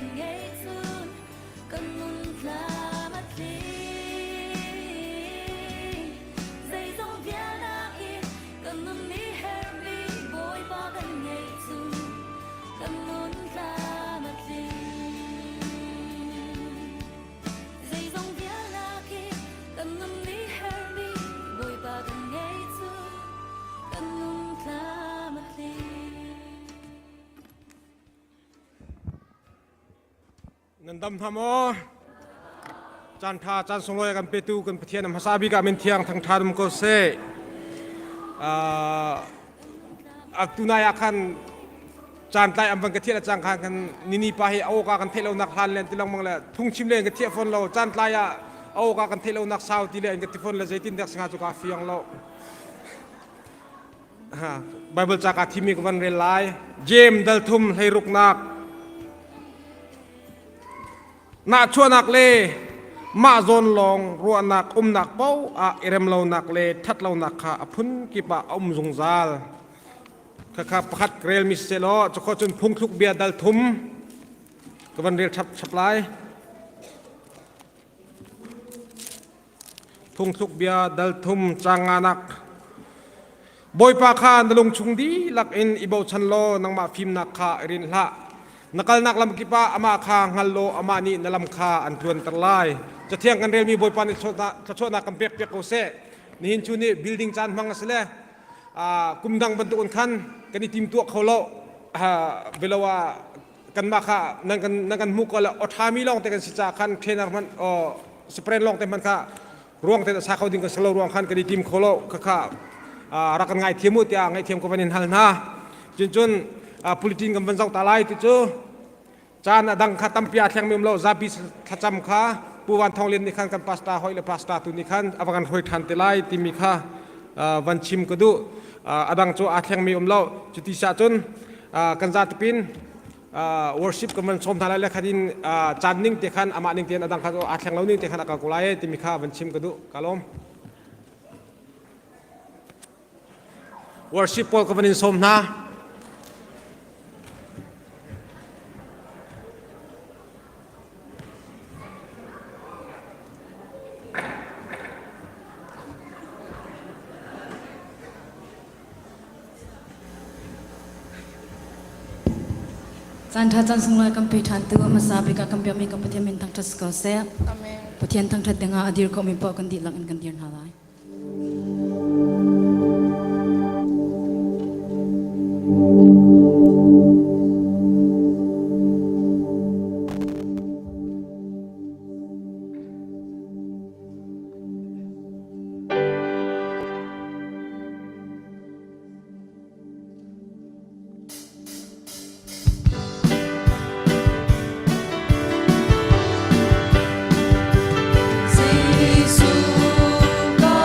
kan ngei cun kan nun tlam a tling. Zeizong vialnak i kan nun ni herhmi Bawipa kan ngei cun kan nun tlam a tling. Zeizong vialnak i kan nun ni herhmi Bawipa kan ngei cun kan nun tlam a tling. Nan dam hna maw? Caan ṭha caan sunglawi kan petu kan Pathian a hmasa bik ah min thiang thangṭha dum ko seh. Tunai ah khan caan tlai an van ka thiah le cang khan kan nini pa hi a awka kan theih lonak hlan le an ti lengmang le phungchim le ka thiah fawn lo caan tlai ah a awka kan theih lonak sau ti le an ka ti fawn le zeitin dek singa cu ka fiang lo. Bible ca ka thimi ka van rel lai. James dal thum hleiruknak nahchuahnak le mah zawn lawng ruahnak umnak paoh ah i rem lonak le ṭhat lonak kha a phun kip ah a um zungzal. Khakha pakhat rel mi selaw cukho cun phungthluk bia dal thum ka van rel chap chap lai. Phungthluk bia dal thum caang nganak Bawipa kha na lungchung dihlak in i bochan law nangmah fimnak kha i rinh hlah. Na kalnak lam kip ah amah kha hngal law amah nih na lam kha an tluanter lai. Cathiang kan relmi Bawipa nih thluachuahnak kan pek piak ko seh. Nihin cu nih building caan hmang a si le kum dang bantuk in khan kan i timtuah kho lo. Velo ah kanmah kha nan kan nan kan hmuh ko le awṭhami lawng te kan si caah khan trainer hmanh spren lawng te hmanh kha ruang te sa kho ding kan si lo ruang khan kan i tim kho lo khakha rak kan ngai thiam u tiah ngaihthiam ko van in hal hna cun cun politin kan van zoh ta lai ti cu caan a dang kha tampi a thleng mi um lo zapi thlacam kha Pu Van Thawng Lian nih khan kan pastor hoi le pastor tu nih khan a va kan hruai ṭhan te lai timi kha van chim ka duh a dang cu aa thleng mi um lo cuti sah cun kan zatipin worship kan van sawm hna lai le khat in caan ning te khan amah ning tein a dang kha aa thleng lo ning te khan a kal ko lai timi kha van chim ka duh ka lawm Worship pawl ka van in sawm hna. Caan ṭha caan sunglawi kan pe ṭhan tu hmasa bik ah kan biakmi kan Pathian min thangṭhat si ko seh. Amen. Pathian thangṭhat dingah a dir khomi paoh kan dihlak in kan dir hna lai. Jesuh ka.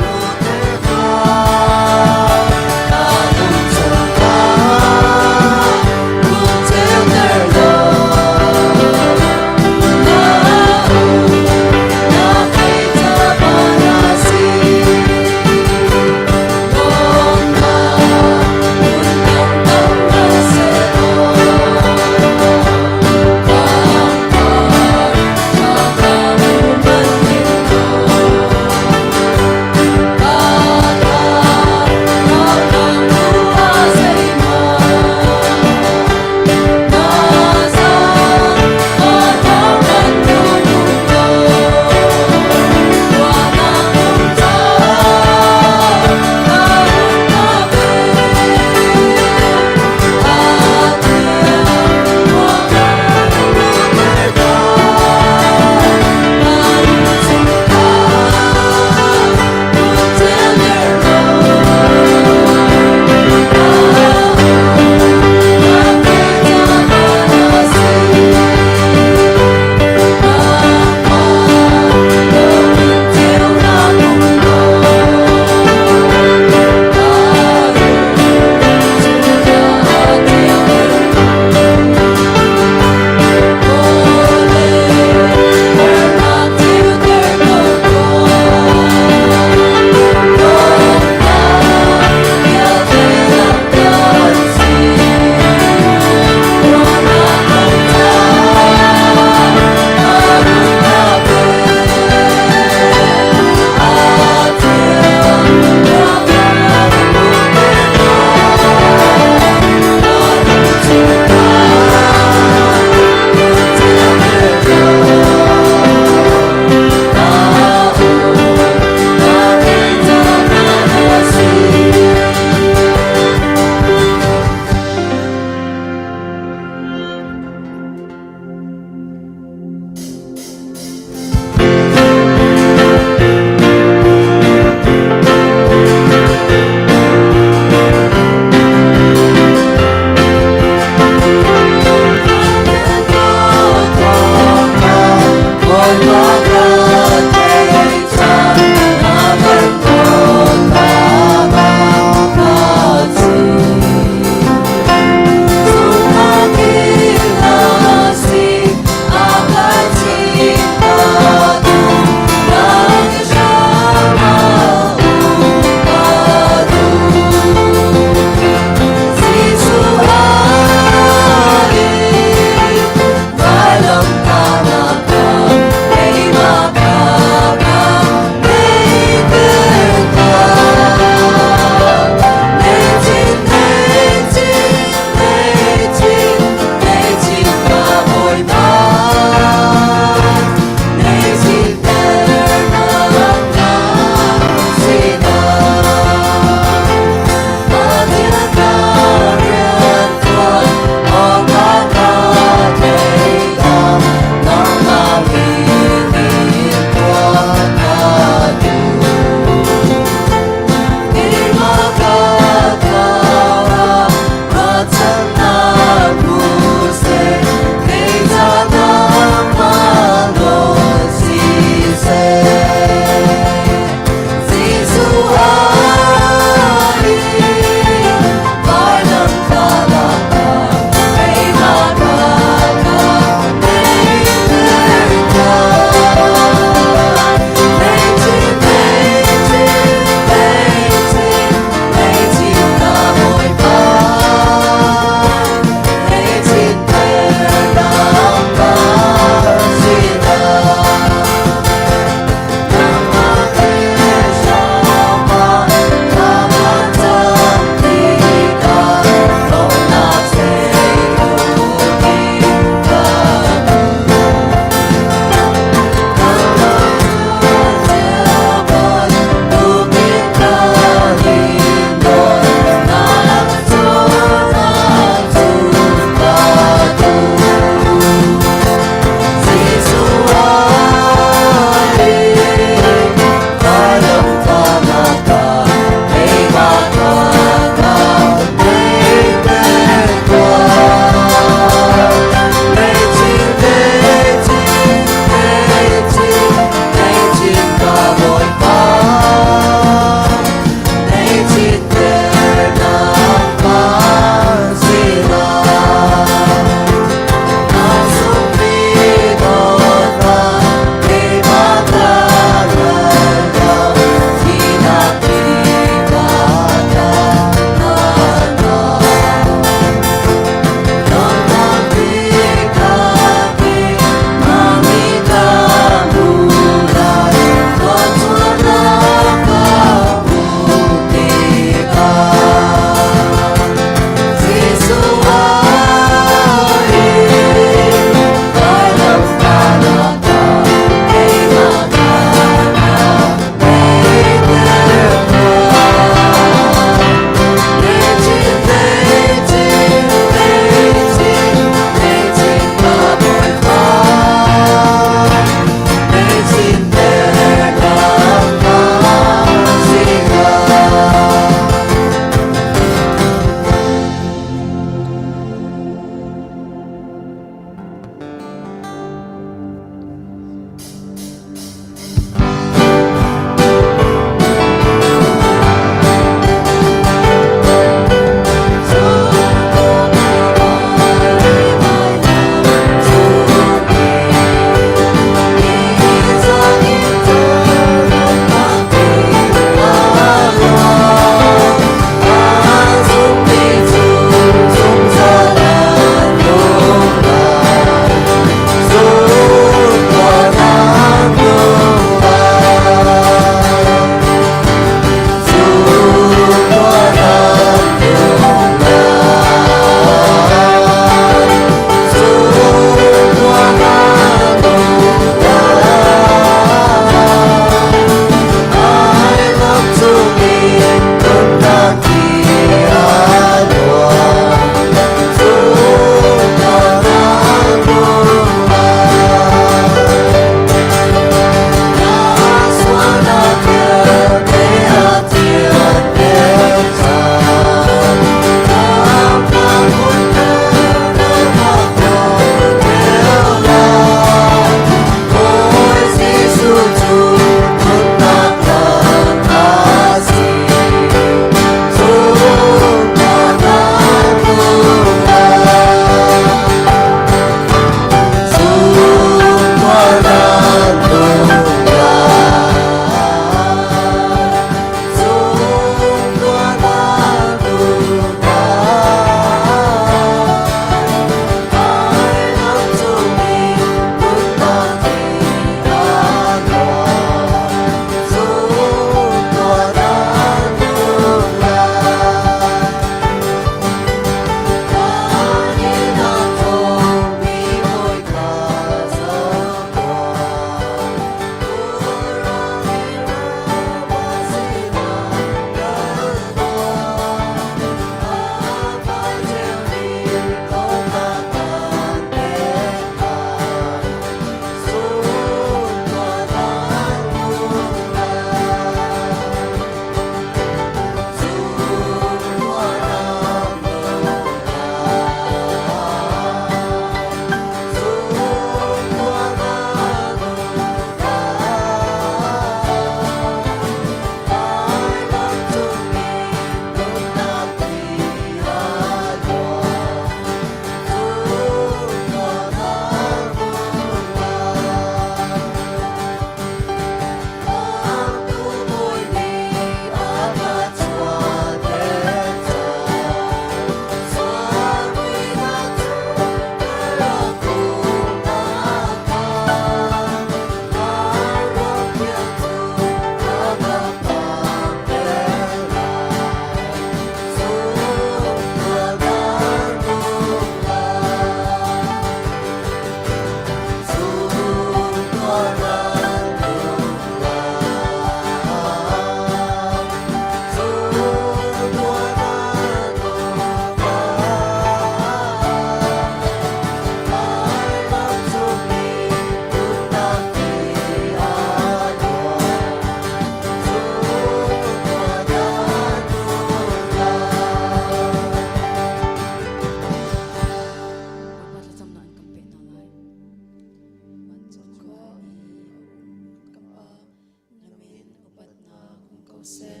seh,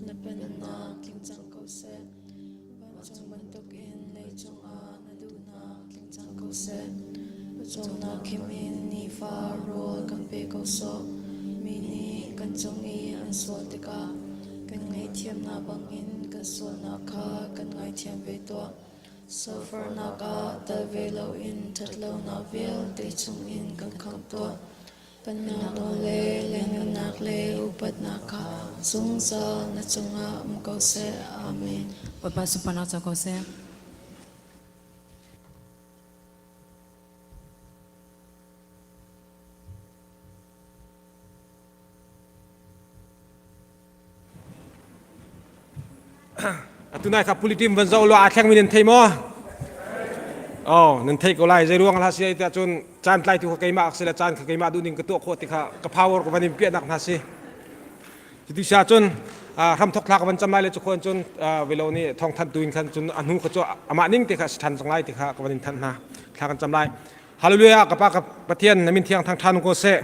na pennak tling cang ko seh. Vancung bantukin leicung ah na duhnak tling cang ko seh. Pawcawmnak khim in nifa rawl kan pe ko sawh. Mi nih kan cung i an sual tikah kan ngaihthiamnak bangin kan sualnak kha kan ngaithiam ve tuah. Sofarnak ah tel ve loin ṭhatlonak vialte chungin kan khamh tuah. Pennak nawl le lianhngannak le upatnak kha zungzal na cungah um ko seh. Amen. Bawipa sunparnak co ko seh. Atu nai kha pulitim van zoh law aa thlengmi nan thei maw? Oh, nan thei ko lai. Zei ruang hlah si ai tiah cun caan tlaitu kha keimah si le caan kha keimah duh ning ka tuah khawh ti kha ka power ka van in piahnak hna si. Cuti sia cun hramthok thla ka van cam lai le cu khuan cun velo nih thawng thanh tu in khan cun a hnu kha cu amah ning te kha si ṭhan cang lai ti kha ka van in thanh hna. Thla kan cam lai. Hallelujah ka pa ka Pathian na min thiang thangṭhan ko seh.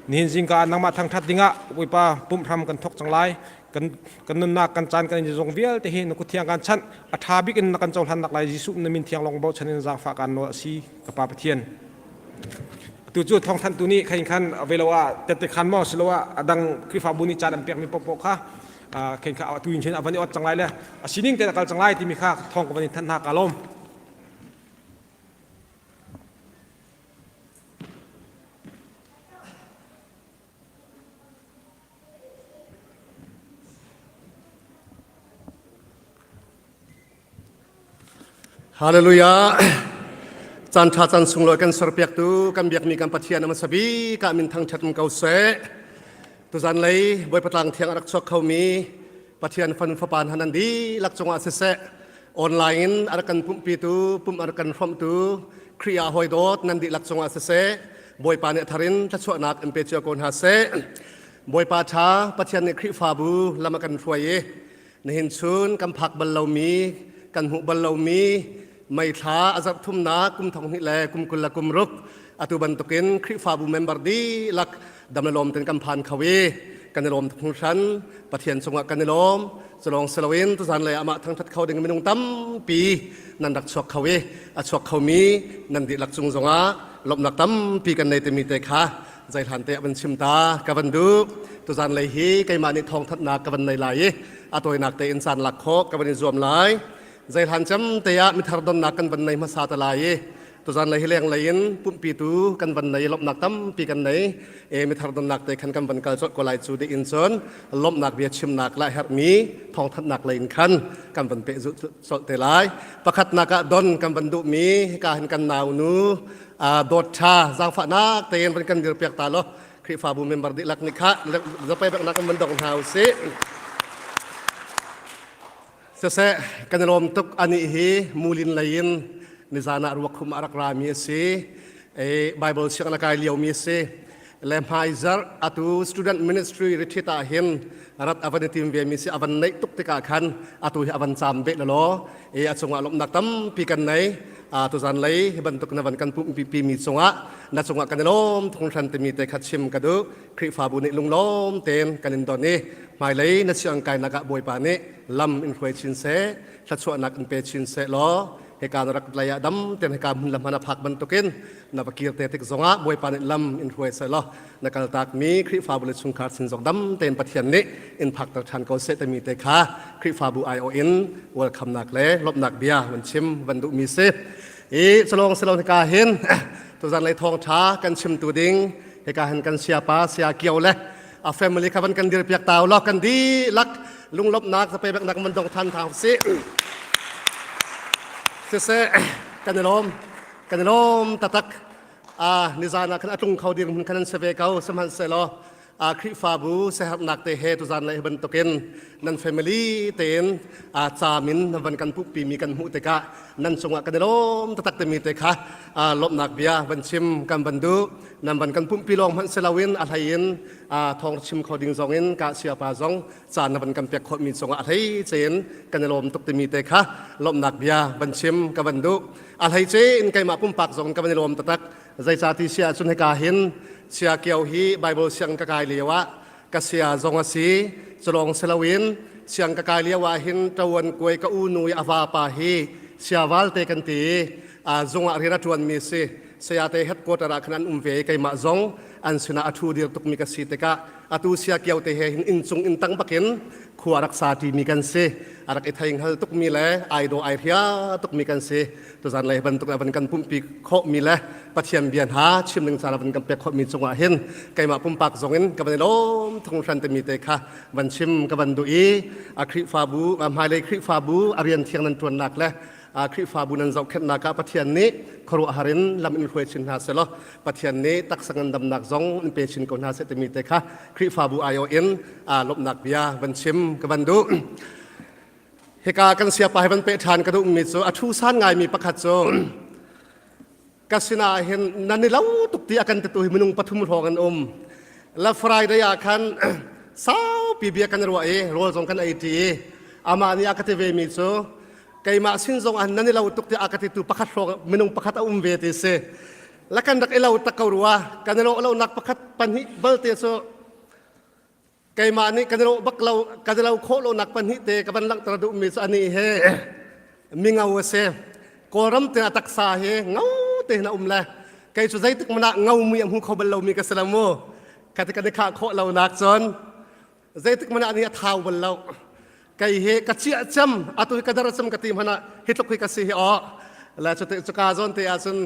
Nihin zingka ah nangmah thangṭhat dingah Bawipa pumh hram kan thok cang lai. Kan kan nunnak kan caan kan in zong vialte hi na kut thiang kan chanh a ṭha bik in na kan cohlan nak lai Jesuh na min thiang lawng bochan in zaangfah kan nawl a si ka pa Pathian. Atu cu thawngthanhtu nih khain khan velo ah tette khan maw siloah a dang Khrihfabu nih caan an pekmi paohpaoh kha khain kha atu in hin a van i ot cang lai le a sining te a kal cang lai timi kha thawng ka van in thanh hna ka lawm. Hallelujah. Caan ṭha caan sunglawi kan serpiaktu kan biakmi kan Pathian a hmasa bik ah min thangṭhat ko seh. Tuzan lei Bawipa tlang thiang a rak chuak khomi Pathian fan fapa hna nan dihlak cungah siseh online in a rak kan pumhpitu pumh a rak kan hrawmhtu Khrih ah hawi dawt nan dihlak cungah siseh Bawipa nih a thar in thluachuahnak in pe cio ko hna seh. Bawipa ṭha Pathian nih Khrihfabu lam a kan hruai i nihin chun kan phak bal lomi kan hmuh bal lomi meithla a zarh thumnak kum thong hnih le kum 20 le kum ruk atu bantukin Khrihfabu member dihlak dam le lawm ten kan phan kho i kan i lawm tuk hringhran Pathian cungah kan i lawm culawng siloin tuzan lei amah thangthat kho ding minung tampi nan rak chuak kho i a chuak khomi nan dihlak cung zongah lawmhnak tampi kan nei timi te kha zeihlan te van chim ta ka van duh tuzan lei hi keimah nih thawngthanhnak ka van nei lai i a tawinak te in caan lak khawh ka van i zuam lai zeihlan cem te ah mithar donnak kan van nei hmasa ta lai i tuzan lei hi leng lei in pumhpitu kan van nei lawmhnak tampi kan nei e mithar donnak te khan kan van kal colh ko lai cu ding in cun lawmhnak bia chimnak la herhmi thawngthanhnak lei in khan kan van peh colh te lai pakhatnak ah don kan van duhmi hika hin kan nau nu dawt tha zaangfahnak tein van kan dirpiak ta lo Khrihfabu member dihlak nih kha zapai beknak kan van dong hna usih Siseh, kan i lawm tuk. Anih hi mulin lei in nizan ah ruakhum a rak rami a si. E, Bible sianginn a kai liomi a si. Le hmaizarh atu student ministry retreat ah hin rat a van i tim ve mi si a van neih tuk tikah khan atu hi a van caam beh lelaw e a cungah lawmhnak tampi kan nei. A tuzan lei hi bantuk na van kan pumhpi mi cungah na cungah kan i lawm thunghran timi te kha chim ka duh. Khrihfabu nih lunglawm tein kan in don i hmailei na siang kainak ah Bawipa nih lam in hruai chin seh thluachuahnak in pe chin seh law hika na rak lei ah dam tein hika hmun le hman a phak bantukin na va kir te tik zongah Bawipa nih lam in hruai seh law na kaltakmi Khrihfabu le chungkhar sin zong dam tein Pathian nih in phakter ṭhan ko seh timi te kha Khrihfabu aiawh in welcome nak le lawmhnak bia van chim van duhmi si i calong silong hika hin tuzan lei thawngṭha kan chimtu ding hika hin kan siapa sia kio le a family kha van kan dir piak tau lo kan dihlak lunglawmhnak zapebeknak man dong than thang si siseh kan i lawm kan i lawm tatak a nizan ah khan a tlung kho ding hun khan an si ve ko sihmanhsehlaw a Khrihfabu sehernak te he tuzan lei bantukin nan family tein a camin nan van kan pumhpi mi kan hmuh tikah nan cungah kan i lawm taktak timi te kha lawmhnak bia van chim kan van duh nan van kan pumhpi lawng hmanh si loin a hlei in thawng chim kho ding zong in ka siapa zong caan na van kan pek khawhmi cungah a hlei cein kan i lawm tuk timi te kha lawmhnak bia van chim ka van duh a hlei cein keimah pumpak zong ka van i lawm taktak zeicati sia cun hika hin sia kio hi Bible siang ka kai lio ah ka sia zong a si. Culawng si loin siang ka kai lio ah hin ṭawan kuai ka u nu i a vapa hi siaval te kan ti i zung ah rian a ṭuanmi si. Saya te headquarter ah khan an um ve i keimah zong an sinah a ṭhu dir tukmi ka si tikah atu sia kio te he hin inncung inntang bakin khua rak sa ṭimi kan si. A rak i thei hngal tukmi le ai daw ai hria tukmi kan si. Tuzan lei bantuk van kan pumpi khawhmi le Pathian bia hna chim ding caan van kan pek khawhmi cungah hin keimah pumpak zongin ka van i lawm thunghran timi te kha van chim ka van duh i a Khrihfabu hmailei Khrihfabu a rian thiang nan ṭuannak le Khrihfabu nan zohkhenhnak ah Pathian nih khuaruahhar in lam in hruai chin hna selaw Pathian nih taksa ngandamnak zong in pe chin ko hna seh timi te kha Khrihfabu aiawh in lawmhnak bia van chim ka van duh. Hika kan siapa hi van peh ṭhan ka duhmi cu a ṭhu san ngaimi pakhat cu ka sinah hin nan i lo tuk ti a kan titu hi minung pathum hrawng an um. La Friday ah khan saupi bia kan ruah i rawl zong kan ei ṭi i amah nih a ka ti vemi cu keimah sin zong ah nan i lo tuk ti a ka titu pakhat hrawng minung pakhat a um ve ti si. La kan rak i lo tak ko rua kan i lawh lonak pakhat pahnih balte cu Keimah nih kan i lawh bak lo kan i lo khawh lonak pahnih te ka van langhter duhmi cu anih hi mingau a si. Kawlram te a taksa hi ngau te hin a um le kei cu zeitik hmanh ah ngaumi a hmu kho bal lomi ka si lo mu. Ka ti kan i khah khawh lonak cun zeitik hmanh ah nih a thau bal lo. Kei hi ka chiah cem atu hi ka dar cem ka ti hmanh ah hi tluk hi ka si hi aw. La cu cuka zawn te ahcun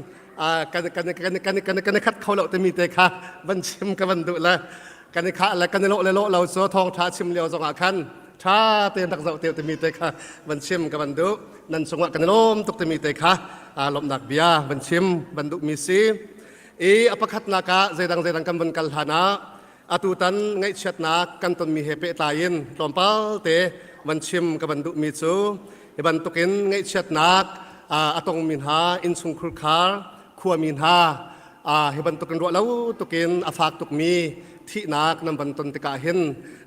kan kan kan kan kan kan i khat kho lo timi te kha van chim ka van duh le kan i khah le kan i lawh le lawh lo cu thawngṭha chim lio zongah khan ṭha tein rak zoh te timi te kha van chim ka van duh nan cungah kan i lawm tuk timi te kha lawmhnak bia van chim van duhmi si i a pakhatnak ah zeidang zeidang kan van kal hlan ah atutan ngaihchiatnak kan tonmi he pehtlai in tlawmpal te van chim ka van duhmi cu hi bantukin ngaihchiatnak a tongmi hna innchung khurkhar khuami hna hi bantukin ruah lo tukin a fak tukmi thihnak nan van ton tikah hin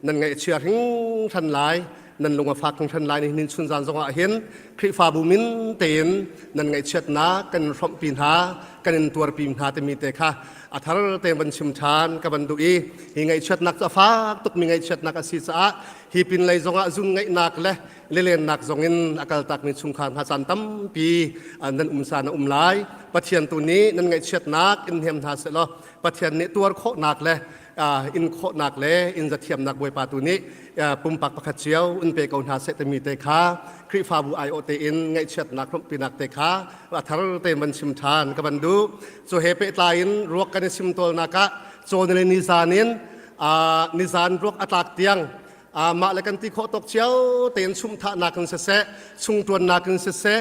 nan ngaihchia hringhran lai nan lung a fak hringhran lai nihin chun zan zongah hin Khrihfabu min tein nan ngaihchiatnak kan in hrawmhpi hna kan in tuarpi hna timi te kha a thar tein van chim ṭhan ka van duh i hi ngaihchiatnak cu a fak tukmi ngaihchiatnak a si caah hi pinlei zongah zun ngaihnak le lilennak zongin a kaltakmi chungkhar hna caan tampi nan um caan a um lai. Pathian tu nih nan ngaihchiatnak in hnem hna sehlaw Pathian nih tuar khawhnak le in khawhnak le in zathiamnak Bawipa tu nih pumpak pakhat cio in pe ko hna seh timi te kha Khrihfabu aiawh tein ngaihchiatnak hlawmhpinak te kha a thar tein van chim ṭhan ka van duh. Cu he pehtlai in ruak kan i sim tawlnak ah cawn le nizan in nizan ruak a tlak tiang mah le kan ti khawh tawk cio tein chumhthahnak in siseh chungṭuannak in siseh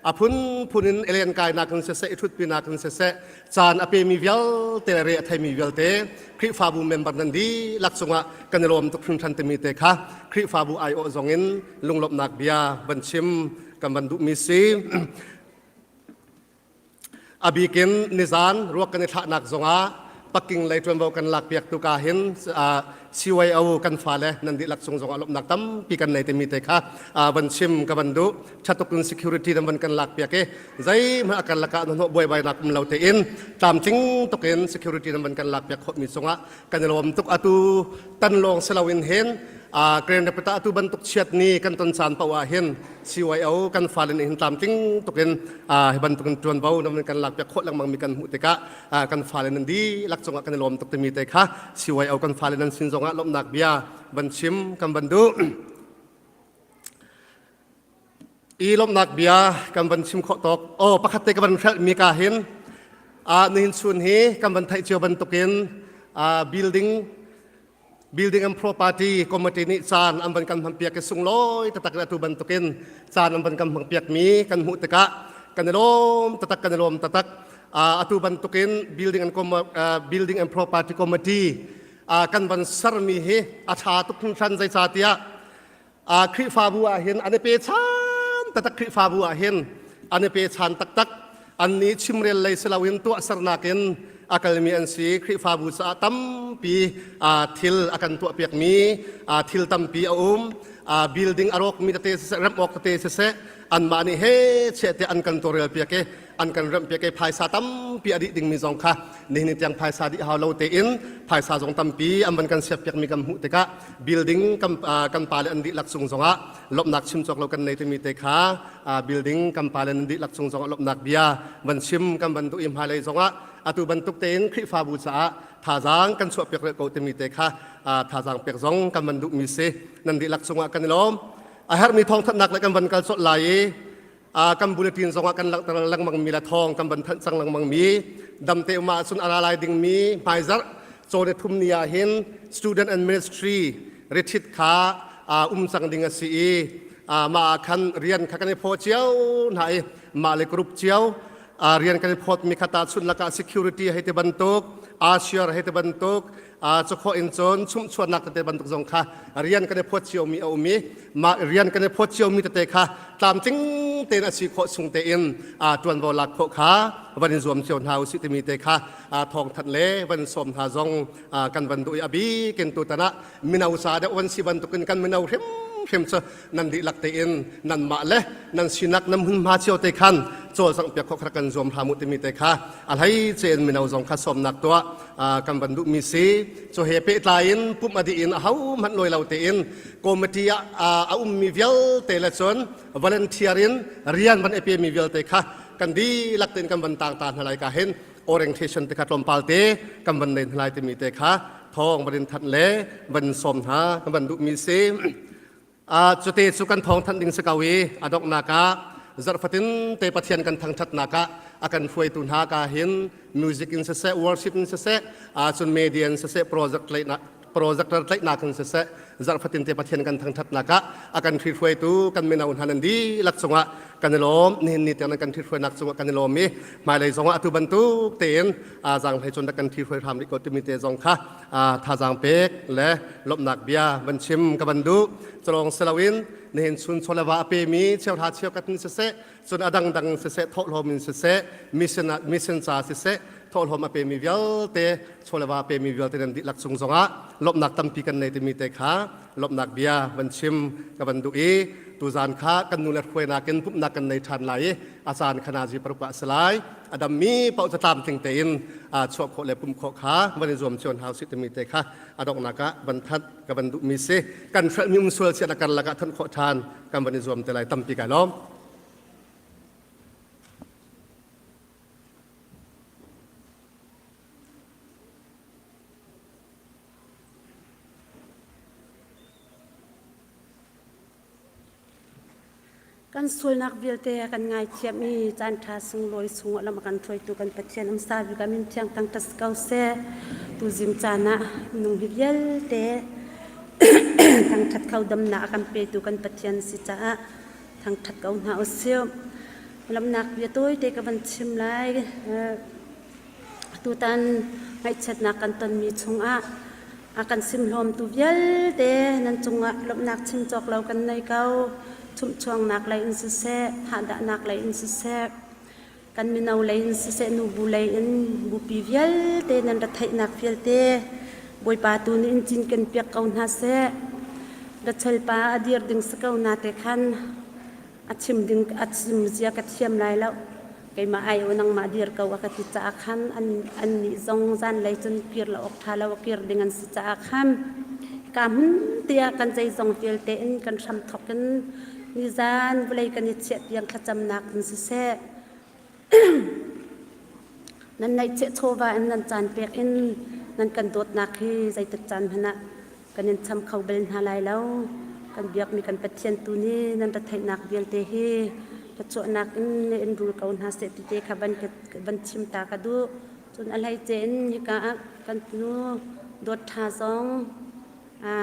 a phunphun in elen kainak in siseh i ṭhutpinak in siseh caan a pemi vialte le re a theimi vialte Khrihfabu member nan dihlak cungah kan i lawm tuk hringhran timi te kha Khrihfabu aiawh zongin lunglawmhnak bia van chim kan van duhmi si. A bikin nizan ruak kan i thlahnak zongah Paking lei ṭuanvo kan lakpiak tu ka hin CYO kan fale nan dihlak cung zongah lawmhnak tampi kan nei timi te kha van chim ka van duh. Thatuk in security nan van kan lakpiak i zeihmanh a kan lakah hnahnawh buaibainak um lo tein tlamtling tukin security nan van kan lakpiak khawhmi cungah kan i lawm tuk. Atu tan lawng si loin hin Grand Rapids atu bantuk chiat ni kan ton caan paoh ah hin CYO kan fale nih hin tlamtling tukin hi bantukin ṭuanvo nan kan lakpiak khawh lengmang mi kan hmuh tikah kan fale nan dihlak cungah kan i lawm tuk timi te kha CYO kan fale nan sin zongah lawmhnak bia van chim kan van duh. I lawmhnak bia kan van chim khawh tawk. Oh pakhat te ka van hrelh mi ka hin nihin chun hi kan van theih cio bantukin building Building and Property Committee nih caan an van kan hmanpiak i sunglawi taktak in atu bantukin caan an van kan hmangpiak mi kan hmuh tikah kan i lawm taktak kan i lawm taktak. Atu bantukin Building and, Building and Property Committee kan van sermi hi a ṭha tuk hringhran zeicahtiah Khrihfabu ah hin an i pechan taktak Khrihfabu ah hin an i pechan taktak an nih chimrel lei si loin tuahsernak in a kalmi an si Khrihfabu caah tampi thil a kan tuahpiakmi thil tampi a um building a rawkmi tete siseh remh awk tete siseh. Anmah nih he chiah te an kan tawlrel piak i an kan remh piak i phaisa tampi a dih dingmi zong kha nihin tiang phaisa dih hau lo tein phaisa zong tampi an van kan siap piakmi kan hmuh tikah building kan, kan pale an dihlak cung zongah lawmhnak chim cawk lo kan nei timi te kha building kan pale an dihlak cung zongah lawmhnak bia van chim kan van duh i hmailei zongah atu bantuk tein Khrihfabu caah thazaang kan chuah piak rih ko timi te kha thazaang pek zong kan van duhmi si nan dihlak cungah kan i lawm. A herhmi thawngthanhnak le kan van kal colh lai i kan bulletin zongah kan langhter lengmang mi le thawng kan van thanh cang lengmang mi damte um ahcun a ra lai dingmi hmaizarh cawne thum ni ah hin student and ministry retreat kha um cang ding a si i mah ah khan rian kha kan i phaw cio hna i mah le group cio rian kan i phawtmi kha tahchunh lakah security hei ti bantuk usher hei ti bantuk cakhawh in cun chumhchuannak tete bantuk zong kha rian kan i phawt ciomi a um i mah rian kan i phawt ciomi tete kha tlamtling tein a si khawh chung tein ṭuanvo lak khawh kha van in zuam cio hna usih timi te kha thawngthanh le van sawm hna zong kan van duh i a bikin tutan ah mino ca deuh van si bantukin kan mino hrimhrim cu nan dihlak tein nanmah le nan sinak nan hmunhma cio te khan cawlcangh piak khawh kha kan zuam hram u timi te kha a hlei cein mino zong kha sawmnak tuah kan van duhmi si. Cu he pehtlai in pumh a dih in aho hmanh lawi lo tein committee ah a ummi vialte le cun volunteer in rian van i pemi vialte kha kan dihlak tein kan van tang ta hna lai ka hin orientation te kha tlawmpal te kan van nei hna lai timi te kha thawng van in thanh le van sawm hna kan van duhmi si. Cute cu kan thawng thanh ding si ko i a donghnak ah zarhfatin te Pathian kan thangṭhatnak ah a kan hruaitu hna ka hin music in siseh, worship in siseh, cun media in siseh, project tlaihnak projector tlaihnak in siseh, zarhfatin te Pathian kan thangṭhatnak ah a kan hruaitu kan mino hna nan dihlak cungah kan i lawm. Nihin ni tiang nan kan hruainak cungah kan i lawm i hmailei zongah atu bantuk tein zaanghlei cun kan hruai hram rih ko timi te zong kha thazaang pek le lawmhnak bia van chim ka van duh. Calawng si loin nihin chun chawleva a pemi cheuhra cheukhat in siseh, cun a dangdang in siseh, thawhlawm in siseh, mission mission ca siseh, thawhlawm a pemi vialte, chawleva a pemi vialte nan dihlak cung zongah lawmhnak tampi kan nei timi te kha lawmhnak bia van chim ka van duh i tuzan kha kan nu le hruainak in pumhnak kan nei ṭhan lai i a caan kha nazi paruk ah a si lai. A dammi paoh cu tlamtling tein chuah khawh le pumh khawh kha van i zuam cio hna usih timi te kha a donghnak ah van that ka van duhmi si. Kan hrelhmi um sual chiat a karlak ah thanh khawh ṭhan kan van i zuam te lai. Tampi kai lawm. Kan sualnak vialte a kan ngaithiam i caanṭha sunglawi chungah lam a kan hruaitu kan Pathian um sa bik ah min thiang thangṭhat si ko seh. Tuzing caan ah minung hi vialte thangṭhat kho damnak a kan petu kan Pathian si caah thangṭhat ko hna usih. Lamnak bia tawite ka van chim lai. Tutan ngaihchiatnak kan tonmi chungah a kan simhlawmtu vialte nan cungah lawmhnak chim cawk lo kan nei ko. Chumhchuangnak lei in siseh, thahdahnak lei in siseh, kan mino lei in siseh, nubu lei in bupi vialte nan ra theihnak vialte Bawipa tu nih in cinken piak ko hna seh. Rachel pa a dir ding si ko na te khan a chim ding a chim zia ka thiam lai lo. Keimah ai u nangmah dir ko a ka ti caah khan an annih zong zanlei cun kir lo awk ṭha lo a kir ding an si caah khan ka hmun tiah kan zeizong vialte in kan hram thawk in nizan vawlei kan i chiah tiang thlacamnak in siseh nan neihchiah chawva in nan caan pek in nan kan dawtnak hi zeitik caan hmanh ah kan in cham kho bal hna lai lo. Kan biakmi kan Pathian tu nih nan retheihnak vialte hi thluachuahnak in in rul ko hna seh ti te kha van, van chim ta ka duh. Cun a hleice in hika ah kan nu dawt ṭha zong a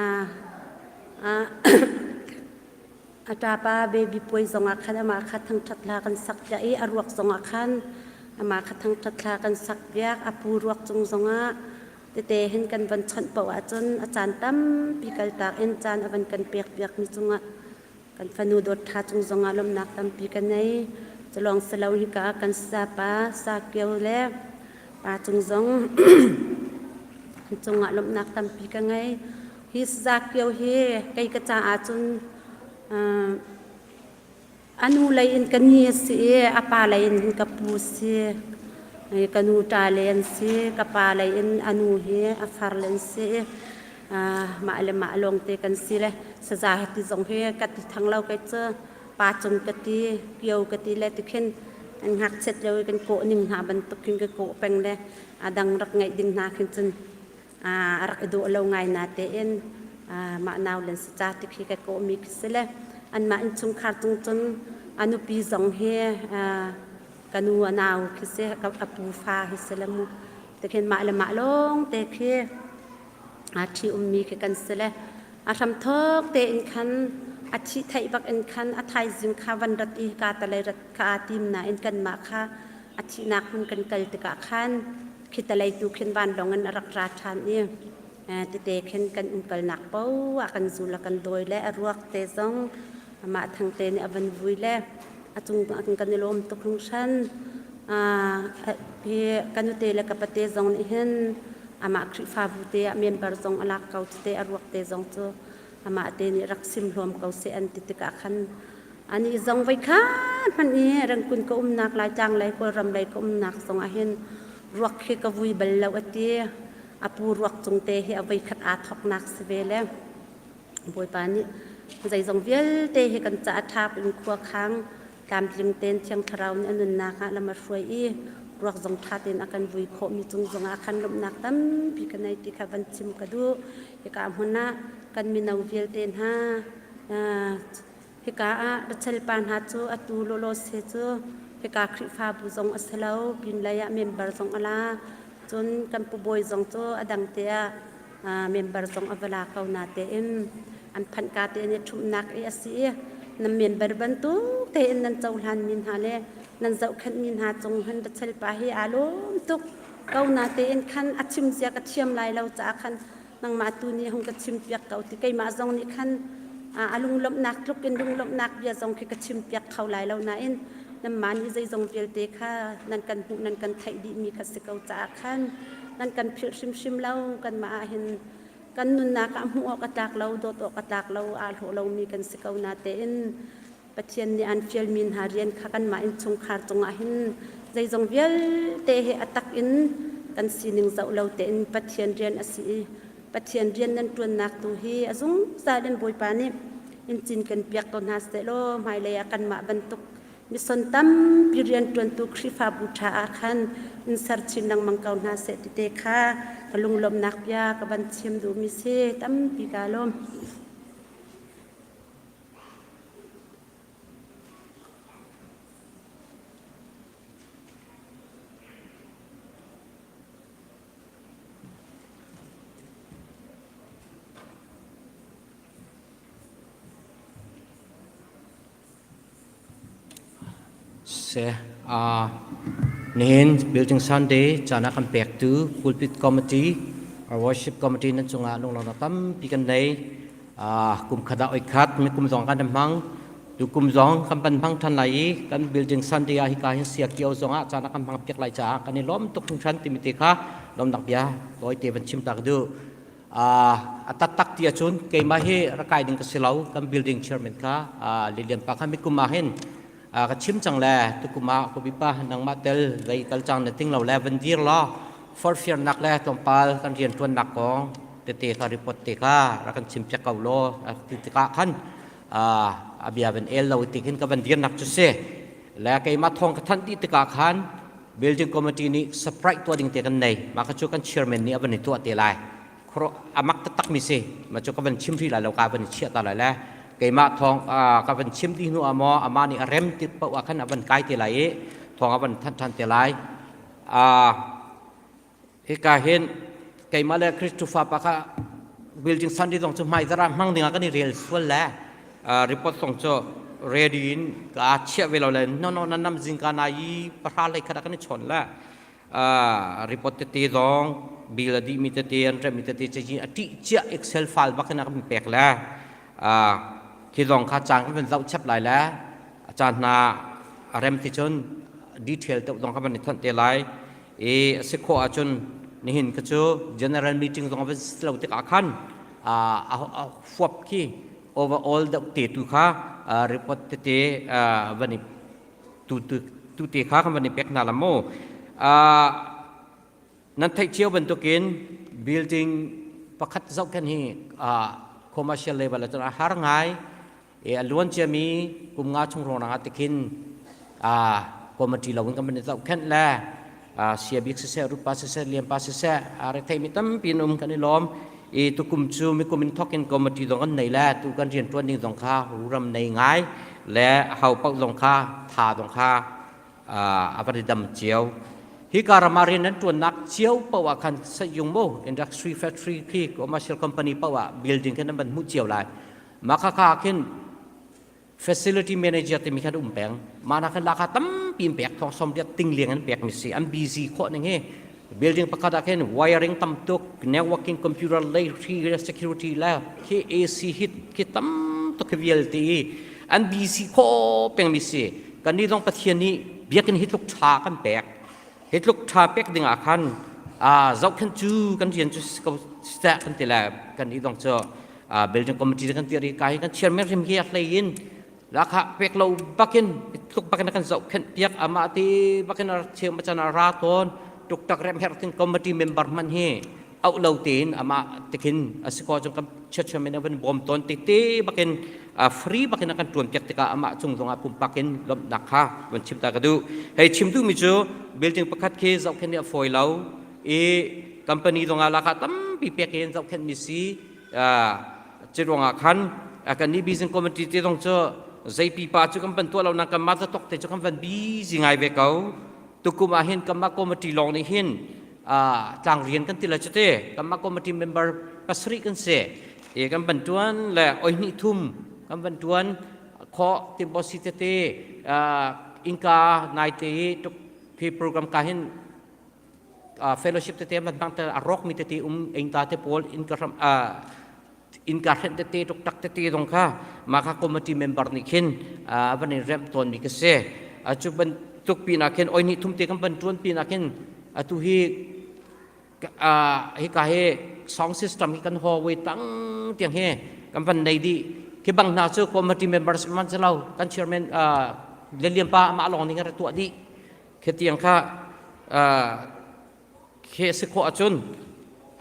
ṭapa baby puai zongah khan amah kha thangṭhat hla kan sak piak i a ruak zongah khan amah kha thangṭhat hla kan sak piak. A pu ruak cung zongah tete hin kan van chawnh paoh ahcun a caan tampi kaltak in caan a van kan pek piakmi cungah kan fanu dawt ṭha cung zongah lawmhnak tampi ka nei. Culawng silo hika ah kan sapa Sakio le pa cung zong an cungah lawmhnak tampi ka ngei. Hi Sakio hi kei ka caah cun. A nu lei in ka ni a si i a pa lei in ka pu si. Ka nu ṭale an si. Ka pa lei in a nu hi a farle an si i mah le mah lawngte kan si le saza ti zong hi ka ti thang lo kei cu pa cung ka ti, kio ka ti le tikhin an ngakchiat lio i kan kawh ning hna bantuk khin ka kawh peng le a dang rak ngeih ding hna khin cun a rak i dawh lo ngai na tein mah nau len saca ti khi ka kawhmi khi si le anmah innchungkhar cung cun a nupi zong hi ka nu a nau khi si a pu fa hi si le mu tikhin mah le mah lawng te khi a ṭhi ummi khi kan si le a hramthawk tein khan a thih theih bak in khan a thaizing kha van rat i ka talei rat kha aa tim nain kanmah kha a thihnak hmun kan kal tikah khan khi talei tu khin vanlawng in a rak ra ṭhan i tete khin kan umkalnak poah kan zul a kan dawi le a ruak te zong amah thangte nih a van vui le a cung kan i lawm tuk hringhran. Hi ka nute le ka pate zong nih hin amah Khrihfabu te ah member zong a lak ko tete a ruak te zong cu amah te nih rak sim hlawm ko seh an ti tikah khan ani zong voi khat hmanh i Rengkun ka umnak Laitlang lei Kawlram lei ka umnak zong ah hin ruak hi ka vui bal lo a ti. A pu ruak cung te hi a voikhat aa thawknak si ve le Bawipa nih zeizong vialte hi kan caah ṭha in khua khang tlamtling tein Thiang Thlarau nih a nunnak ah lam a hruai i ruak zong ṭha tein a kan vui khawhmi cung zongah khan lawmhnak tampi ka nei ti kha van chim ka duh. Hika hmun ah kan mino vialte hna hika ah Rachel pa hna cu atu lawlaw se cu hika Khrihfabu zong a si lo pinlei ah member zong a la cun kan pu bawi zong cu a dang te ah member zong a va la ko na tein an phanhka te in i ṭhumhnak i a si i nan member bantuk tein nan cohlan mi hna le nan zohkhenh mi hna cung hin Rachel pa hi aa lawm tuk ko na tein khan a chim zia ka thiam lai lo caah khan nangmah tu nih hung ka chim piak ko ti keimah zong nih khan a lunglawmhnak tluk in lunglawmhnak bia zong khi ka chim piak kho lai lo nain nanmah nih zeizong vialte kha nan kan hmuh nan kan theih dihmi kha si ko caah khan nan kan philh hrimhrim lo kanmah ah hin kan nunnak ah hmuh awk a tlak lo dawt awk a tlak lo aa hlawh lomi kan si ko na tein Pathian nih an fialmi hna rian kha kanmah innchungkhar cungah hin zeizong vialte he a tak in kan sining zoh lo tein Pathian rian a si i Pathian rian nan ṭuannak tu hi a zungzal in Bawipa nih in cinken piak ko hna seh law hmailei ah kanmah bantuk mison tampi rian ṭuantu Khrihfabu ṭha ah khan in ser chin lengmang ko hna seh ti te kha ka lunglawmhnak bia ka van chim duhmi si tampi kaa lawm. Seh, nihin Building Sunday caan a kan pektu Pulpit Committee, our Worship Committee nan cungah lunglawmhnak tampi kan nei. Kum khat ah oi khat, mi kum zong kan hmang. Tu kum zong kan ban hmang than lai i kan Building Sunday ah hika hin sia kio zong ah caan a kan hmang piak lai caah kan i lawm tuk hringhran timi te kha lawmnak bia tawi te van chim ta ka duh. A taktak ti ahcun keimah hi rak kai ding ka si lo kan building chairman kha Lilian pa kha mikum ah hin ka chim cang le tukum ah ka bipa nangmah tel zei kal cang na ting lo le van dir law forhfialnak le tlawmpal kan rianṭuannak kong tete kha report te kha rak kan chim piak ko law ti tikah khan a bia van el lo ti khin ka van dirnak cu si le keimah thawng ka thanh dih tikah khan building committee nih surprise tuah ding te kan nei mah kha cu kan chairman nih a van i tuah te lai khoro amak taktak mi si ma cu ka van chim ri lai lo ka van i chiah ta lai le keimah thawng ka van chim dih hnu ah maw amah nih a rem ti paoh ah khan a van kai te lai i thawng a van thanh than te lai hika hin keimah le Christopher pa kha building Sunday zong cu hmai zara hmang ding ah kan i rel sual le report zong cu ready in ka chiah ve lo le no no na nam zingka na i pahra lei khat ah kan i chawn le report tete zong bill a dih mi tete an rem mi tete cazin a ṭih cia excel file bak in a kan pek le khi zong kha caan kan van zoh chap lai le caan hna a rem ti cun detail deuh zong kha van i thanh te lai i a si khawh ahcun nihin kha cu general meeting zong a van si lo tikah khan a huap khi overall deuh te tu kha. report tete van i tu tu te kha kan van i pek hna la mu. Nan theih cio bantukin building pakhat zohkhenh hi commercial level ah cun a har ngai. E a luan ciami kum nga chung ruang ah tikhin committee lo in kan van i zohkhenh le sia bik siseh rupa siseh lianpa siseh a re theimi tampi in um kan i lawm. I tukum cu mikum in thokin committee zong kan nei le tu kan rian tuan ding zong kha ram nei ngai le hau paoh zong kha tha zong kha a van i dam cio. Hika ram ah rian an ṭuannak cio paoh ah khan seh-yung mu industry factory khi commercial company paoh ah building khin an van hmuh cio lai. Mah khakha ah khin facility manager timi khan um peng. Mah na khan laka tampi in pek thong som riat ting liang an pek mi si an busy khawh ning hi building pakhat ah khin wiring tam tuk networking computer lei security le khi AC hit khi tam tuk khi vialte i an busy khawh peng mi si. Kan nih zong Pathian nih biakinn hi tluk ṭha kan pek. Hi tluk ṭha pek ding ah khan zohkhenh cu kan rian cu ko seh kan ti le kan nih zong cu building committee kan ti ri ka hi kan chairman rim hi a hlei in lakha pek lo bakin tluk bakin kan zohkhenh piak amah ti bakin a cheu machan a ra tawn tuktak rem her tin committee member man hi auh lo tein amah tikhin a si ko cun kan church chairman van bawm tawn te te bakin free bakin a kan tuan piak tikah amah cung zongah pumpak in lawmhnak kha van chim ta ka duh. Hei chim duhmi cu building pakhat khi zohkhenh nih a fawi lo i company zongah laka tampi pek in zohkhenh mi si cu ruangah khan kan nih business committee te zong cu zei pipa cu kan van tuah lo na kan mah zatok te cu kan van busy ngai ve ko. Tukum ah hin kanmah committee lawng nih hin tlangrian kan ti le cute kanmah committee member pasarih kan si i kan van tuan le oi hnih thum kan van tuan khawh timbosi tete inka nai te i tuk hi program ka hin fellowship tete van hmang te a rawk mi tete um engta te pawl in ka ram innka hrenh tete tuktak tete zong kha mah kha committee member nih khin a van in remh tawn mi ka si. Cu bantuk pinah khin oi hnih thum te kan van tuan pinah khin atu hi hika hi sound system hi kan hallway tang tiang hi kan van nei dih. Khi bang hna cu committee members man si lo kan chairman Lian pa amah lawng nih kan tuah dih. Khi tiang kha Khi a si khawh ahcun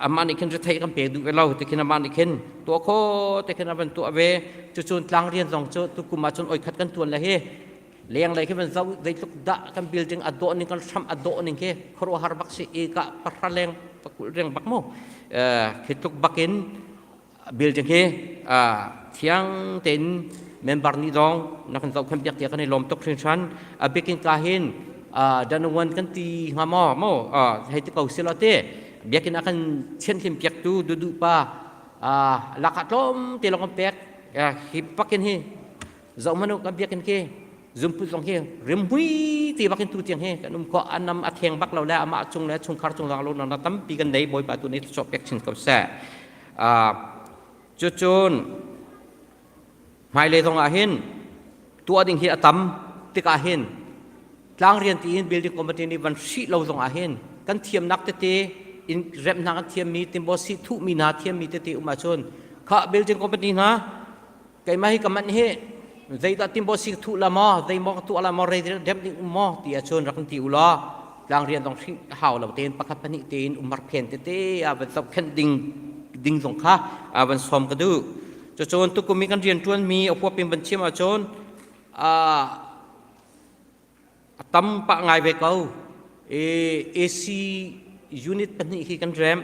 amah nih khin rethei kan pe duh ve lo ti khin amah nih khin tuah kho te khin a van tuah ve. Cucun tlang rian zong cu tukum ahcun oi khat kan tuan le hi leng lei khi van zoh zeitluk dah kan building a dawh ning kan hram a dawh ning khi khuaruahhar bak si i ka pahra leng pakul reng bak mu khi tluk bak in building hi thiang tein member nih zong na kan zohkhenh piak tiah kan i lawm tuk hringhran. A bikin ka hin danawan kan ti hnga maw maw hei ti ko sila te biakinn a kan thianhlim piaktu dudu pa lakah tlawm te lawng kan pek hi pakin hi zoh manu kan biakinn khi zumput zong hi rimhui ti bakin tu tiang hi kan um kho anam a theng bak lo le amah cung le chungkhar cung zong lo na tampi kan nei bawipa tu nih thluachuah pek chin ko seh. Cucun hmailei zong ah hin tuah ding hi a tam tikah hin tlang rian tiin building committee nih van hrih lo zong ah hin kan thiamnak tete in remh hna kan thiammi timbosi thuhmi hna thiammi tete um ahcun kha building committee hna keimah hi ka manh hi zeidah timbosi thuh la maw zeimaw ka tuah la maw rei remh ding um maw ti ahcun rak ti u law tlang rian zong hrih hau lo tein pakhat pahnih tein umar phen tete a van zohkhenh ding ding zong kha a van sawm ka duh. Cucun tukum i kan rian ṭuanmi a huap in van chim ahcun a tam pah ngai ve ko. I AC unit pahnih khi kan remh.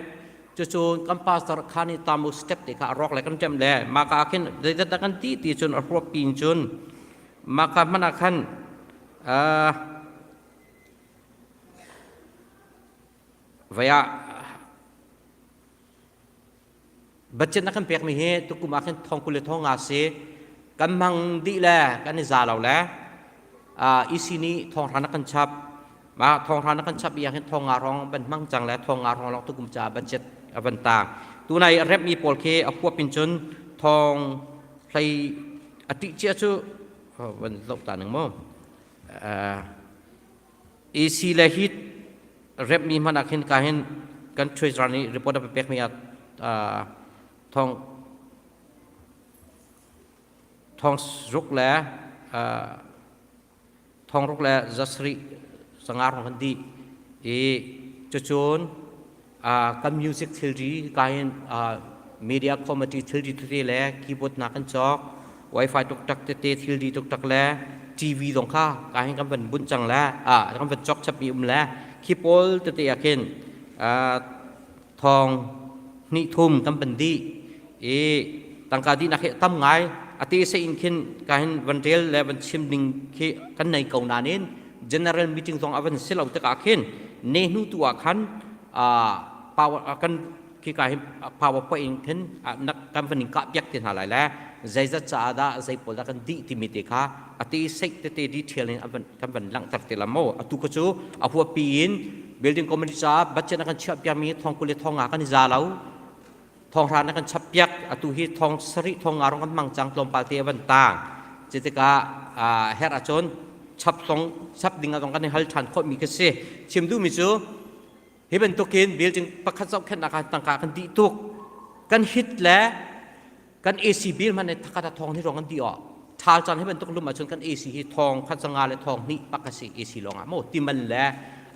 Cucun kan pastor khan i tamu step te kha a rawk le kan remh le mah ka ah khin zeidah kan ti ti cun a huap pin cun mah ka hmanh ah khan Vai ah budget na kan pekmi hi tukum ah khin thong 20 le thong nga si kan hmang dih le kan i za lo le EC nih thonghra na kan chap. Ma thonghra na kan chap i ah hin thong nga rong ban hmang cang le thong nga rong lawng tukum ca budget a van tang. Tunai a remmi pawl khi a huap in cun thong hlei a tih cia cu van zoh ta ning mu. AC le heat remmi hmanh ah khin ka hin kan treasurer nih report a pekmi ah thong. Thong ruk le thong ruk le zasarih zanga rong kan dih i cucun kan music thilri kain media committee thilri tete le keyboard na kan cawk wifi tuktak tete thilri tuktak le TV zong kha kahin kan van bunh cang le kan van cawk chap mi um le khi pawl tete ah khin thong hnih thum kan van dih i tangka dihnak hi tam ngai a te se in khin kahin van rel le van chim ding khi kan nei ko nain general meeting zong a van si lo tikah khin ne hnu tu ah khan power kan khi ka hin powerpoint in khin kan van in kah piak te hna lai le zeizat caah dah zei pawl dah kan dih timi te kha a te seih tete detail in kan van langhter te la mo atu ka cu a huapi in building committee caah budget na kan chiah piakmi thong kul le thong nga kan i za lo thong hra na kan chap piak atu hi thong sarih thong nga rong kan hmang cang tlawmpal te a van tang cutikah herh ahcun chap song chap ding ah zong kan i hal ṭhan khawhmi khi si chim duhmi cu hi bantukin building pakhat zohkhenhnak ah tangka kan dih tuk kan hit le kan AC bill hmanh thakhat thong ni rong kan dih awh ṭhal caan hi bantuk lum ahcun kan AC hi thong khat zanga le thong hnih pak a si AC lawng ah maw timan le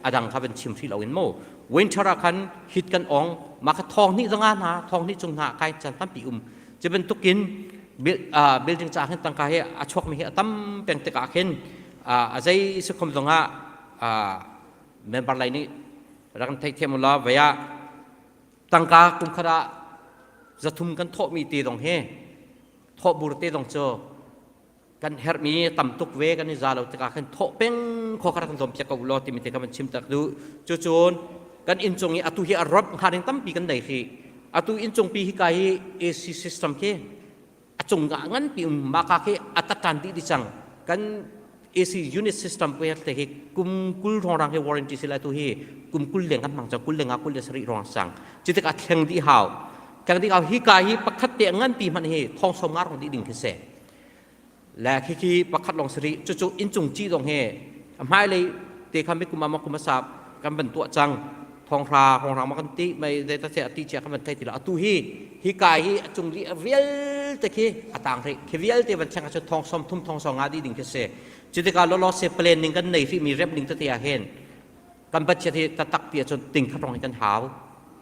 adang kha van chim hrih loin maw winter ah khan hit kan ong mah kha thong hnih zanga hna thong hnih cung hna kai caan tampi um cu bantukin building ca hin tangka hi a chuakmi hi a tam peng tikah khin a zei si khom zongah member lai nih rak kan theihthiam ulaw vei ah tangka kum khat ah zathum kan thawhmi te dong hi thawhbur te dong cu kan herhmi tam tuk ve kan i za lo tikah khan thawh peng kho kha kan zuam piak ko law timi te kha van chim tak du cucun kan inn cung i atu hi a rop hnga ding tampi kan nei hi atu inn cung pi hi ka hi AC system khi a cung ah nganpi um maka khi a tatan dih di cang kan AC unit system pe te hi kum kul rong rang hi warranty si lai tu hi kum kul leng kan hmang cang kul lenga kul le sarih rong sang cutik a thleng dih hau thleng dih hau hi ka hi pakhat te nganpi hman hi thong som nga rong dih ding khi se le khi khi pakhat long sari cu cu inncung ci dong he hmai lei te kha mi kuma ma kuma sa kan ban tuah cang thonghra hongrang ma kan ti mai de ta che ati chia kan ban thai ti la atu hi hi kai hi chung li vialte khi atang ri khi vialte van chang chu thong som thum thong som nga di ding khi se chutika lo lo se plan ning kan nei fi mi rep ning te te hen kan Pathian hi tatak ti ahcun ting khat rong hi kan hau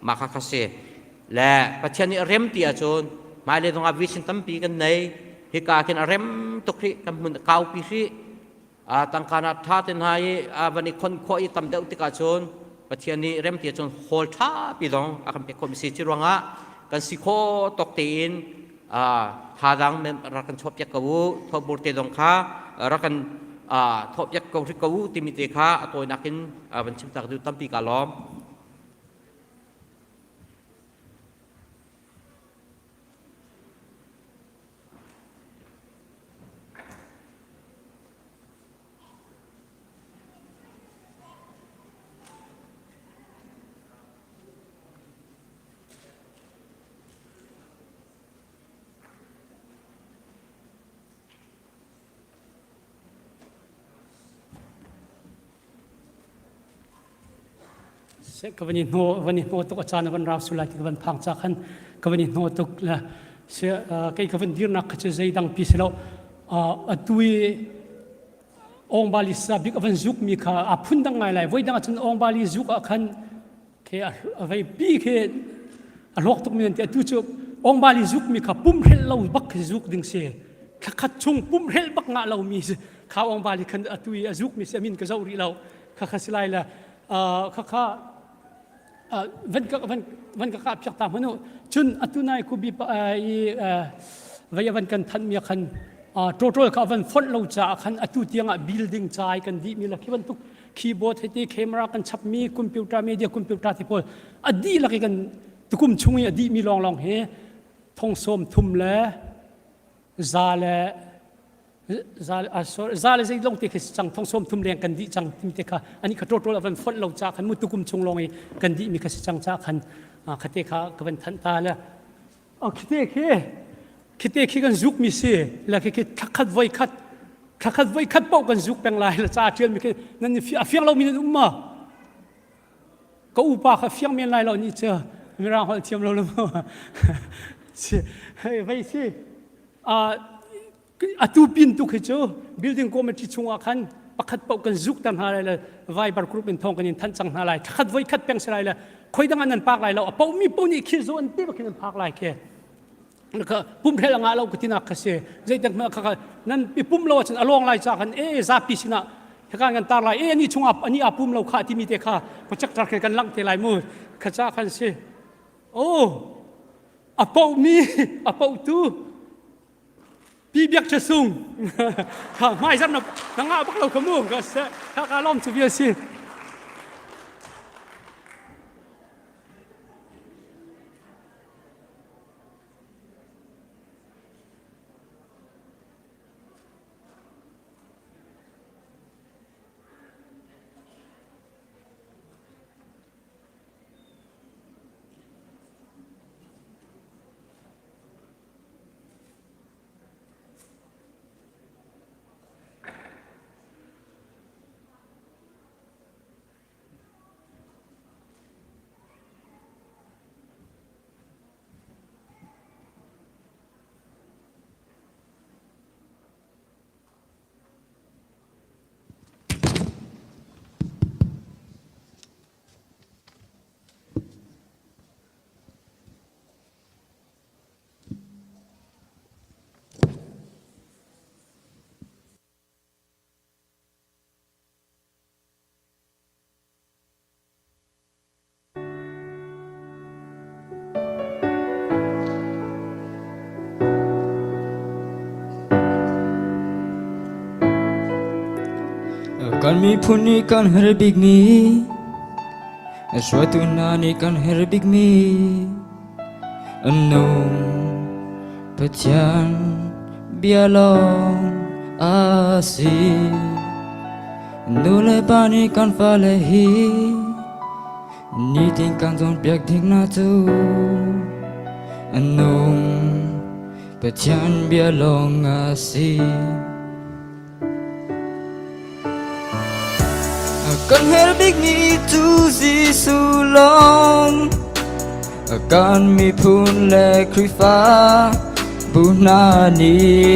mah kha kha si le Pathian nih a rem ti ahcun hmailei zongah vision tampi kan nei hika khin a rem tuk hrih kan hmun kaupi hrih a tangka na tha te hna i a van i khon khawh i tam deuh tikah cun Pathian nih rem ti ahcun hall tha pi zong a kan pek khawh mi si ci ruangah kan si khawh tawk tein thadang rak kan chuah piak ko u thawbur te zong kha rak kan thawh piak ko hrik ko u timi te kha a tawinak in van chim tak duh tampi ka lawm. Ka van i hno van i hno tuk a caan a van rau sulai ti ka van phang ca khan ka van i hno tuk le se kei ka van dirnak kha cu zeidang pi si lo atu i ong bali sa bik a van zuk mi kha a phun dang ngai lai voi dang ahcun ong bali zuk ah khan khi a vei pi khi a hlawk tuk mi an ti atu cu ongbali zuk mi kha pum hrelh lo bak khi zuk ding si thlakhat chung pum hrelh bak ngah lo mi kha ongbali khan atu i a zuk mi si amin ka zoh rih lo kha kha si lai le kha kha van ka van van ka ka piak ta hmanu cun atu nai ku bi i vei van kan thanh mi khan total kha van fonh lo ca khan atu tiang ah building chai kan dih mi la khi bantuk keyboard hiti camera kan chapmi computer media computer ti pawl a dihlak i kan tukum chung i a dihmi lawnglawng hi thong sawm thum le za le za sorry za le zei long te khi cang thong sawm thum leng kan dih cang timi te kha ani kha total a van fonh lo cha khan mu tukum chung lawng i kan dih mi kha si cang cha khan khate kha ka van thanh ta le khite khi khite khi kan zuk mi si le khi khi thlakhat voi khat thlakhat voi khat paoh kan zuk peng lai le ca ṭial mi khi nan a fiang lo mi nan um ma ka upa kha fiang men lai lo ni cu mirang holh thiam lo lo mu vei si. Atu pin tuk hi cu building committee chungah khan pakhat paoh kan zuk ter hna lai le Viber group in thawng kan in thanh cang hna lai. Thakhat voi khat peng si lai le khoi dang ah nan pak lai lo. A paoh mi paoh nih khi zo an te bak hin an phak lai khi. Ka pumhrel a ngah lo ka tinak kha si. Zeitik hmanh kha nan i pum lo ahcun a lawng lai ca khan e zapi sinah hika kan tar lai e ani chungah ani a pum lo kha timi te kha projector khin kan langh te lai mu kha ca khan si. Oh a poh mi a poh tu Pi Biak Ṭha Sung kha hmaizarh na na ngah bak lo kha mu ka se kha ka lawm cu vial si. Kan miphun nih kan herh bikmi hruaitu hna nih kan herh bikmi An nung Pathian bia lawng a si. Nu le pa nih kan fale hi nitin kan cawnpiak ding hna cu an nung Pathian bia lawng a si. Kan herh bikmi cu Jesuh lawng kan miphun le Khrihfa bu hna nih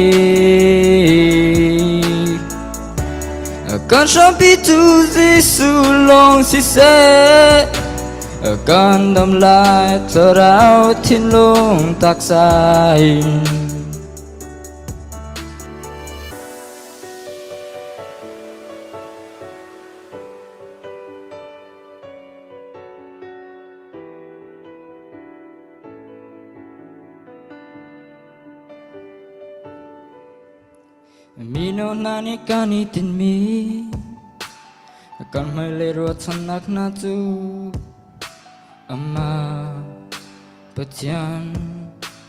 kan hrampi cu Jesuh lawng siseh kan dam lai thlarau thinlung taksa in. Mino hna nih kan i tinhmi kan hmailei ruahchannak hna cu amah Pathian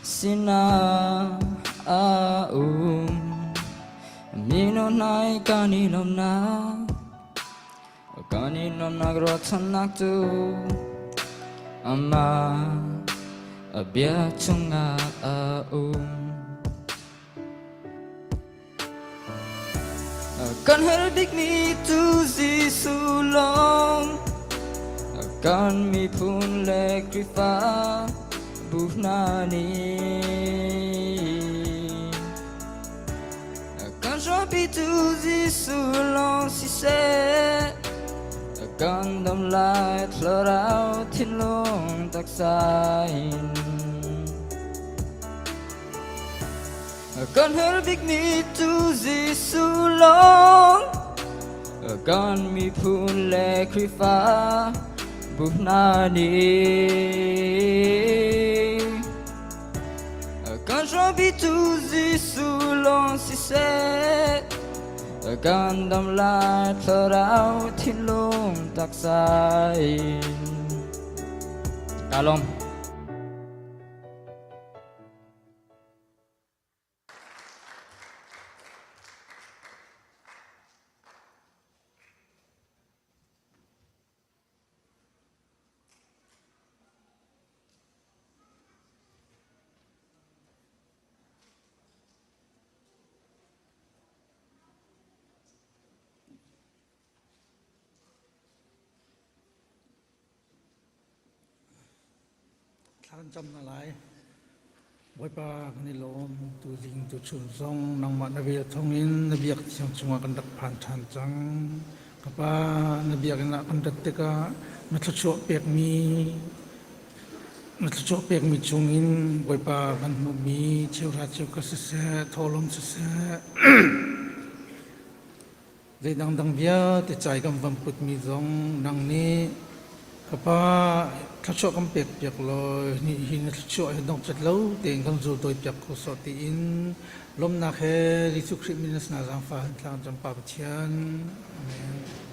sinah a um. Mino hna i kan i lawmhnak kan i nuamhnak ruahchannak cu amah a bia chungah a um. Kan herh bikmi cu Jesuh lawng kan miphun le Khrihfa bu hna nih kan hrampi cu Jesuh lawng siseh kan dam lai thlarau thinlung taksa in. Kan herh bikmi cu Jesuh lawng kan miphun le Khrihfa bu hna nih kan hrampi cu Jesuh lawng siseh kan dam lai thlarau thinlung taksa in. Ka lawm. Thla kan cam hna lai. Bawipa kan i lawm tuzing tuchun zong nangmah na vel thawngin na biak thiang chungah kan rak phan ṭhan cang. Ka Pa, na biakinn ah kan rat tikah na thluachuah pekmi na thluachuah pekmi chungin Bawipa kan hmuhmi cheuhra cheukhat siseh, thawhlawm siseh, Zei dangdang vialte cai kan van putmi zong nang nih ka pa thluachuah kan pek piak law hi hi na thluachuah hi dongcat lo tein kan zul dawi piak ko sawh tiin lawmnak he Jesuh Khrih min na sinah zaangfah in thla kan cam Pa Pathian. Amen.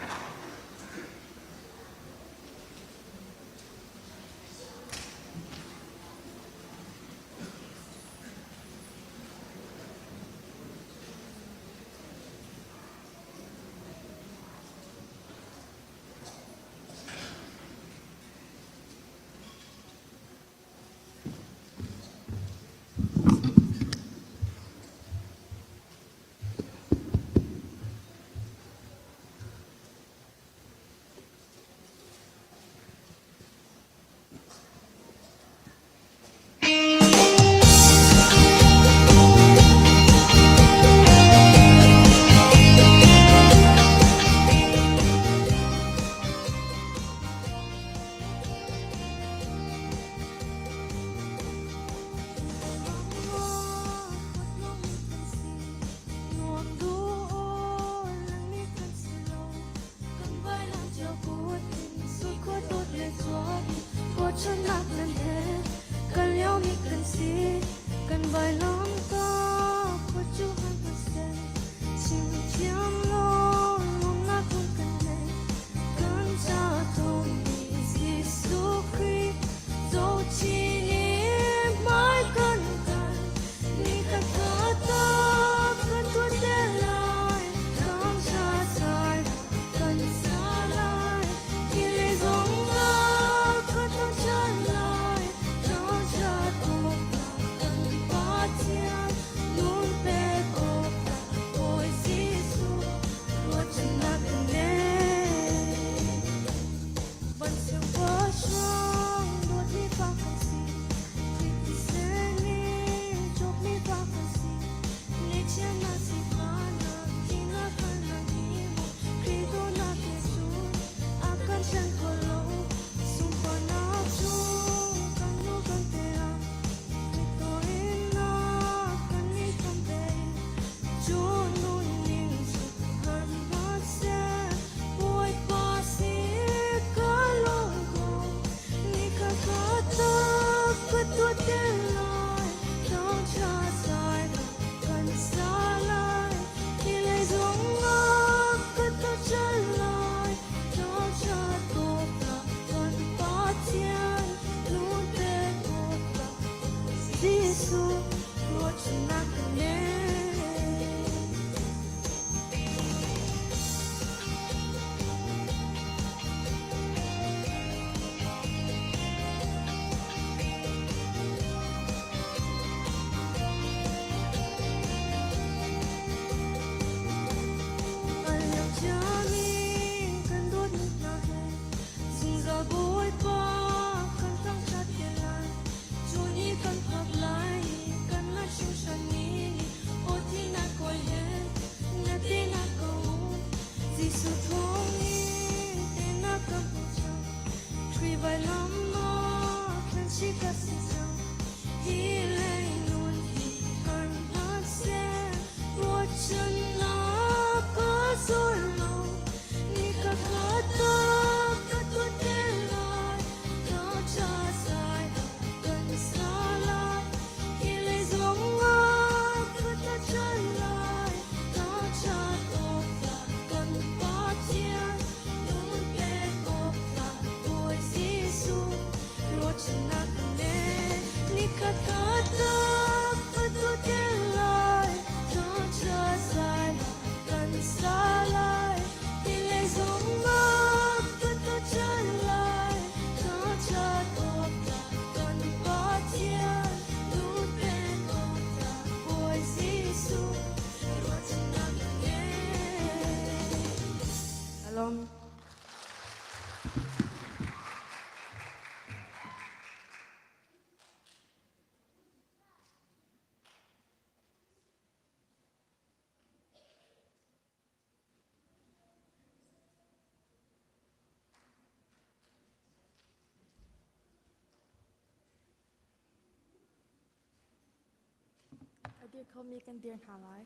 dir khomi kan dir hna lai.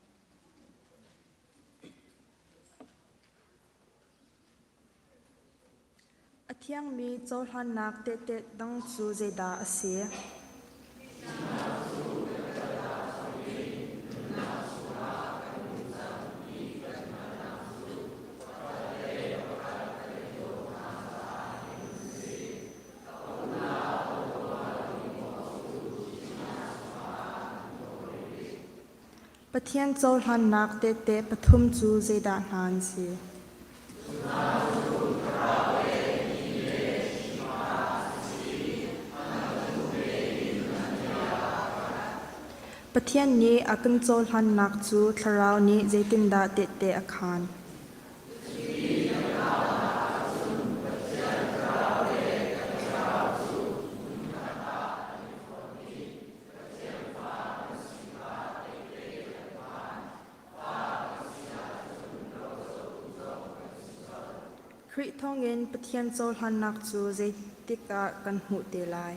A thiangmi cohlannak tehte dang cu zeidah a si? Pathian cohlannak tehte pathum cu zeidah hna an si? Pathian nih a kan cohlannak cu Thlarau nih zeitindah tehte a khaan? Khrih thawngin Pathian cohlannak cu zeitik ah kan hmuh te lai?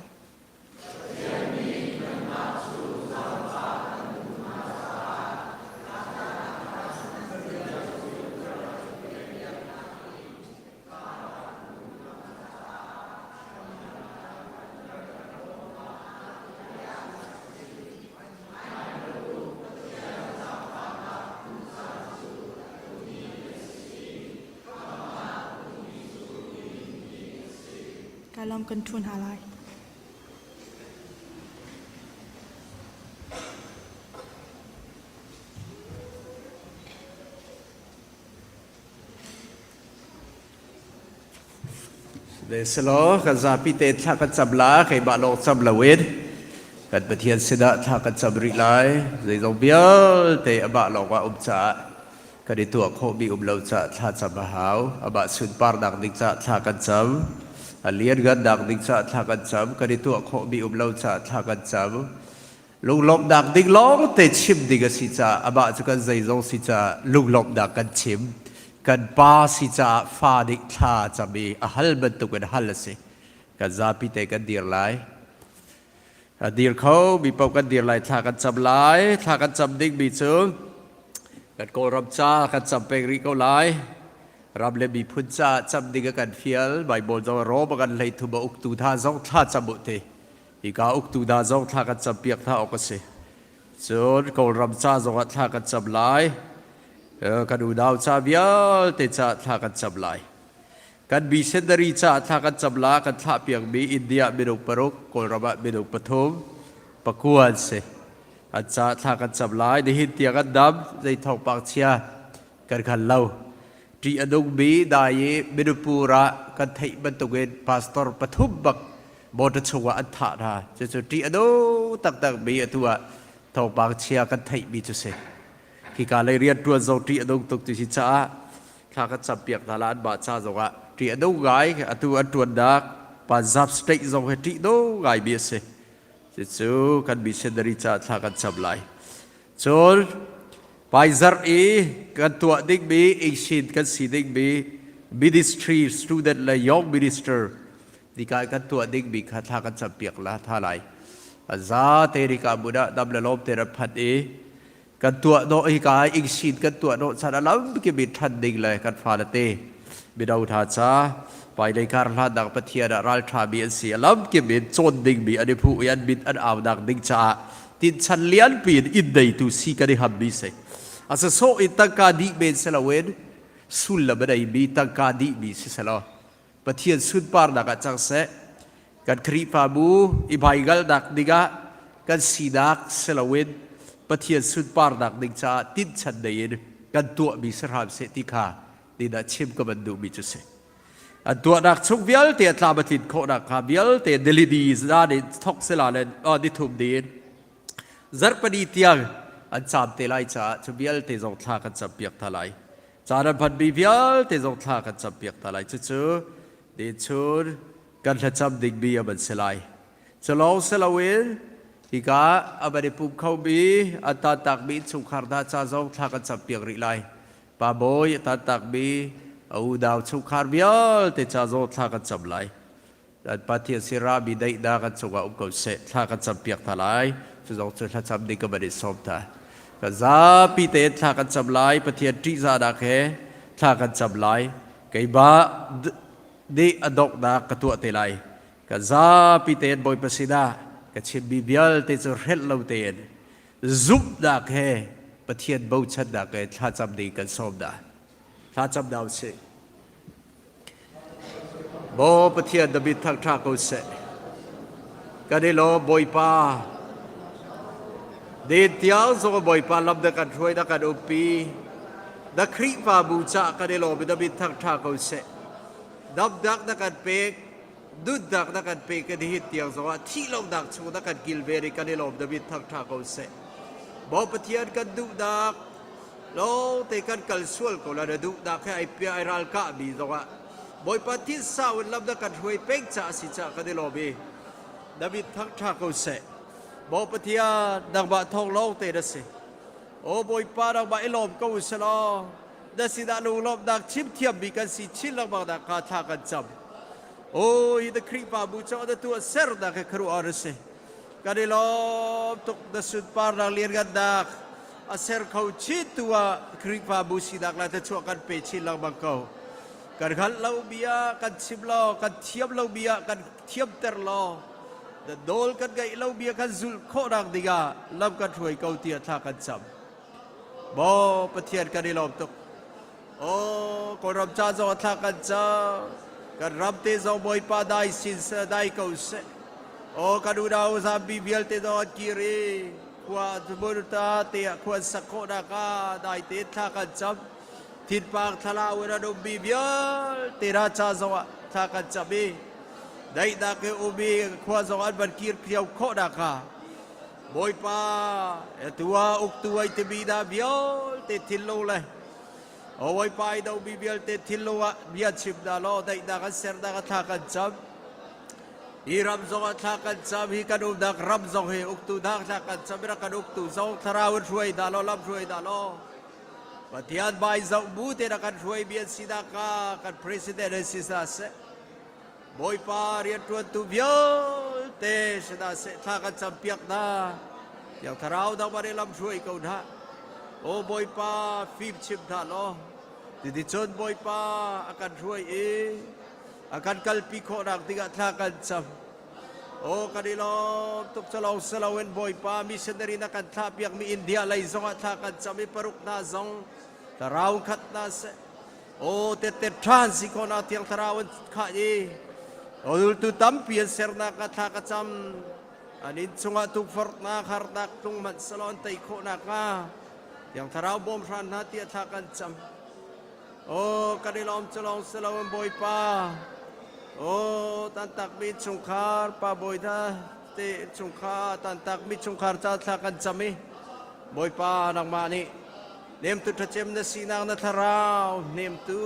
Kai lawm kan ṭhu hna lai. Selaw kan zapi te thla kan cam la keimah lawng cam loin kan Pathian sinah thla kan cam rih lai. Zeizong vialte amah lawng ah um caah kan i tuah khawhmi um lo caah thla cam a hau. Amah sunparnak ding caah thla kan cam. A lianngannak ding caah thla kan cam. Kan i tuah khawhmi um lo caah thla kan cam. Lunglawmhnak ding lawng te chim ding a si caah amah cu kan zeizong si caah lunglawmhnak kan chim. Kan pa si caah fa nih thla a cam i a hal bantuk in hal a si. Kan zapi te kan dir lai. A dir kho mi paoh kan dir lai thla kan cam lai. Thla kan cam dingmi cu kan Kawlram ca kan cam peng rih ko lai. Ram le miphun caah cam ding a kan fial. Baibal zong Rom a kan hlei thum a uktu hna zong thla cam u ti. Hika uktu hna zong thla kan campiak hna awk a si. Cun Kawlram ca zongah thla kan cam lai. Kan unau ca vialte caah thla kan cam lai. Kan missionary caah thla kan cam la kan thlah piakmi India minung paruk, Kawlram ah minung pathum, pakua an si. An caah thla kan cam lai. Nihin tiang an dam, zei thawngpang chia kan khan lo. Ṭih a nungmi dai i Manipur ah kan theih bantukin pastor pathum bak motor chungah an thah hna. Cucu ṭih a nung taktakmi atu ah thawngpang chia kan theihmi cu si. Hika lei rianṭuan zong ṭih a nung tuk ti si caah thla kan campiak hna la anmah ca zongah ṭih a nung ngai. Atu an ṭuannak Punjab state zong hi ṭih nung ngaimi a si. Cucu kan missionary caah thla kan cam lai. Cun Pfizer i kan tuah dingmi Asian kan si dingmi ministry student le young minister nika kan tuah dingmi kha thla kan campiak la tha lai. A za te rika mun ah dam le lawm te rat phat i kan tuah dawh hi ka ingsin kan tuah dawh chan alam ki mi than ding le kan fa le te mino tha cha pailei kar hlan nak pathian ah ral tha mi an si alam ki min cawn ding mi an i phu i an mit an au nak ding caah tinhchan lianpi in inn neitu si kan i hammi si. A sasawh in tangka dih men si loin sullam a neimi tangka dihmi si selaw Pathian sunparnak ah cang seh. Kan Khrihfabu i hmaigalnak dingah kan sinak si loin Pathian sunparnak ding caah tinhchan nei in kan tuahmi si hram seh ti kha nidah chim ka van duhmi cu si. An tuahnak chung vialte a tlam a tlin khawhnak kha vialte nilini zan in thok sila le nithum ni in zarhpani tiang an caam te lai caah cu vialte zong thla kan campiak hna lai. Caan an hmanmi vialte zong thla kan campiak hna lai. Cucu ni chun kan thlacam dingmi a van si lai. Culawng si loin hika a van i pum khomi an tantakmi innchungkhar hna ca zong thla kan campiak rih lai. Pa Bawi a tantakmi a unau chungkhar vialte ca zong thla kan cam lai. Pathian sirami daihnak an cungah um ko seh. Thla kan campiak hna lai. Cu zong cu thlacam ding ka van i sawm hna. Ka zapi te thla kan cam lai, Pathian ṭihzahnak he thla kan cam lai. Keimah nih a donghnak ka tuah te lai. Ka zapi tein Bawipa sinah ka chimmi vialte cu hrelh lo tein zumhnak he Pathian bochannak he thlacam ding kan sawm hna. Thlacam hna usih. Maw Pathian na min thangṭha ko seh. Kan i lawm Bawipa. Din tiang zong Bawipa lam na kan hruai na kan umpi. Na Khrihfabu cah kan i lawm i na min thangṭha ko seh. Damnak na kan pek, nunnak na kan pek i nihin tiang zongah thih lonak chung na kan kilven i kan i lawm na min thangṭha ko seh. Maw Pathian kan duhnak lawngte kan kal sual ko la na duhnak he ai pia ai ralkah mi zongah Bawipa titsa in lam na kan hruai peng caah si caah kan i lawm i na min thangṭha ko seh. Maw Pathian nangmah thawng lawngte na si. Aw Bawipa nangmah i lawm ko u selaw na sinah lunglawmhnak chim thiammi kan si chin lengmang nak kha thla kan cam. Aw hi na Khrihfabu caah na tuah sernak he khuaruahhar a si. Kan i lawm tuk na sunparnak lianngannak a ser kho chin tu ah Khrihfabu sinak le thluachuah kan pe chin lengmang ko. Kan hngalh lo bia kan chim law, kan thiam lo bia kan thiamter law, na nawl kan ngaih lo bia kan zulh khawhnak dingah lam kan hruai ko tiah thla kan cam. Maw Pathian kan i lawm tuk. Aw Kawlram ca zong thla kan cam. Kan ram te zong Bawipa dai sin seh dai ko seh. Aw kan unau zambi vialte zong an kir i khua ta te ah khua an sak khawhnak ah dai te thla kan cam. Thinpang thlalau in an ummi vialte hna ca zong ah thla kan cam i daihnak i umi khua zong an van kir phio khawhnak hnga Bawipa atu ah uktu ai timi hna vialte thinlung le Bawipa i domi vialte thinlung ah bia chim hna law daihnak an sernak a thla kan cam. Hi ram zong ah thla kan cam, hi kan umnak ram zong hi uktu hna thla kan cam, rak kan uktu zong thlarau in hruai hna law lam hruai hna law Pathian bai zoh bu te na kan hruai mi an sinak ka kan president an si hna seh. Bawipa rianṭuantu vialte si hna seh thla kan campiak hna. Tiang thlarau dang i lam hruai ko hna. O Bawipa fim chim hna law Cuticun Bawipa a kan hruai i a kan kalpi khawhnak dingah thla kan cam. Aw kan i lawm tuk calong saloin Bawipa missionary na kan thlah piakmi India lei zongah thla kan cam i paruk hna zong thlarau khat hna seh. Aw tette ṭhan si khawhnak thiang thlarau an khah i zultu tampi an sernak ah thla ka cam. An inn chungah tukforhnak harnak tlung hmanh selaw an tei khawh nakhnga thiang thlarau bawm hran hna tiah thla kan cam. Aw kan i lawm culawng si loin Bawipa. Aw tantakmi chungkhar pa bawi hna te chungkhar tantakmi chungkhar ca thla kan cam i Bawipa nangmah nih nemtu ṭhacem na sinak na thlarau nemtu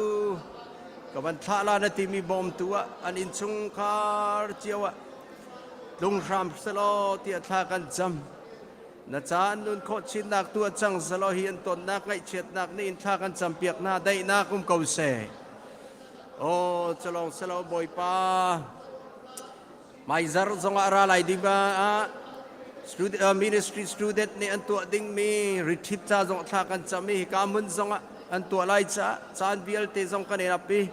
ka van thlah la na timi bawmtu ah an innchungkhar cio ah tlung hram selaw tiah thla kan cam. Na caan nun khawh chinnak tu a cang selaw hi an tonnak ngaihchiatnak nih in thla kan campiak hna daihnak um ko seh. Aw culawng selaw Bawipa Maizar zongah ra lai ding ah student, ministry student nih an tuah dingmi retreat ca zong thla kan cam i hika hmun zongah an tuah lai caah caan vialte zong kan i ap i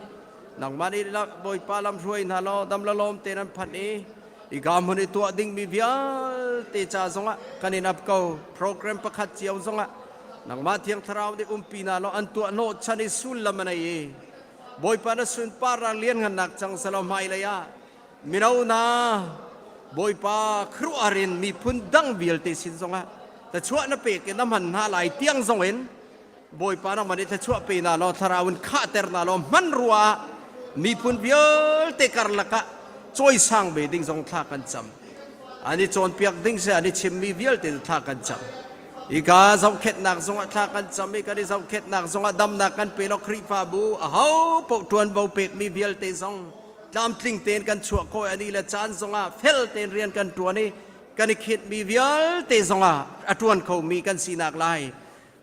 nangmah nih Bawipa lam hruai hna law dam la lawm tein an phanh i Hika hmun i tuah dingmi vialte ca zongah kan in ap ko. Program pakhat cio zongah nangmah Thiang Thlarau nih umpi hna law an tuah hnawhchan i sullam a nei i Bawipa na sunparnak lianngannak cang selaw hmailei ah mino hna Bawipa khuaruahhar in miphun dang vialte sin zongah thluachuah na pek i na hman hna lai tiang zongin Bawipa nangmah nih thluachuah pe hna law thlarau in khahter hna law hmanrua ah miphun vialte karlak ah cawisang ve ding zong thla kan cam. An i cawnpiak ding si an i chimmi vialte thla kan cam. Hika zohkhenhnak zongah thla kan cam i kan i zohkhenhnak zongah damnak kan pe law Khrihfabu aho paoh ṭuanvo pekmi vialte zong tlamtling tein kan chuah khawh i ani le caan zongah fel tein rian kan ṭuan i kan i khinhmi vialte zongah a ṭuan khomi kan sinak lai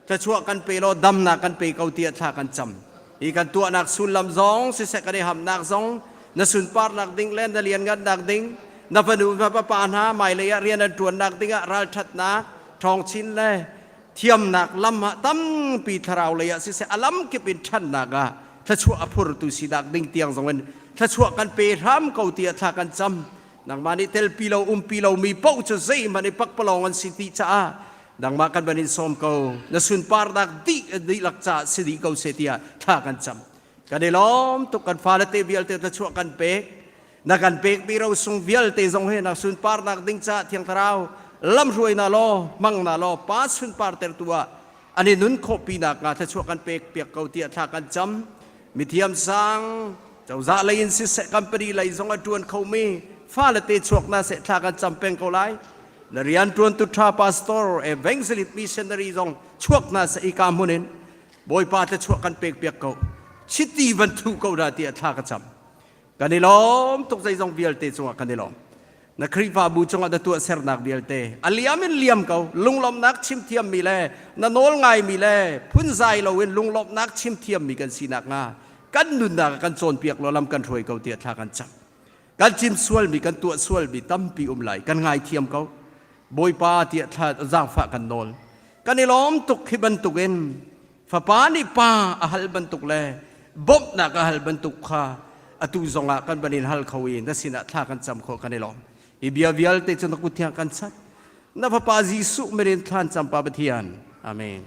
thluachuah kan pe law damnak kan pe ko tiah thla kan cam. Hi kan tuahnak sullam zong siseh kan i hamnak zong na sunparnak ding le na lianngannak ding na fanu na papa hna hmailei ah rian an ṭuannak ding ah ralṭhatnak ṭhawng chin le Thiamnak lam ah tampi thlarau lei ah siseh a lam kip in ṭhannak ah thluachuah a phurtu sinak ding tiang zong in thluachuah kan pe hram ko tiah thla kan cam. Nangmah nih telpi lo umpi lomi paoh cu zeihmanh i pakpalawng an si ti caah nangmah kan van in sawm ko. Na sunparnak dih dihlak caah si dih ko seh tiah thla kan cam. Kan i lawm tuk kan fale te vialte thluachuah kan pek. Na kan pekmi rosung vialte zong hi na sunparnak ding caah Thiang Thlarau lamhruai na law hmang na law pa sunpartertu ah an i nun khawh pinak hnga thluachuah kan pek piak ko tiah thla kan cam. Mithiam sang cozah lei in siseh company lei zong a ṭuan khomi fale te chuak na seh thla kan cam peng ko lai. Na rian ṭuantu ṭha pastor evangelist missionary zong chuak na seh i ka hmun in Bawipa thluachuah kan pek piak ko. Chiti van thu ko dah tiah thla ka cam. Kan i lawm tuk zeizong vialte cungah kan i lawm. Na Khrihfabu cungah na tuahsernak vialte a liam in liam ko. Lunglawmhnak chim thiammi le na nawl ngaimi le phunzai loin lunglawmhnak chim thiammi kan si nakhnga kan nunnak ah kan cawnpiak law lam kan hruai ko tiah thla kan cam. Kan chim sualmi kan tuah sualmi tampi um lai. Kan ngaithiam ko. Bawipa tiah thla zaangfah kan nawl. Kan i lawm tuk hi bantukin Fapa nih pa a hal bantuk le bawmhnak a hal bantuk kha atu zongah kan van in hal kho i na sinah thla kan cam khawh kan i lawm. Hi bia vialte cu na kut thiang kan chat. Na Fapa Jesuh min in thlan cam Pa Pathian. Amen.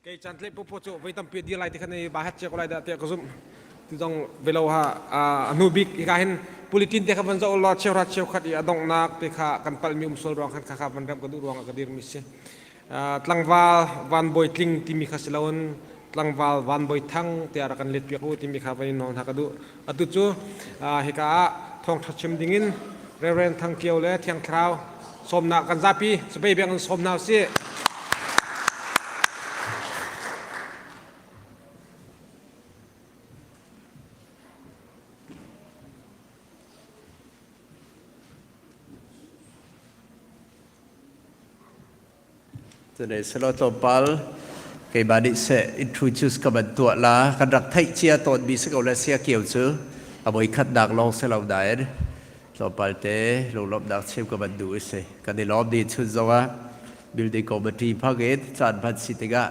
Kei chan tle popo cu voi tampi dir lai ti khan i ba hat che ko lai dah tiah ka zumh. Tu zong velo ha a hnu bik hika hin pulitin te kha van zoh law cheuhra cheukhat i a donghnak te kha kan palhmi um sual ruang khan kha kha van remh ka duh ruang ah ka dirmi si. Tlangval van bawi tling timi kha si loin tlangval van bawi thang tiah rak kan let piak u timi kha van in nawl hna ka duh. Atu cu hika ah thawngṭha chim dingin Reverend Thang Kio le Thiang Thlarau sawmnak kan zapi sabei beng in sawm hna usih. Cunei selaw tlawmpal keimah nih seh introduce ka van tuah la kan rak theih cia tawnmi si ko le sia kio cu a voi khatnak lawng si lo nain tlawmpal te lunglawmhnak chim ka van duh i si kan i lawm ni chun zongah building committee hmang in caan hman si tikah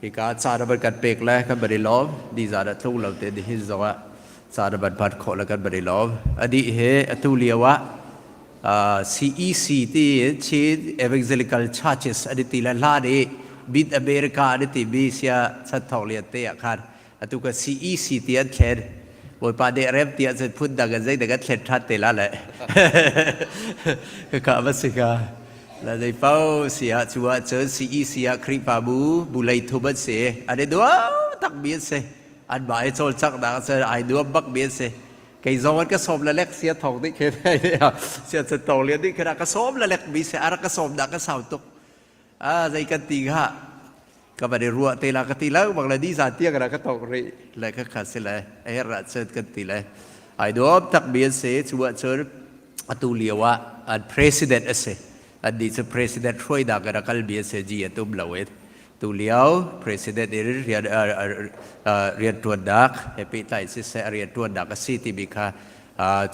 hika caan a van kan pek le kan van i lawm ni zan ah tlung lo te nihin zongah caan a van hman khawh le kan van i lawm anih he atu lio ah CEC ti Chin Evangelical Churches an ti le hlan i Mid America an ti mi sia chan thong lian te ah khan atu ka CEC ti an thlen Bawipa nih rem ti ahcun phun dang in zeidang an thlen ṭhan te la le ka va si ka la zei pau si ah cu ahcun CEC ah Khrihfabu bu lei thum an si an i nuam tak mi an si an mah i cawlcanghnak cun ai nuam bak mi an si Kei zong an ka sawm le lek sia thong dih khe sia chan tong lian dih khe ka sawm le lek mi se ara ka sawm dah ka sau tuk a zei kan ti kha ka van i ruah te la ka ti lo bang le ni zan tiang ra ka tong ri le ka kha si le a her ra cun kan ti le ai dawm tak mi an si chu ah cun atu lio ah an president a si an ni cu president hruai dak in a kal mi an si ji a tum lo in Tulio president in rian rianṭuannak he pehtlai siseh a rianṭuannak a si timi kha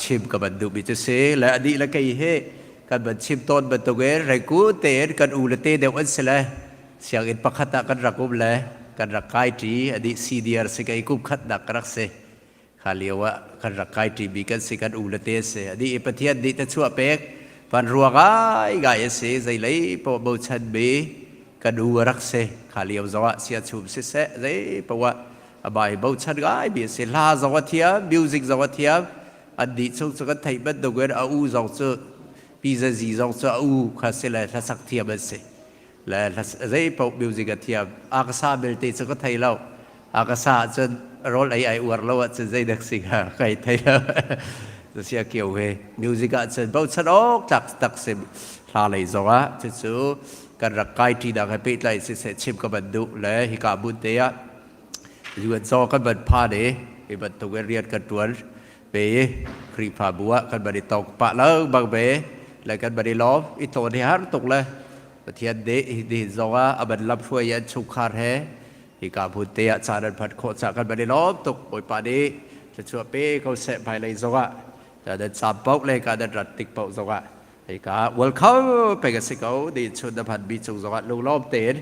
chim ka van duhmi cu si le anih le kei hi kan van chim tawn bantukin rengku tein kan u le te deuh an si le sianginn pakhat ah kan rak um le kan rak kai ṭi anih senior si kei kum khatnak ka rak si Kha lio ah kan rak kai ṭimi kan si kan u le te a si. Anih i Pathian nih thluachuah pek van ruak ai ngai a si. Zeilei poah bochan mi kan u a rak si. Kha lio zongah siachum siseh zei poah amah hi bochan ngai mi a si. Hla zong a thiam, music zong a thiam. An nih chung cu kan theih bantukin a u zong cu Pi Zazi zong cu a u kha si le hlasak thiam an si. Le zei paoh music a thiam a ka sa belte cu ka thei lo a ka sa ahcun rawl ei ai uar lo ahcun zeidak si hnga kai thei lo sia kio he music ahcun bochan awk tlak tak si hla lei zong ah cucu kan rak kai ṭi nak he pehtlai siseh chim ka van duh le hika hmun te ah UN zaw kan van phan i hi bantuk in rian kan ṭuan ve i Khrihfabu ah kan van i tong pah lo bang ve le kan van i lawm i tawn hi har tuk le Pathian nih nihin zongah a ban lamhruai i an chungkhar he hika hmun te ah caan an hman khawh caah kan van i lawm tuk. Bawipa nih thluachuah pe ko seh hmailei zongah nan caam paoh le ka nan rat tik paoh zongah hika welcome pek a si ko. Nihin chun na hmanmi cung zongah lunglawm tein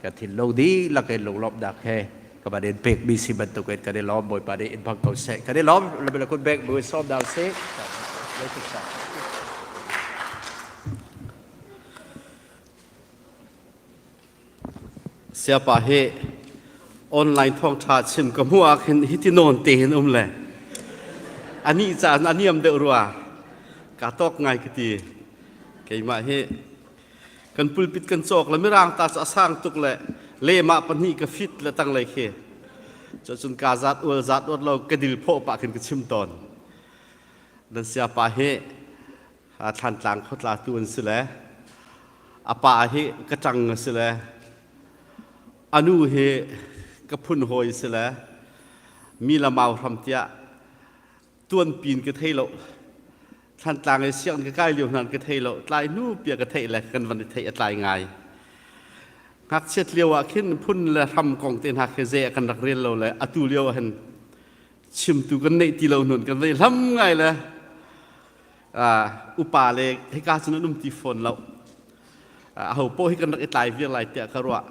ka thinlung dihlak in lunglawmhnak he ka van in pekmi si bantukin kan i lawm. Bawipa nih in hmang ko seh. Kan i lawm. Lamila kun bek bu sawm dau sih. Siapa hi online thawngṭha chim ka hmuh ah khin hiti nawn te hin um le anih caan a niam deuh rua ka tawk ngai ka ti keimah hi kan pulpit kan cawk le mirang ta cu a sang tuk le lehmah pahnih ka fit le tanglei khi cun ka zat ual zat uat lo ka dil phawh pah khin ka chim tawn dan siapa hi Thlantlang khuatlatu an si le a pa hi ka ṭang a si le a nu hi ka phun hawi si le mi la mau hram tiah tuanpin ka thei lo Thlantlang i sianginn ka kai lio hnan ka thei lo tlai hnu pia ka theih le kan van i theih a tlai ngai ngakchiat lio ah khin phun le hram kong te hna khi ze kan rak rel lo le atu lio ah hin chimtu kan neih ti lo nun kan vei hlam ngai le upa le hika cun an um ti fawn lo aho poh hi kan rak i tlai viar lai tiah ka ruah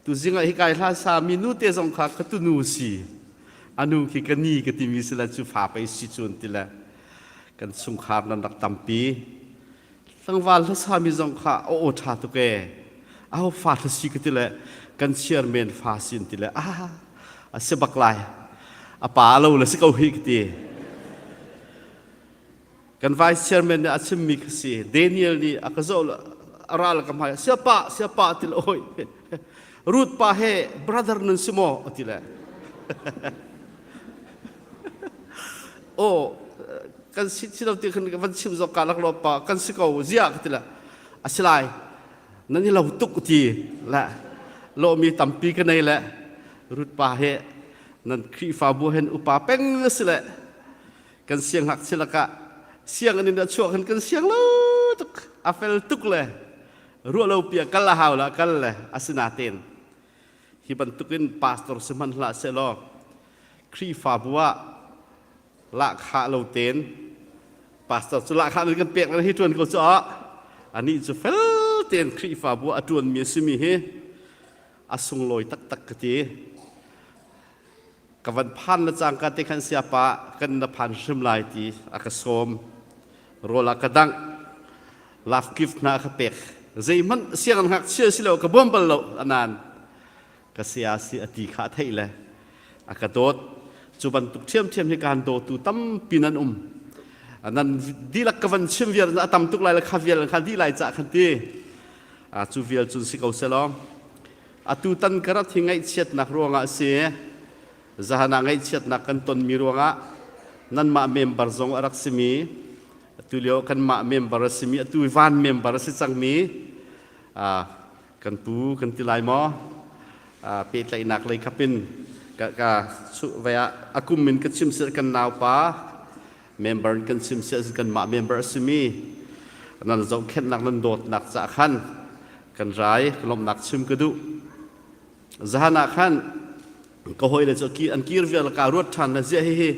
tu zing ah hika i hla sa mi nu te zong kha ka tunu si anu khi ka ni ka timi si le cu fa pei si cun ti le kan chungkhar nan rak tampi tlangval hla sa mi zong kha a aw ṭha tuk e. Aho fa thla si ka ti le kan chairman fa sin ti le ah a si bak lai. A pa lo le si ko hi ka ti. Kan vice chairman nih a chimmi kha si. Daniel nih a ka zoh a ral ka hmai siapa siapa ti le oi Ruth pa he brother nan si maw a ti le. Aw kan si si lo ti khan van chim zok ka lak lo pa kan si ko zia ka ti le a si lai nan i lo tuk ti le lo mi tampi ka nei le Ruth pa he nan Khrihfabu hen upa peng si le kan siang hak silaka siang an in a chuak kan siang lo tuk a fel tuk le ruah lo pia kal a hau la kal le asinaten Hi bantukin pastor si hmanh hlah sehlaw Khrihfabu ah lahkhah lo tein pastor cu lahkhah nan kan pek nan hi ṭuan ko cu ah anih cu fel tein Khrihfabu ah a ṭuanmi a simi hi a sunglawi taktak ka ti. Ka van phan le cangka te khan siapa kan na phan hrim lai ti a ka sawm. Rawl a ka dangh. Love gift hna a ka pek. Zeihmanh sianginn ngakchia si lo ka bawm bal lo anan ka sia si a ti kha a theih le a ka dawt. Cu bantuk ṭhiamṭhiam hi kaan dawtu tampi nan um. Nan dihlak ka van chim vial a tam tuk lai le kha vial kha dih lai cah khan ti. Cu vial cun si ko selaw. Atu tan ka rat hi ngaihchiatnak ruangah a si. Zahan ah ngaihchiatnak kan tonmi ruangah nanmah member zong a rak simi, atu lio kanmah member a simi, atu van member a si cangmi kan pu kan ti lai maw? Pehtlaihnak lei khap in ka ka vai ah a kum in ka chim seh kan naupa member in kan chim seh kanmah member a simi nan zohkhenhnak nan dawtnak cah khan kan rai lawmhnak chim ka duh. Zahan ah khan ka hawile cu an kir vial ka ruat ṭhan na ziah hihi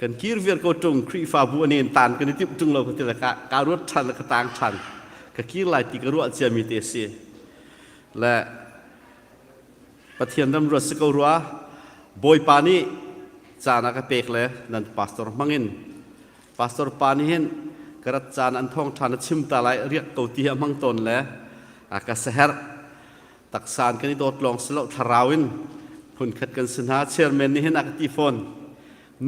kan kir vial ko ṭung Khrihfabu an in tan kan i timh ṭung lo ka ti le ka ka ruat ṭhan le ka tang ṭhan ka kir lai ti ka ruah ciami te si le Pathian ram ruat si ko rua Bawipa nih caan a ka pek le nan pastor hmangin Pastor pa nih hin ka rat caan an thawng ṭhan a chim ta lai riak ko ti hi a hmang tawn le a ka saherh taksa kan i dawt lawng si lo thlarau in phunkhat kan si hna chairman nih hin a ka ti fawn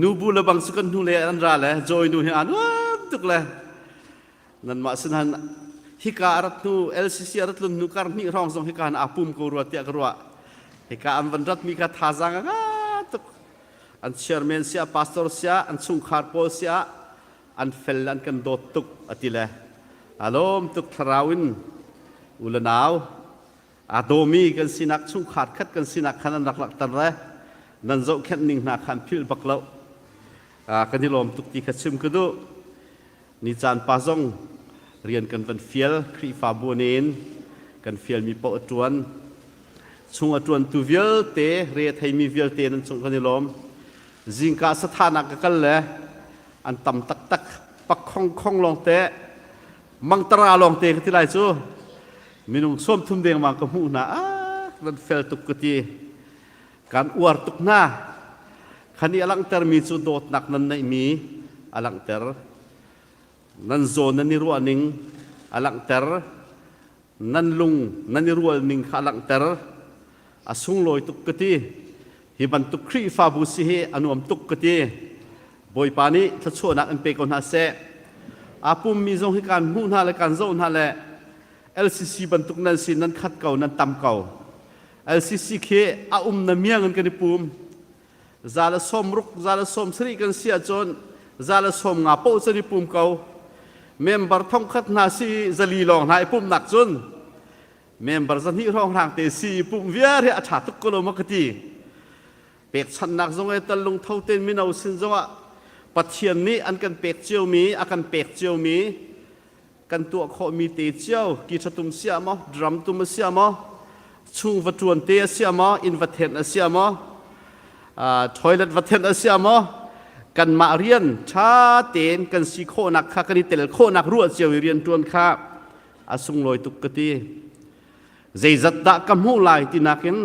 nubu le bang cu kan hnu le an ra le joy nu hi an uam tuk le nanmah sin han hika a rat hnu LCC a rat lun hnu kar hnih hrawng zong hika han aa pum ko rua tiah ka ruah hika an van rat mi kha thazaang a nga tuk an chairman sia pastor sia an chungkhar pawl sia an fel an kan dawt tuk a ti le alawm tuk thlarau in u le nau aa dawmi kan sinak chungkhar khat kan sinak khan an rak langhter le nan zohkhenh ning hna khan philh bak lo kan i lawm tuk ti kha chim ka duh ni caan pa zong rian kan van fial Khrihfabu in kan fialmi paoh a ṭuan chung a ṭuantu vialte re a theimi vialte nan cung kan i lawm zingka sathanak ka kal le an tam taktak pak khong khong lawngte mangtara lawngte ka ti lai cu minung sawm thum dengmang ka hmuh hna ah nan fel tuk ka ti kan uar tuk hna khani a langhtermi cu dawtnak nan neihmi a langhter nan zawn nan i ruah ning a langhter nan lung nan i rual ning kha a langhter a sunglawi tuk ka ti hi bantuk Khrihfabu si hi a nuam tuk ka ti Bawipa nih thluachuahnak in pe ko hna seh aa pummi zong hi kan hmuh hna le kan zoh hna le LCC bantuk nan si nan khat ko nan tam ko LCC khi a um na miang in kan i pum za le sawm ruk za le sawm sarih kan si ahcun za le sawm nga paoh cun i pum ko member thongkhat hna si zali lawng hna i pumnak cun member zahnih hrawnghrang te si i pumh viar hi a ṭha tuk ko lo maw ka ti pekchanhnak zong e tal lungtho tein mino sin zongah Pathian nih an kan pek ciomi a kan pek ciomi kan tuah khawhmi te cio ki ṭhatum sia maw drum tum a sia maw chung va ṭuan te a sia maw inn va thenh a sia maw toilet va thenh a sia maw kanmah rian ṭha tein kan si khawhnak kha kan i tel khawhnak ruah cio i rian ṭuan kha a sunglawi tuk ka ti zeizat dah ka hmuh lai ti nakin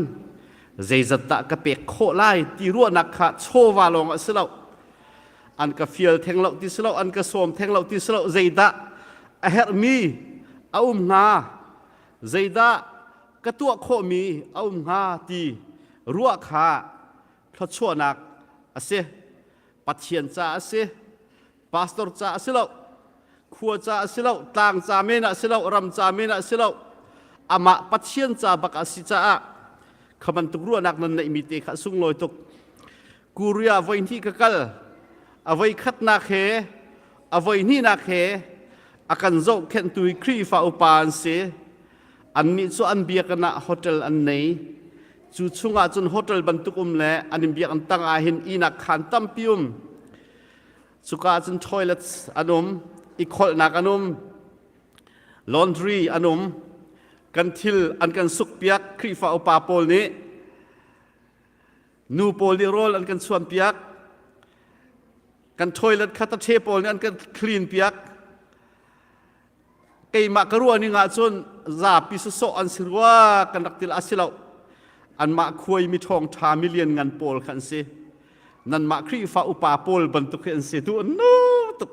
zeizat dah ka pek khawh lai ti ruahnak kha chawva lawng a si lo an ka fial theng lo ti si lo an ka sawm theng lo ti si lo zeidah a herhmi a um hnga zeidah ka tuah khawhmi a um hnga ti ruah kha thluachuahnak a si. Pathian ca a si, pastor ca a si lo, khua ca a si lo, tlang ca men ah si lo, ram ca men ah si lo, amah Pathian ca bak a si caah kha bantuk ruahnak nan neihmi te kha a sunglawi tuk. Korea voi hnih ka kal, a voi khatnak he a voi hnihnak he a kan zohkhenhtu hi Khrihfa upa an si. Annih cu an biakinn ah hotel an nei. Cu chungah cun hotel bantuk um le an in biakinn tang ah hin ihnak khaan tampi um. Cuka ah cun toilets an um, i kholhnak an um, laundry an um. Kan thil an kan sukpiak Khrihfa upa pawl nih nu pawl nih rawl an kan chuanpiak. Kan toilet kha ta pawl nih an kan clean piak. Keimah ka ruah ning ahcun zapi sawsawh an si rua kan rak til a si lo. Anmah khuai mi ṭhawng ṭha milian ngan pawl kha an si. Nanmah Khrihfa upa pawl bantuk hi an si tu an nu tuk.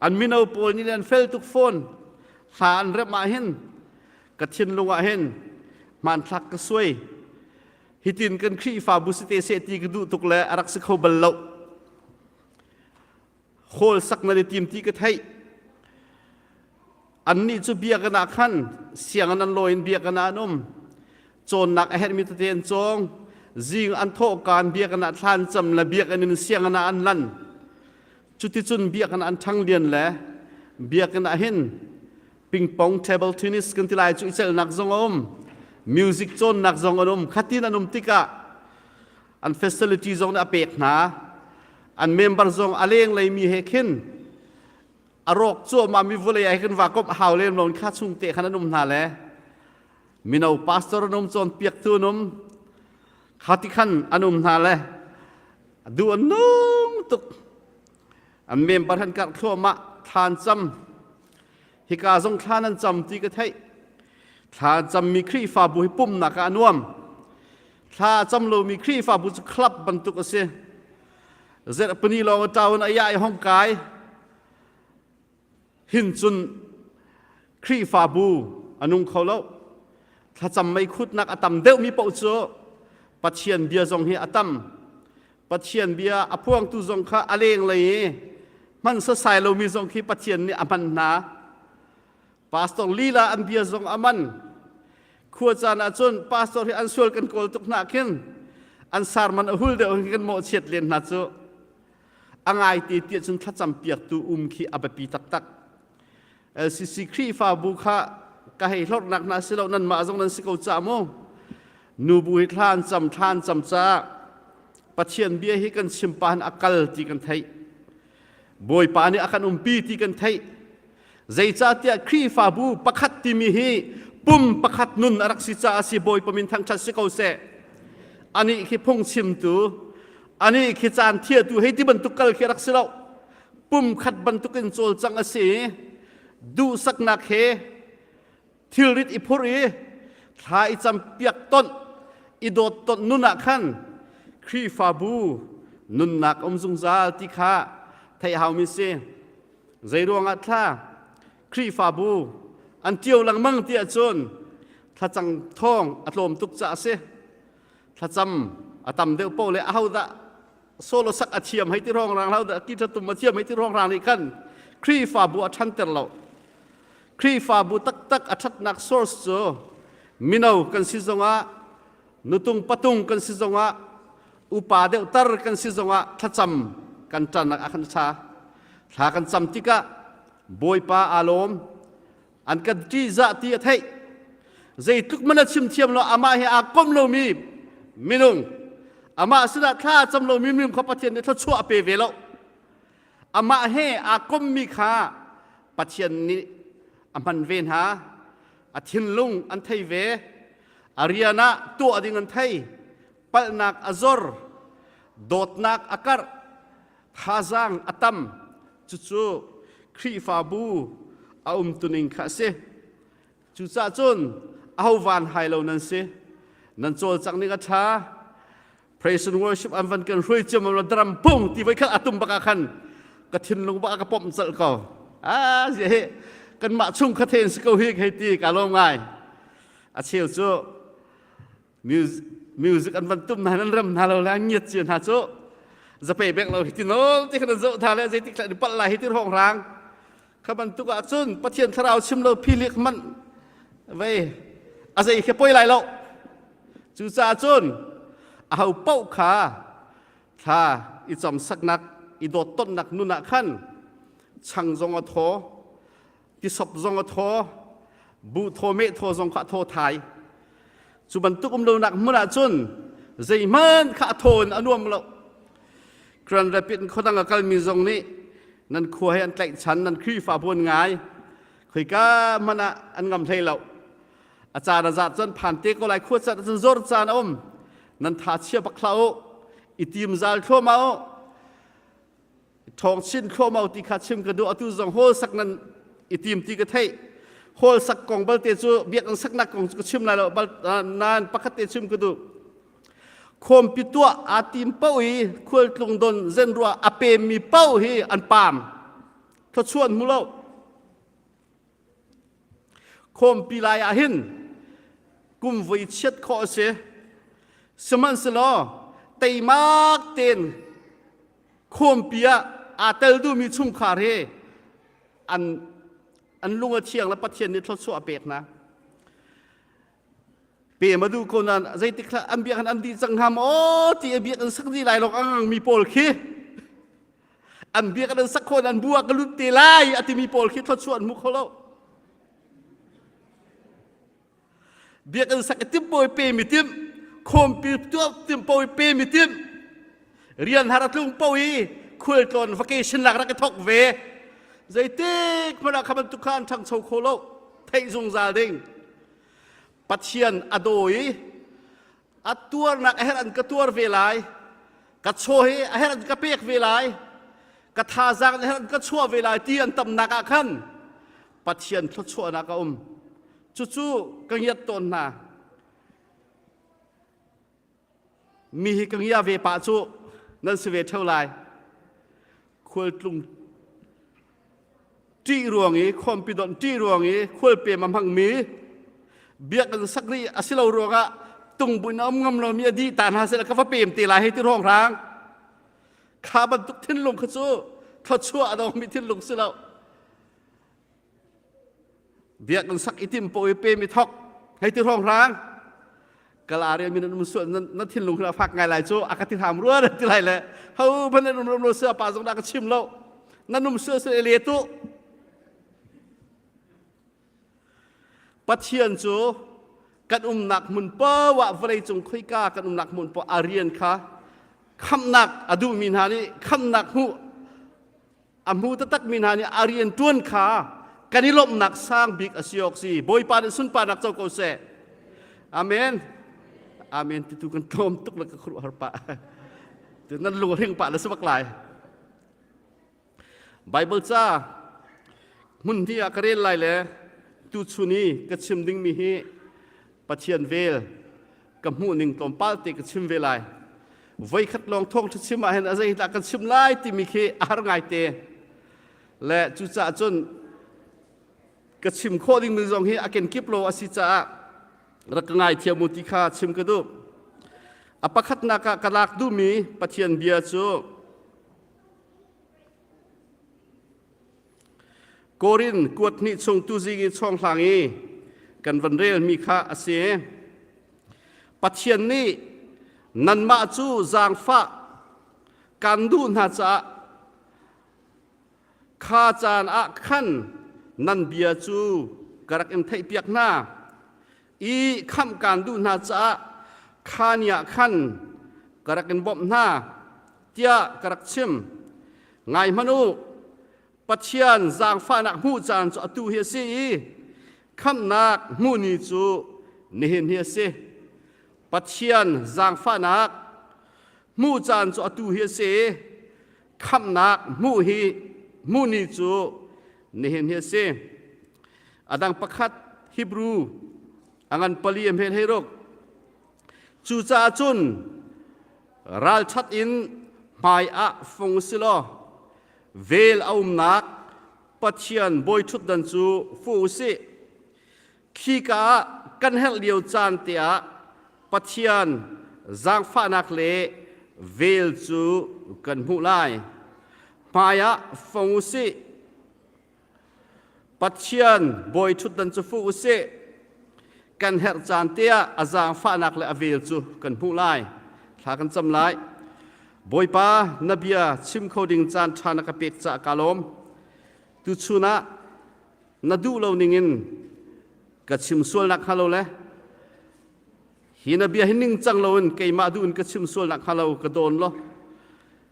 An mino pawl nih an fel tuk fawn. Hla an remh ah hin ka thinlung ah hin hmanthlak ka suai. Hitin kan Khrihfabu si te seh ti ka duh tuk le a rak si kho bal lo. Hall sak nan i tim ti ka theih. Annih cu biakinn ah khan sianginn an lawi in biakinn ah an um. Cawnnak a herhmi tete an cawng. Zing an thawhkaan biakinn ah thla an cam le biakinn in sianginn ah an lan. Cuticun biakinn ah an ṭhang lian le biakinn ah hin pingpong table tennis kan ti lai cu i celhnak zong a um. Music cawnnak zong an um. Khatin an um tikah an facility zong nih a pek hna an member zong a lenglei mi he khin a rawk cuahmah mi vawlei ah khin va komh hau lem lo kha chung te khan an um hna le mino pastor an um cawnpiaktu an um kha ti khan an um hna le duh an nung tuk an member han karh thluahmah thlan cam hika zong thlan an cam ti ka theih thla cammi Khrihfabu hi pumnak ah a nuam Thla a cam lomi Khrihfabu cu club bantuk a si. Zerhpani lawng a ṭau in a iah i hong kai. Hin cun Khrihfabu a nung kho lo. Thlacam meikhutnak a tam deuhmi paoh cu Pathian bia zong hi a tam. Pathian bia a phuangtu zong kha a lenglei i hman sasai lomi zong khi Pathian nih a hman hna. Pastor lila an bia zong a man. Khua caan ahcun pastor hi an sual kan kawl tuk hna khin an sarman a hul deuh hin kan mawhchiat len hna cu. A ngai te tiah cun thlacam piaktu um khi a biapi taktak. LCC Khrihfabu kha ka hei hlorhnak hna si lo nanmah zong nan si ko ca mu. Nubu hi thla an cam thla an cam caah Pathian bia hi kan chim pahan a kal ti kan theih. Bawipa nih a kan umpi ti kan theih. Zeicahtiah Khrihfabu pakhat timi hi pum pakhat nun a rak si caah a si Bawipa min thangṭhat si ko seh. Anih khi phungchimtu, anih khi caan thiatu hei ti bantuk kal khi a rak si lo. Pum khat bantukin cawlcangh a si i duhsaknak he thilrit i phurh i thla i campiak tonh i dawt tonh nun ah khan Khrihfabu nunnak um zungzal ti kha theih haumi si. Zeiruangah thla Khrihfabu an ṭio lengmang ti ahcun thlacang thawng a tlawm tuk caah a si. Thlacam a tam deuh paoh le ahodah solo sak a thiam hei ti rong rang hodah guitar tum a thiam hei ti rong rang nih khan Khrihfabu a ṭhanter lo. Khrihfabu taktak a ṭhatnak source cu mino kan si zongah nutung patung kan si zongah upa deuh tar kan si zongah thlacam kan ṭanak a kan ṭha. Thla kan cam tikah Bawipa aa lawm an kan ṭihzah ti a theih zeitluk man a chim thiam lo amah he aa kom lomi minung amah sinah thla a cam lomi minung kha Pathian nih thluachuah a pe ve lo amah he aa kommi kha Pathian nih a hman ve hna a thinlung an thei ve a rian ah tuah ding an thei palhnak a zor dawtnak a karh thazaang a tam cucu Khrihfabu a umtuning kha a si cucaah cun aho van hai lo nan si nan cawlcangh ning a ṭha praise and worship an van kan hruai ciam lo dram pung ti voi khat atum bak ah khan ka thinlung bak ka pom calh ko a he kanmah chung kha then si ko hi hei ti ka lawm ngai. A cheu cu music an van tum hna nan rem hna lo le an ngiat cio hna cu zapei bek lo hi ti nol ti khan an zoh hna le zeitik thla palh lai hi ti hrawng rang kha bantuk ah cun Pathian thlarau chim lo philik man vei a zei khi poi lai lo. Cucaah cun aho paoh kha thla i cam saknak i dawt tonnak nun ah khan chang zong a thaw, tisop zong a thaw, buh thaw meh thaw zong kha a thaw thai. Cu bantuk um lonak hmun ah cun zeihmanh kha a thaw in a nuam lo. Grand Rapids khuadang a kalmi zong nih nan khua he an tlaihchan, nan Khrihfabu an ngai. Khoika hmanh ah an ngam hlei lo. A caan a zat cun phan te ko lai, khua caan cun zor caan a um. Nan tha chia bak hlah u. I tim zal thluahmah u. Ṭhawng chin thluahmah u ti kha chim ka duh. Atu zong hall sak nan i tim ti ka theih. Hall sak kong balte cu biakinn saknak kong cu ka chim lai lo bal nain pakhat te chim ka duh. Khawmpi tuah aa tim paoh i khualtlung don zenrua a pemmi paoh hi an paam. Thluachuah an hmu lo. Khawmpi lai ah hin kum voi chiat khawh a si. Sihmanhsehlaw teimak tein khawmpi ah aa tel duhmi chungkhar hi an an lung a thiang le Pathian nih thluachuah a pek hna. Pe ma duh ko nain zeitik hlah an biak an dih cang hnga maw ti a biak an sak dih lai lawng a ngang mi pawl khi an biak an sak khawh an bu ah ka lut te lai a timi pawl khi thluachuah an hmu kho lo. Biakinn sak i timh pawi pe mi timh, khawmpi tuah timh pawi pe mi timh, rian har a tlung pawi khualtlawn vacation lak rak i thok ve. Zeitik hmanh ah kha bantuk kha an ṭhangcho kho lo. Theih zungzal ding. Pathian a daw i a tuarnak a herh an ka tuar ve lai. Ka chaw hi a herh an ka pek ve lai. Ka thazaang a herh an ka chuah ve lai ti an tamnak ah khan Pathian thluachuahnak a um. Cucu ka ngiat tawn hna. Mi hi ka ngia ve pah cu nan si ve ṭheo lai. Khualtlung ṭih ruang i khawmpi donh ṭih ruang i khualpem a hmangmi biakinn sak rih a si lo ruangah tungbuin a um ngam lomi a dih ta hna seh ka va pem te lai hei ti hrawnghrang. Kha bantuk thinlung kha cu thluachuah a dongmi thinlung si lo. Biakinn sak i tim paoh i pem i thok hei ti hrawnghrang kala rian min an um sual na thinlung hi a fak ngai lai cu a ka ti hram rua na ti lai le ho hmanh nan um ram lo sia pa zong dah ka chim lo nan um sual sual le tu Pathian cu kan umnak hmun poah vawlei cung khoika kan umnak hmun poah a rian kha khamnak a duhmi hna nih khamnak hmuh A hmu taktakmi hna nih a rian ṭuan kha kan i lawmhnak sang bik a si awk si. Bawipa nih sunparnak co ko seh. Amen. Amen ti tu kan tlawm tuk le ka khuaruahhar pah. Tu nan lung hring pah le si bak lai. Bible ca hmun hnih ah ka rel lai le tu chun i ka chim dingmi hi Pathian vel ka hmuh ning tlawmpal te ka chim ve lai. Voikhat lawng thawngṭha chim ah hin a zei dah kan chim lai timi khi a har ngai te. Le cucaah cun ka chim khawh dingmi zong hi a kenkip lo a si caah rak ka ngaithiam u ti kha chim ka duh. A pakhatnak ah ka lak duhmi Pathian bia cu Korin kuat hnih chung tuzing i chawnghlang i kan van relmi kha a si. Pathian nih nanmah cu zaangfah kan duh hna caah kha caan ah khan nan bia cu ka rak in theihpiak hna i khamh kaan duh hna caah kha ni ah khan ka rak in bawmh hna tiah ka rak chim. Ngai hmanh u, Pathian zaangfahnak hmuh caan cu atu hi a si i khamhnak hmuh ni cu nihin hi a si. Pathian zaangfahnak hmuh caan cu atu hi a si i khamhnak hmuh hi hmuh ni cu nihin hi a si. A dang pakhat Hebrew a ngan pali a hmel hei ruk. Cucaah cun ralṭhat in hmai ah fung si law vel a umnak Pathian bawiṭhutdan cu fu u sih. Khika ah kan herh lio caan te ah Pathian zaangfahnak le vel cu kan hmuh lai. Hmai ah fong u sih. Pathian bawi ṭhutdan cu fuh u sih. Kan herh caan te ah a zaangfahnak le a vel cu kan hmuh lai. Thla kan cam lai. Bawipa, na bia chim kho ding caan ṭha na ka pek caah kaa lawm. Tuchun ah na duh lo ningin ka chim sualnak hnga lo le hi na bia hi ningcang loin keimah duh in ka chim sualnak hnga lo ka dawn law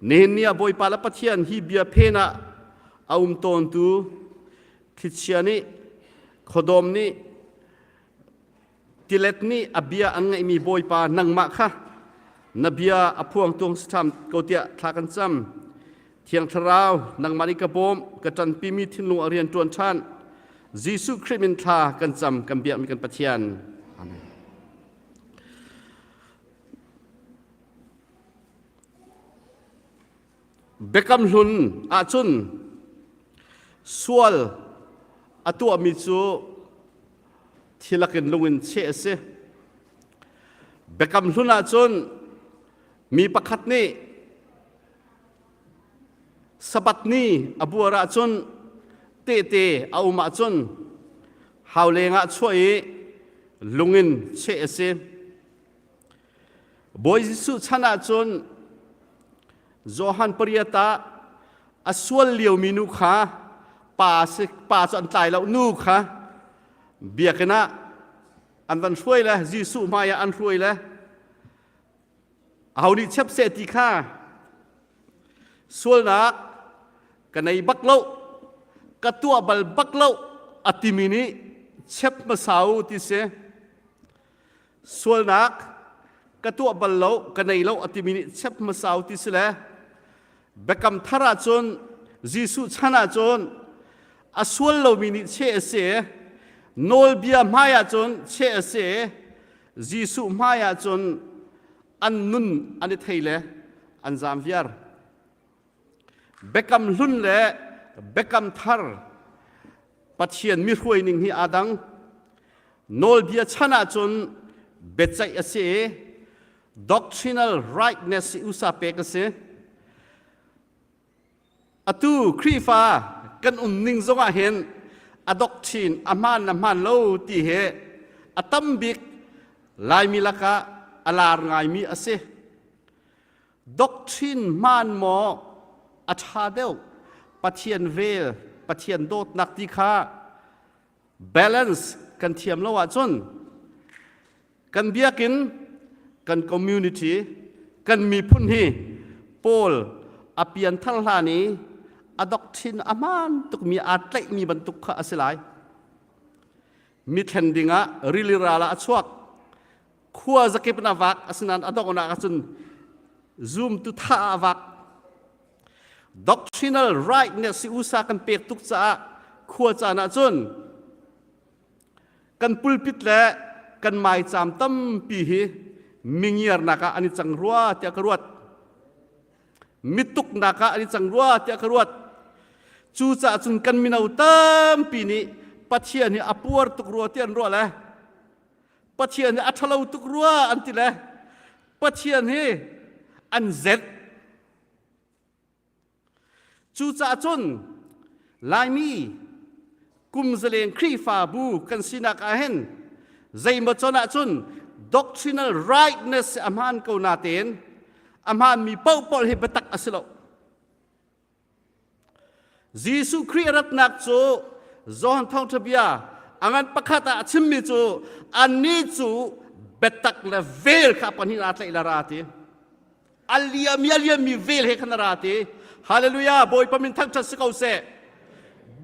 nihin ni ah Bawipa le Pathian hi bia phen ah a um tawntu thlichia nih khuadawm nih tilet nih a bia an ngaihmi Bawipa nangmah kha na bia a phuang tuang si ṭham ko tiah thla kan cam. Thiang Thlarau nangmah nih ka bawm ka ṭanpimi thinlung a rian ṭuan ṭhan. Jesuh Khrih min thla kan cam kan biakmi kan Pathian. Amen. Biakam hlun ahcun sual a tuahmi cu thilak in lung in cheh a si. Biakam hlun ahcun mi pakhat nih Sabbath ni a buar ahcun tehte a um ahcun hauleng ah chuah i lung in cheh a si. Bawi Jesuh chan ahcun Johan pariat ah a sual liomi nu kha pa si pa cu an tlai lo nu kha biakinn ah an van hruai le Jesuh hmai ah an hruai le aho nih chep seh ti kha sualnak ka nei bak lo ka tuah bal bak lo a timi nih chep hmasa u ti si Sualnak ka tuah bal lo, ka nei lo a timi nih chep hmasa u ti si le Biakam thar ahcun Jesuh chan ahcun a sual lomi nih cheh a si, nawlbia hmai ahcun cheh a si, Jesuh hmai ahcun an nun an i thei le an zaam viar. Biakam hlun le biakam thar Pathian mi hruai ning hi aa dang. Nawlbia chan ahcun biaceih a si i doctrinal rightness hi usa pek a si. Atu Khrihfa kan um ning zong ah hin a doctrine a hmaan a hmaan lo ti hi a tam bik Laimi lakah a lar ngaimi a si. Doctrine hmaan maw a ṭha deuh Pathian vel Pathian dawtnak ti kha balance kan thiam lo ahcun kan biakinn kan community kan miphun hi Paul a pianthar hlan i a doctrine a hmaan tukmi aa tlaihmi bantuk kha a si lai. Mi thlen dingah rili ral ah a chuak. Khua zakip in a vak asinain a donghnak ahcun zumtu tha ah a vak. Doctrinal rightness si usa kan pek tuk caah khua caan ahcun kan pulpit le kan maicaam tampi hi mingiarnak ah an i cang rua tiah ka ruat. Mituknak ah an i cang rua tiah ka ruat. Cucaah cun kan mino tampi nih Pathian hi a puar tuk rua tiah an ruah le Pathian hi a ṭhalo tuk rua an ti le Pathian hi an zenh. Cucaah cun Laimi kum zaleng Khrihfabu kan sinak ah hin zeimaw con ahcun doctrinal rightness a hmaan ko natein a hmaanmi paohpaoh hi biatak a si lo. Jesuh Khrih ratnak cu John Thawngṭha bia a ngan pakhat ah a chimmi cu annih cu biatak le vel kha pahnih aa tlaih la ra ti. A liami a liammi vel he khan a ra ti. Hallelujah Bawipa min thangṭhat si ko seh.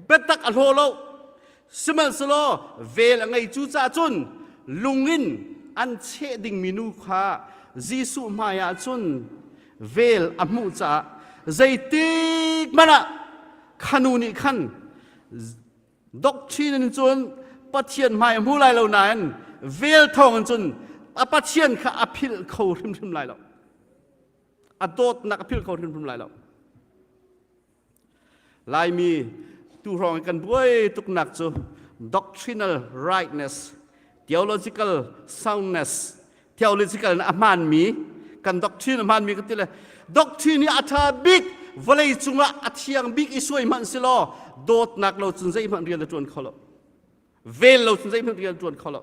Biatak a hlaw lo. Sihmanhsehlaw vel a ngei cu caah cun lungin an cheh dingmi nu kha Jesuh hmaiah cun vel a hmuh caah zeitik hmanh ah khanu nih khan doctrine in cun Pathian hmai a hmu lai lo nain vel thawng in cun a Pathian kha a philh kho hrimhrim lai lo a dawtnak a philh kho hrimhrim lai lo Laimi tu hrawng kan buai tuknak cu doctrinal rightness. Theological soundness, theological na a hmaanmi kan doctrine a hmaanmi kan ti le doctrine hi a ṭha bik vawlei cungah a thiang bik i suai hmanh si law dawtnak lo cun zeihmanh rian a ṭuan kho lo. Vel lo cun zeihmanh rian a ṭuan kho lo.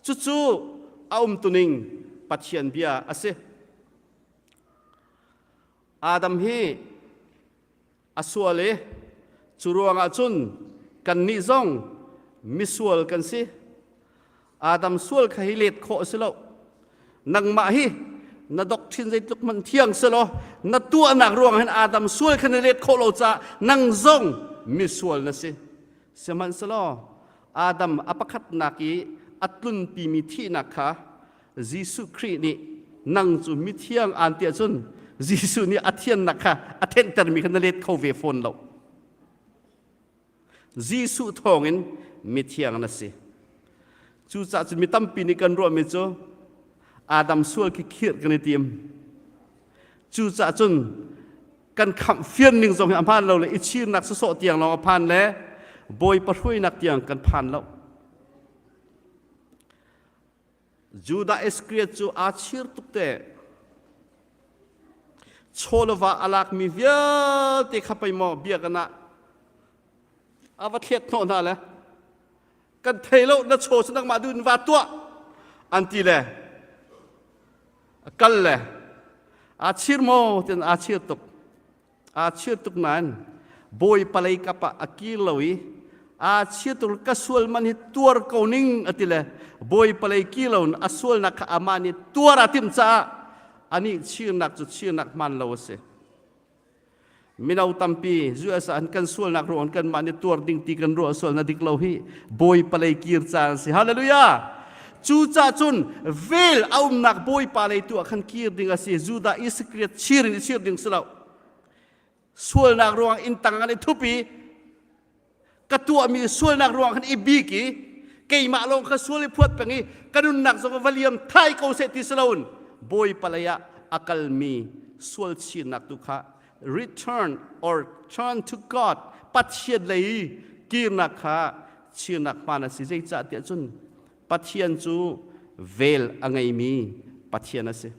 Cucu a umtuning Pathian bia a si. Adam hi a sual i cu ruangah cun kannih zong misual kan si. Adam sual kha hi let khawh a si lo. Nangmah hi na doctrine zeitluk hmanh thiang si law na tuahnak ruang hin Adam sual kha na let khawh lo caah nang zong misual na si. Sihmanhsehlaw Adam a pakhatnak i a tlunpimi thihnak kha Jesuh Khrih nih nang cu mithiang aan tiah cun Jesuh nih a thiannak kha a thenhtermi kha na let kho ve fawn lo. Jesuh thawngin mithiang na si. Cucaah cun mi tampi nih kan ruahmi cu Adam sual khi khirh kan i tim. Cucaah cun kan khamh fian ning zong hi a hmaan lo le i chirnak sawsawh tiang lawng a phan le Bawipa hruainak tiang kan phan lo. Judah Iskariot cu aa chir tuk te. Chawleva a lakmi vialte kha pei maw biakinn ah a va thlet hnawh hna le kan thei lo na chaw cu nangmah duh in va tuah an ti le a kal le aa chir maw tian aa chir tuk aa chir tuk nain bawi palei kap ah a kir lo i aa chir tuk ka sual man hi tuar ko ning a ti le bawi palei kir lo in a sualnak kha amah nih tuar a timh caah anih chirnak cu chirnak hmaan lo a si mino tampi US ah kan sualnak ruang kanmah nih tuar ding ti kan ruah sual na dik lo hi bawi palei kir caan si hallelujah Cucah cun vel a umnak bawipa lei tu ah khan kir ding a si. Judah Iskariot chir in i chir ding si lo. Sualnak ruang inn tang an i thup i ka tuahmi sualnak ruang khan i bik i keimah lawng kha sual i phuat peng i ka nunnak zong va liam thai ko seh ti si loin bawipa lei ah a kalmi sual chirnak tu kha return or turn to God Pathian lei kirnak kha chirnak hmaan a si zeicah tiah cun Pathian cu vel a ngeimi Pathian a si.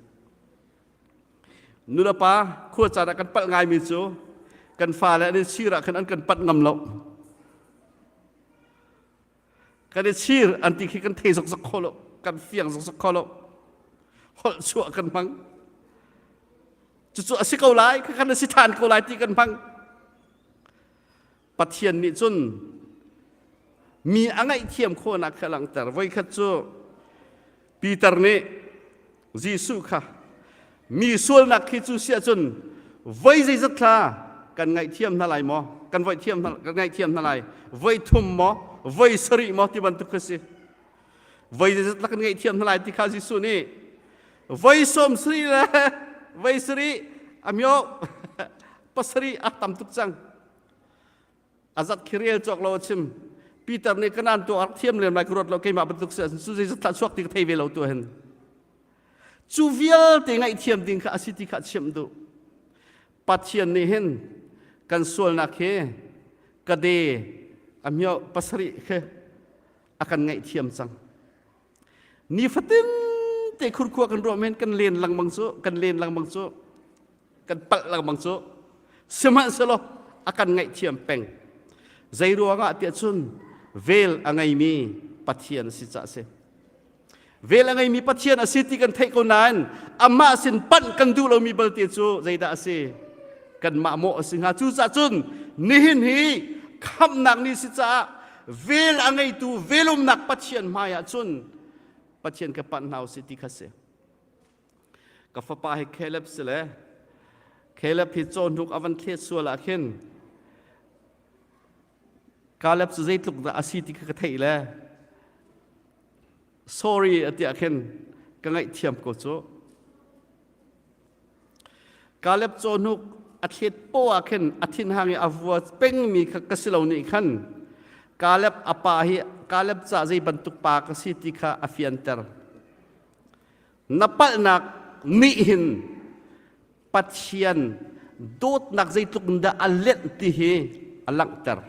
Nulepa khua caan ah kan palh ngaimi cu kan fale an i chir ah khan an kan panh ngam lo. Kan i chir an ti khi kan thei zokzok kho lo, kan fiang zokzok kho lo. Holh chuah kan hmang. Cucu a si ko lai, kha kan a si ṭhan ko lai ti kan hmang. Pathian nih cun mi a ngaihthiam khawhnak kha langhter. Voikhat cu Peter nih Jesuh kha mi sualnak khi cu siah cun voi zeizat thla kan ngaihthiam hna lai maw? Kan voi thiam hna kan ngaihthiam hna lai. Voi thum maw? Voi sarih maw? Ti bantuk kha si. Voi zeizat thla kan ngaihthiam hna lai ti kha Jesuh nih voi sawm sarih le voi sarih a mio pasarih a tam tuk cang. A zat khi rel cawk lo a chim. Peter nih kanan tu rak thiam lem lai ka ruat lo keimah bantuk si su zei zat chuak ti ka thei ve lo tu hin. Cu vialte ngaihthiam ding kha a si ti kha chimh duh. Pathian nih hin kan sualnak hi ka de a mio pasarih khi a kan ngaihthiam cang. Nifatin te khurkhua kan ruah men kan len lengmang cu kan len lengmang cu kan palh lengmang cu sihmanhsehlaw a kan ngaihthiam peng zei ruangah tiah cun vel a ngeimi Pathian a si caah a si vel a ngeimi Pathian a si ti kan theih ko nain amah sin panh kan duh lomi balte cu zeidah a si kanmah mawh a si hnga cucaah cun nihin hi khamhnak ni si caah vel a ngeitu velumnak Pathian hmai ah cun Pathian ka panh hna usih ti kha si Ka fapa hi Caleb si le Caleb hi cawhnuk a van thlet sual ah khin Caleb cu zeitluk dah a si ti kha ka theih le sorry a ti ah khin ka ngaihthiam ko cu. Caleb cawhnuk a thlet poah ah khin a thinhang i a vua pengmi kha ka si lo nih khan Caleb a pa hi Caleb ca zei bantuk pa ka si ti kha a fianter. Na palhnak nih hin Pathian dawtnak zeitluk in dah a lenh ti hi a langhter.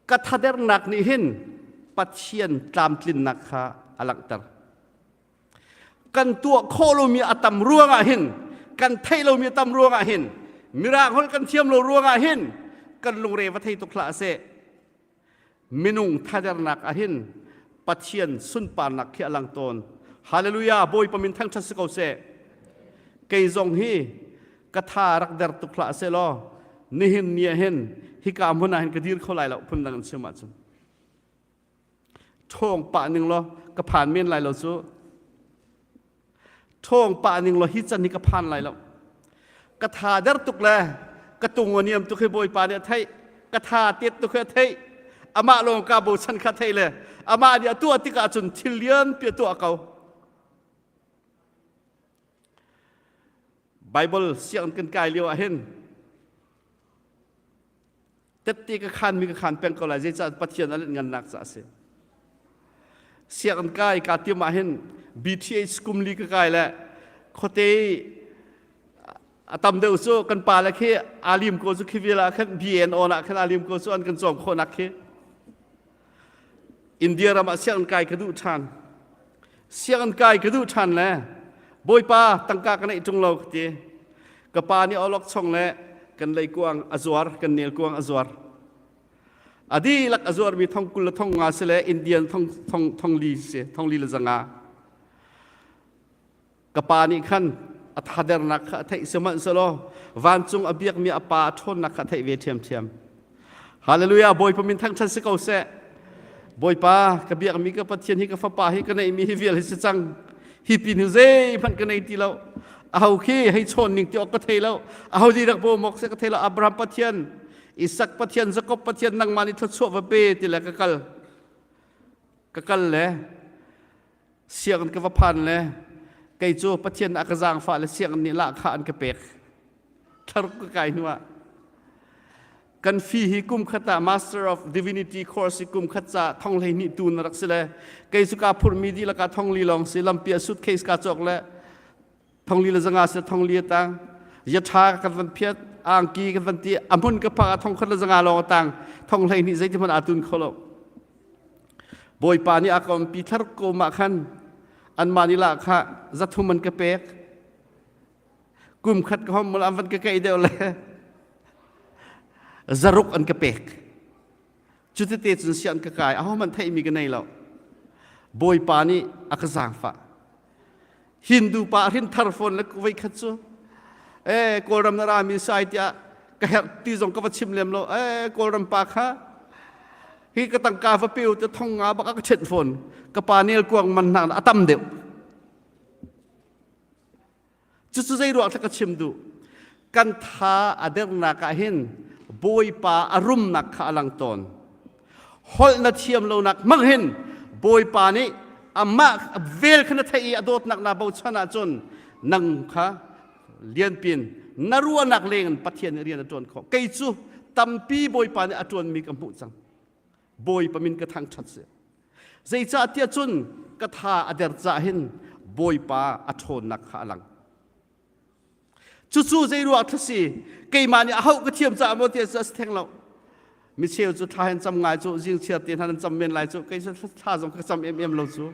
Ka thadernak nih hin Pathian tlamtlinnak kha a langhter. Kan tuah khawh lomi a tam ruangah hin, kan theih lomi a tam ruangah hin, mirang holh kan thiam lo ruangah hin kan lungre va thei tuk hlah seh. Minung thadernak ah hin Pathian sunparnak khi a lang tawn. Hallelujah! Bawipa min thangṭhat si ko seh. Kei zong hi ka tha rak der tuk hlah seh law nihin ni ah hin hika hmun ah hin ka dir kho lai lo phun dang in chim ahcun. Ṭhawng pah ning law ka phan men lai lo cu. Ṭhawng pah ning law hi can hi ka phan lai lo. Ka tha der tuk le ka tung a niam tuk hi Bawipa nih a theih. Ka tha tet tuk hi a theih. Amah lawng ka bochan kha theih le amah nih a tuah tikah cun thil lianpi a tuah ko. Bible sianginn kan kai lio ah hin tette ka khanmi ka khan peng ko lai zeicah Pathian a let ngannak ca a si sianginn kai ka tim ah hin BTH kum li ka kai le khuate a tam deuh cu kan pa le khi alim ko cu khi vial ah khan BNO ah khan alim ko cu an kan cawm khawhnak khi India ram ah sianginn kai ka duh ṭhan Sianginn kai ka duh ṭhan le Bawipa tangka ka neih ṭung lo ka ti. Ka pa nih awlokchong le kan leikuang a zuar, kan nelkuang a zuar. A dihlak a zuarmi thong 20 le thong nga si le Indian thong, thong, thong li si, thong li le zanga. Ka pa nih khan a thadernak kha a theih sihmanhsehlaw vancung a biakmi a pa a ṭhawnnak kha a theih ve ṭhiamṭhiam. Hallelujah Bawipa min thangṭhat si ko seh. Bawipa ka biakmi ka Pathian hi ka fapa hi ka neihmi hi vial hi si cang. Hi pin hi zeihmanh ka nei ti lo. Aho khi hei chawn ning ti awk ka thei lo. Aho di rak bawm awk seh ka thei lo. Abraham Pathian, Isak Pathian, Jakob Pathian nangmah nih thluachuah va pe ti le ka kal. Ka kal le sianginn ka va phan le kei cu Pathian a ka zaangfah le sianginn nih lahkhah an ka pek. Thlaruk ka kai hnu ah kan fee hi kum khat ah Master of Divinity course hi kum khat ca thong 12 tu na rak si le kei cu ka phurmi dihlak ah thong li lawng si lampi ah suitcase ka cawk le thong li le zanga si thong li tang yatha kan van phiat angki kan van ti a hmun ka phak ah thong khat le zanga lawng tang thong 12 zeiti hmanh aa tun kho lo Bawipa nih a ka umpi thlar ko mah khan anmah nih lah kha zathum an ka pek kum khat ka hom an van ka keih deuh le zaruk an ka pek cutete cun sian ka kai aho man theihmi ka nei lo bawipa nih a ka zaangfah Hindu pa hrin thar fawn le voi khat cu eh kawlram na rami sai tiah ka herh ti zong ka va chim lem lo eh kawlram pa kha hi ka tangka va peu te thong nga bak a ka ṭhenh fawn ka pa nel kuang man hna a tam deuh Cucu zei ruang ka chim duh? Kan tha a dernak ah hin Bawipa a rumnak kha a lang tawn. Holh na thiam lonak hmang hin Bawipa nih amah vel kha na theih i a dawtnak na bochan ahcun nang kha lianpin na ruahnak leng in Pathian nih rian a ṭuan khawh. Kei cu tampi Bawipa nih a ṭuanmi ka hmuh cang. Bawipa min ka thangṭhat si. Zeicahtiah cun ka tha a der cah hin Bawipa a ṭhawnnak kha a lang. Cucu zei ruah si keimah nih a hauh ka thiam caah maw tiah a si theng lo. Micheu cu thla hin cam ngai cu zing chiar te hna nan cam men lai cu kei cu thla zong ka cam em lo cu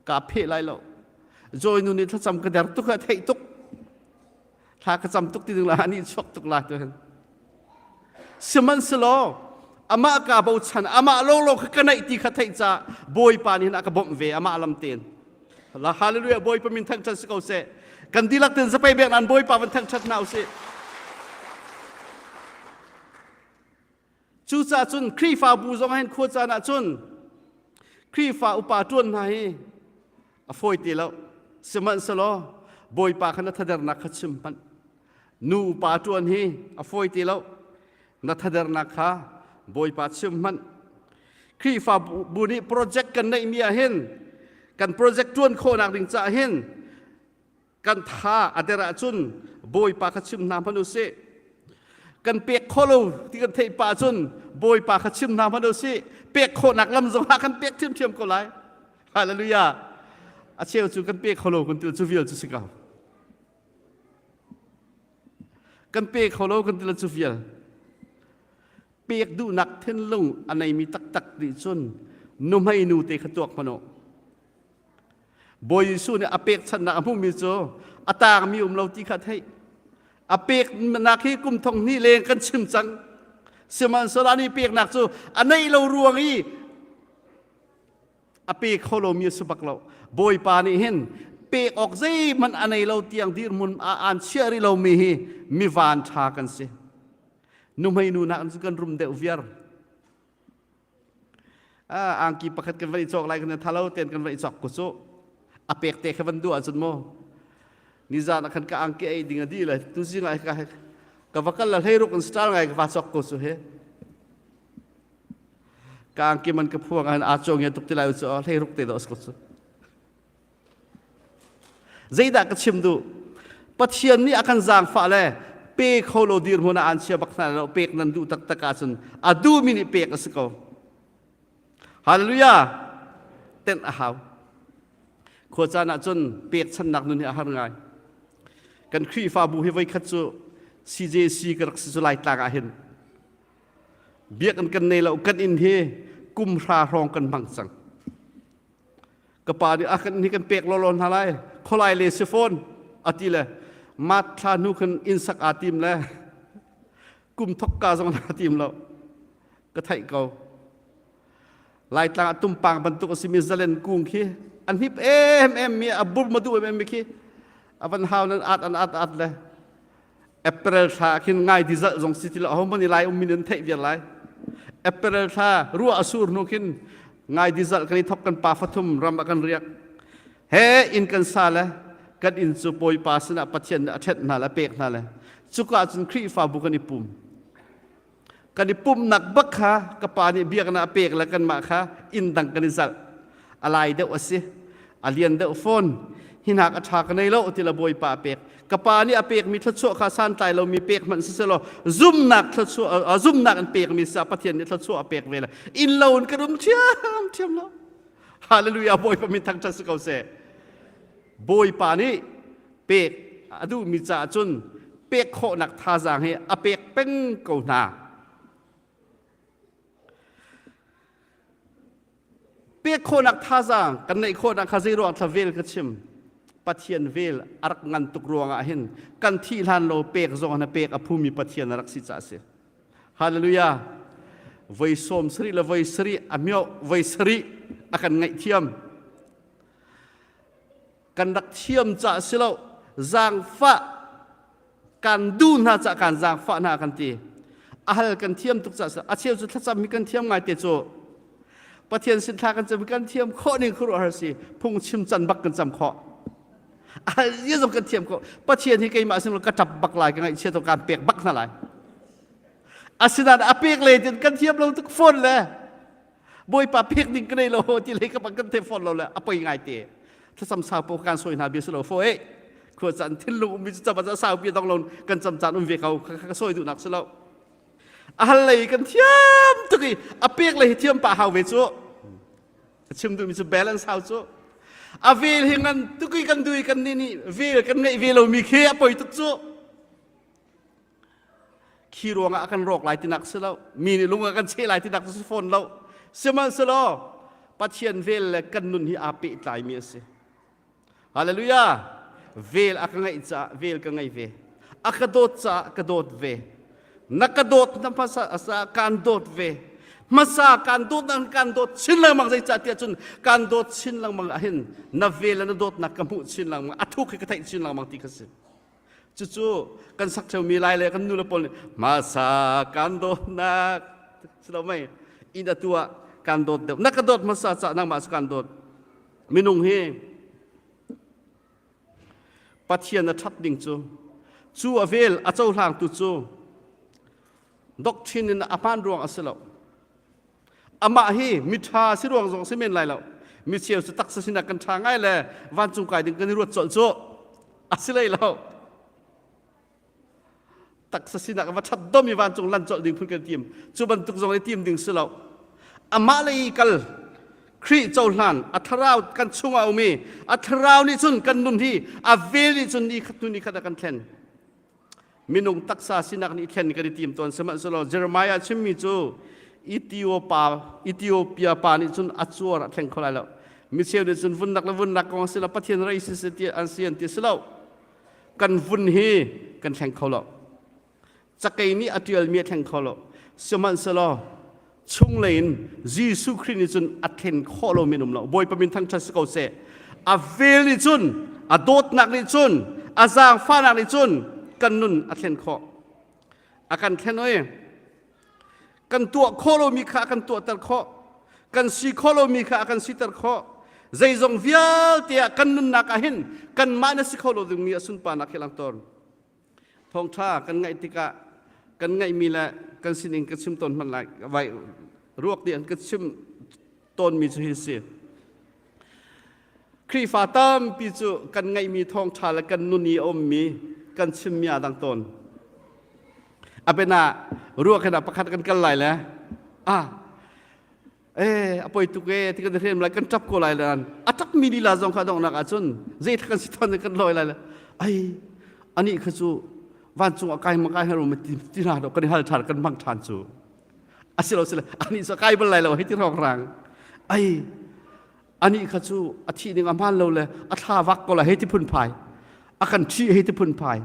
ka pheh lai lo. Joy nu nih thlacam ka der tuk a theih tuk. Thla ka cam tuk ti ding la ani chuak tuk la tu hin. Sihmanhsehlaw amah ka bochan amah lawlaw kha ka naih ti kha theih ca Bawipa nih hin a ka bawmh ve amah lam tein. La hallelujah Bawipa min thangṭhat si ko seh. Kan dihlak ten zapei bek nan Bawipa van thangṭhat hna usih. Cucaah cun Khrihfabu zong hin khua caan ah cun Khrihfa upa ṭuan hna hi a fawi ti lo. Sihmanhsehlaw Bawipa kha na thadernak kha chim hmanh. Nu upa ṭuan hi a fawi ti lo. Na thadernak kha Bawipa chim hmanh. Khrihfabu nih project kan neihmi ah hin kan project ṭuan khawhnak ding caah hin kan tha a der ahcun Bawipa kha chim hna hmanh u sih. Kan pek kho lo ti kan theih pah cun Bawipa kha chim hna hmanh u sih. Pek khawhnak lam zong ah kan pek ṭhiamṭhiam ko lai. Hallelujah. A cheu cu kan pe kho lo kan ti cu vial cu si ko. Kan pe kho lo kan ti cu vial. Pek duhnak thinlung a neimi taktak nih cun nuhmei nu te kha tuak hmanh u. Bawi Jesuh nih a pekchanhnak a hmuhmi cu a taangmi um lo ti kha theih. A peknak hi kum thong hnih leng kan chim cang. Sihmanhsehlaw ani peknak cu a neih lo ruang i a pe kho lomi a si bak lo. Bawipa nih hin pek awk zeihmanh a nei lo tiang dirhmun ah aan chiah rih lomi hi mi van ṭha kan si. Nuhmei nu nak cu kan rum deuh viar. Ah, angki pakhat kan van i cawk lai kan thalo ten kan van i cawk ko cu. A pek te kha van duh ahcun mu. Nizan ah khan ka angki ei ding a di le tu zing ah ka ka va kal la hlei ruk in star ngai ka va cawk ko cu he. Ka angki man ka phuang ah a cawng ya tuk ti lai cu hlei ruk te do ko cu. Zeidah ka chim duh? Pathian nih a kan zaangfah le pe kho lo dirhmun ah an chia bak hna lo pek nan duh taktak ahcun a duhmi nih pek a si ko. Hallelujah! Tenh a hau. Khua caan ahcun pekchannak nun hi a har ngai. Kan Khrihfabu hi voikhat cu CJC ka rak si cu Laitlang ah hin biakinn kan nei lo kan inn hi kum hra hrawng kan hmang cang. Ka pa nih a kan hi kan pek lawlaw hna lai khualai le si fawn a ti le mat thla hnu khan inn sak aa tim le kum thok ka zong naa tim lo ka theih ko Laitlang ah tumpang bantuk a simi zalen kung khi an hip em em mi a bur ma duh em em mi khi a van hau nan at an at at le April thla khin ngai di zalh zong si ti lo ho man lai um min an theih viar lai April thla ruah a sur hnu khin ngai di zalh kan i thok kan pa fathum ram a kan riak he inn kan sa le kan inn cu Bawipa sinah Pathian nih a ṭhenh hna le a pek hna le cuka cun Khrihfabu kan i pum kan i pumnak bak kha ka pa nih biaknak a pek le kanmah kha inn dang kan i zalh a lai deuh a si a lian deuh fawn hinak a ṭha ka nei lo ti la bawipa a pek ka pa nih a pekmi thluachuah kha santlai lomi pek hmanh si selaw zumnak thluachuah zumnak an pekmi sa Pathian nih thluachuah a pek ve le inn lo in kan um ṭhiam ṭhiam lo hallelujah bawipa min thangṭhat si ko seh Bawipa nih pek a duhmi caah cun pek khawhnak thazaang hi a pek peng ko hna. Pek khawhnak thazaang kan neih khawhnak kha zei ruang thla vel ka chim. Pathian vel a rak ngan tuk ruangah hin kan thih hlan lo pek zong na pek a phumi Pathian a rak si caah a si. Hallelujah. Voi sawm sarih le voi sarih a mioh voi sarih a kan ngaihthiam. Kan rak thiam cah si lo zaangfah kan duh hna cah kan zaangfah hna kan ti a hal kan thiam tuk cah a cheu cu thlacam hi kan thiam ngai te cu Pathian sin thla kan cam kan thiam khawh ning khuaruahhar si phung chim can bak kan cam khawh a hal zia zong kan thiam khawh Pathian hi keimah sin ka ṭap bak lai ka ngaihchia to kan pek bak hna lai asinain a pek le tin kan thiam lo tuk fawn le Bawipa pek ding ka nei lo ti lei ka bang kan the fawn lo le a poi ngai te thlacam sau po kan sawi hna bia si lo fo e khua caan thinlung ummi cu cam ah sau bia dong lo kan cam caan um ve ko ka sawi duhnak si lo a hal lei kan thiam tuk i a pek lei hi thiam pa hau ve cu a chim duhmi cu balance hau cu a vel hi ngan tuk i kan dui kan nih nih vel kan ngeih ve lomi khi a poi tuk cu Khi ruangah a kan rawk lai tinak si lo. Mi nih lung a kan cheh lai tinak si fawn lo. Sihmanhsehlaw Pathian vel le kan nun hi aa pehtlaimi a si. Hallelujah! Vel a ka ngeih caah vel ka ngei ve. A ka dawt caah ka dawt ve. Na ka dawt na hmasa asa kaan dawt ve. Hmasa kaan dawt na kaan dawt chin lengmang zeicah tiah cun kaan dawt chin lengmang ahhin na vel le na dawtnak ka hmuh chin lengmang a thuk hi ka theih chin lengmang ti kha si. Cucu kan sak ṭheumi lai le kan nule pawl nih hmasa kan dawtnak si lo mei inn atu ah kan dawt deuh na ka dawt hmasa cah nangmah cu kan dawt minung hi Pathian a ṭhat ding cu cu a vel a cohlangtu cu doctrine in a hmaan ruang a si lo Amah hi miṭha si ruang zong si men lai lo. Mi cheu cu taksa sinah kan ṭha ngai le vancung kai ding kan i ruat colh cu a si lei lo. Taksa sinak va ṭhat domi vancung lan colh ding phun kan tim. Cu bantuk zong i tim ding si lo. Amah lei kal Khrih cohlan a thlarau kan chungah a um i a thlarau nih cun kan nun hi a vel nih cun ni khat hnu ni khat a kan thlen. Minung taksa sinak nih thlen kan i tim tawn sihmanhsehlaw Jeremiah chimmi cu Ethiopia Ethiopia pa nih cun a cuar a thleng kho lai lo. Micheu nih cun vunnak le vunnak kong a si lo Pathian rei si si ti an si an ti si lo. Kan vun hi kan thleng kho lo. Cakei nih a ṭialmi a thleng kho lo. Sihmanhsehlaw chunglei in Jesuh Khrih nih cun a thlen khawh lomi an um lo. Bawipa min thangṭhat si ko seh. A vel nih cun, a dawtnak nih cun, a zaangfahnak nih cun kan nun a thlen khawh. A kan thlen oi. Kan tuah khawh lomi kha a kan tuahter khawh. Kan si khawh lomi kha a kan siter khawh. Zeizong vialte ah kan nunnak ah hin kanmah na si kho lo dingmi a sunparnak hi langter. Thawngṭha kan ngaih tikah kan ngaihmi le kan sining ka chim tawn hmanh lai vai ruak nih an ka chim tawnmi cu hi si. Khrihfa tampi cu kan ngaihmi thawngṭha le kan nun i a ummi kan chimmi aa dang tawn. A biana ruak hin ah pakhat kan kal lai le ah eh a poi tuk e ti kan hrem lai kan ṭap ko lai lan a ṭap mi lila zong kha donghnak ahcun zei kan si thon kan loi lai le ai ani kha cu vancung a kai ma kai haru ma ti ti na do kan hal ṭhan kan mang ṭhan cu asilo sile ani so kai bal lai lo hei ti rong rang ai ani kha cu a thi ding a hman lo le a thla vak ko la hei ti phun phai a kan ṭhi hei ti phun phai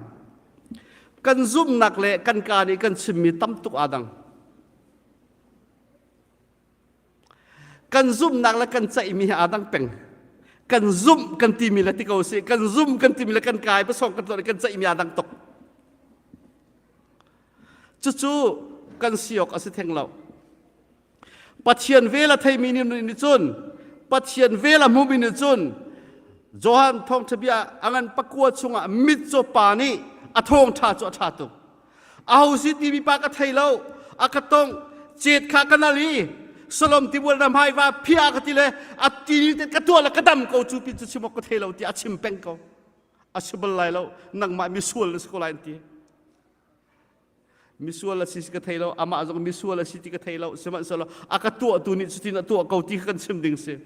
kan zumnak le kan ka nih kan chimmi tam tuk aa dang Kan zumhnak le kan ceihmi hi aa dang peng. Kan zumh kan timi le ti ko sih, kan zum kan timi le kan kai pasawng kan tuah kan ceihmi aa dang tuk. Cucu kan si awk a si theng lo. Pathian vel a theimi nih cun Pathian vel a hmumi nih cun Johan thawngṭha bia a ngan pakua chungah mitcaw pa nih a thawngṭha cu a ṭha tuk. Aho si timi pa ka thei lo a ka tong cet kha ka nal i Solom tibual na hmai va phia ka ti le a ti te ka tuah le ka dam ko cu pin cu chim awk ka thei lo ti a chim peng ko a si bal lai lo nangmah misual na si ko lai an ti misual a si ka thei lo amah zong misual a si ti ka thei lo sihmanhsehlaw a ka tuahtu nih cutin a tuah ko ti kha kan chim ding si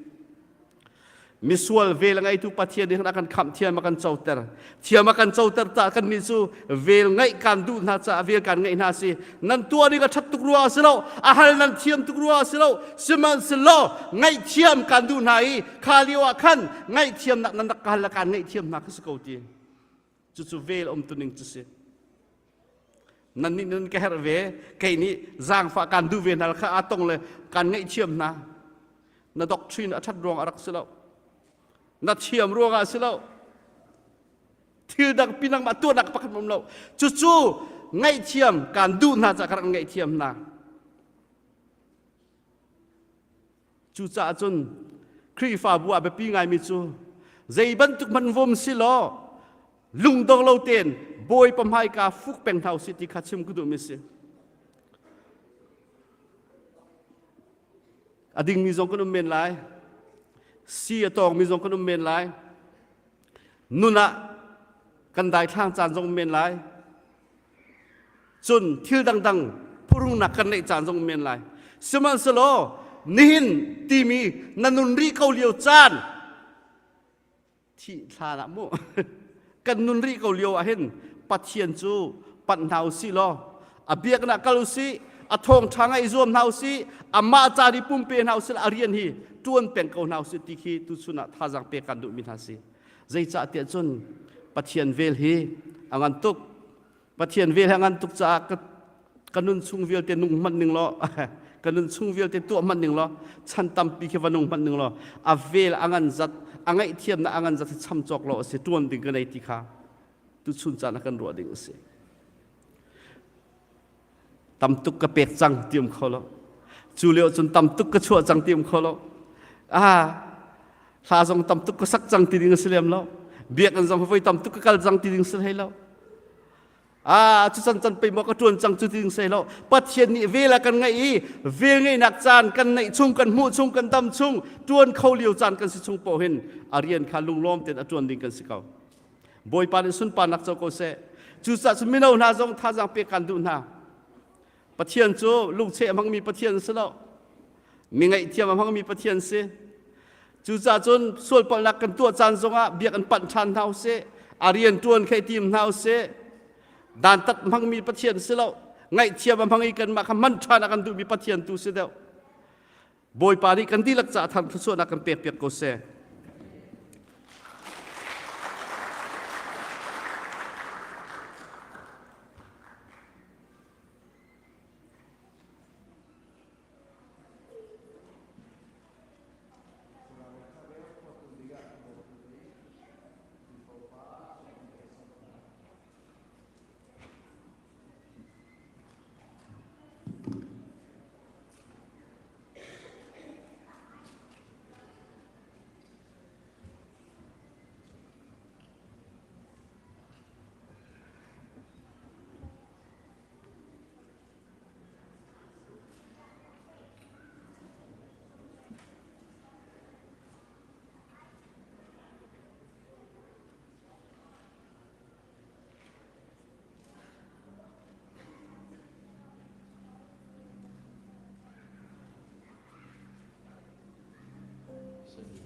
Misual vel a ngeitu Pathian nih a kan khamh thiam a kan coter. Thiam a kan coter ta kan nih cu vel ngaih kan duh hna caah vel kan ngeih hna si. Nan tuah ding a ṭhat tuk rua a si lo, a hal nan thiam tuk rua a si lo, sihmanhsehlaw ngaihthiam kan duh hna i kha lio ah khan ngaihthiamnak nan rak ka hal le kaan ngaihthiam hna kha si ko ti. Cucu vel um tuning cu si. Nan nih nun ka herh ve, kei nih zaangfah kaan duh ve hna kha aa tong le kaan ngaihthiam hna. Na doctrine a ṭhat ruang a rak si lo. Na thiam ruangah a si lo. Thil dang pi nangmah tuahnak pakhat um lo. Cucu ngaihthiam kaan duh hna caah ka rak ngaihthiam hna. Cucaah cun Khrihfabu ah biapi ngaimi cu zei bantuk hmanh vom si law lungdong lo tein Bawipa hmaika fuk peng hna usih ti kha chim ka duhmi si. A dingmi zong kan um men lai. Si a tawngmi zong kan um men lai. Nun ah kan daithlang caan zong um men lai. Cun thil dangdang phurungnak kan neih caan zong um men lai. Sihmanhsehlaw nihin timi na nun rih ko lio caan thih thlan ah mu kan nun rih ko lio ah hin Pathian cu panh hna usih law a biaknak kal usih a thawngṭha ngaih zuam hna usih amah ca ri pumpe hna usih a rian hi ṭuan peng ko hna usih ti khi tuchun ah thazaang pek kan duhmi hna si zeicah tiah cun Pathian vel hi a ngan tuk Pathian vel he ngan tuk caah ka ka nun chung vialte nung hmanh ning law ka nun chung vialte tuah hmanh ning law chan tampi khi va nung hmanh ning law a vel a ngan zat a ngaihthiamnak a ngan zat hi cham cawk lo a si tuan ding ka nei ti kha tuchun caan ah kan ruah ding a si tam tuk ka pek cang ti um kho lo cu lio cun tam tuk ka chuah cang ti um kho lo ah hla zong tam tuk ka sak cang ti ding a si lem lo biakinn zong voi tam tuk ka kal cang ti ding si hlei lo ah cu can can pei maw ka ṭuan cang cu ti ding si lo pathian nih vel a kan ngaih i vel ngeihnak caan kan neih chung kan hmuh chung kan dam chung ṭuan kho lio caan kan si chung paoh hin a rian kha lunglawm tein a ṭuan ding kan si ko Bawipa nih sunparnak co ko seh. Cucaah cun mino hna zong thazaang pek kan duh hna. Pathian cu lungcheh a hmangmi Pathian si lo. Mi ngaihthiam a hmangmi Pathian si. Cucaah cun sualpalhnak kan tuah caan zongah biak an panh ṭhan hna usih. A rian ṭuan kha i tim hna usih. Dantat hmangmi Pathian si lo. Ngaihthiam a hmang i kanmah kha man ṭhan a kan duhmi Pathian tu si deuh. Bawipa nih kan dihlak caah thang thluachuahnak kan pekpiak ko seh.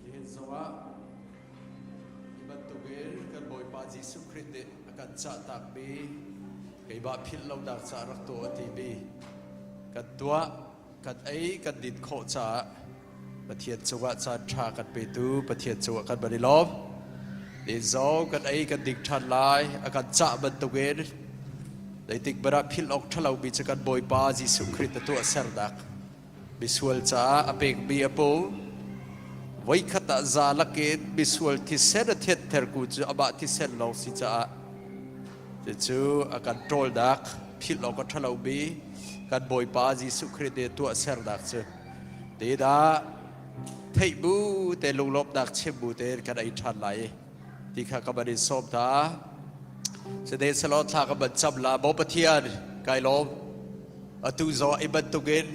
Nihin zongah hi bantukin kan Bawipa Jesuh Khrih nih a kan cahtakmi keimah philh lonak ca rak tuah a timi kan tuah kan ei kan din khawh caah Pathian cungah caan ṭha kan petu Pathian cungah kan van i lawm. Nihin zong kan ei kan ding ṭhan lai a kan cah bantukin zeitik hmanh ah philh awk ṭhalomi cu kan Bawipa Jesuh Khrih na tuahsernak misual caah a pekmi a pum voikhat ah za lakin misual thisen a thianter ku cu amah thisen lawng si caah cucu a kan ṭawlnak philh awk a ṭhalomi kan Bawipa Jesuh Khrih nih tuahsernak cu Tedah theih bu te lunglawmhnak chim bu tein kan ei ṭhan lai ti kha ka van in sawm ta. Sihmanhsehlaw thla ka van cam la, Maw Pathian, kai lawm. Atu zong i bantukin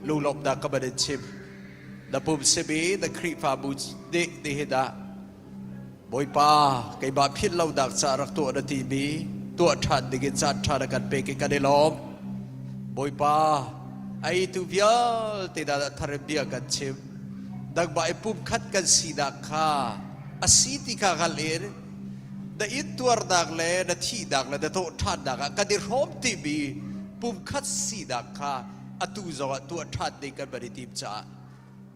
lunglawmhnak ka van in chim. Na pum simi na Khrihfabu nih nihin ah Bawipa, keimah philh lonak ca rak tuah na timi tuah ṭhan dingin caan ṭha na kan pek i kan i lawm. Bawipa, eitu vialte dah thar in bia kan chim. Nangmah i pumkhat kan sinak kha a si ti kha hngal in na intuarnak le na thihnak le na thawh ṭhannak ah kan i hrawm timi pumkhat sinak kha atu zongah tuah ṭhan ding kan van i tim caah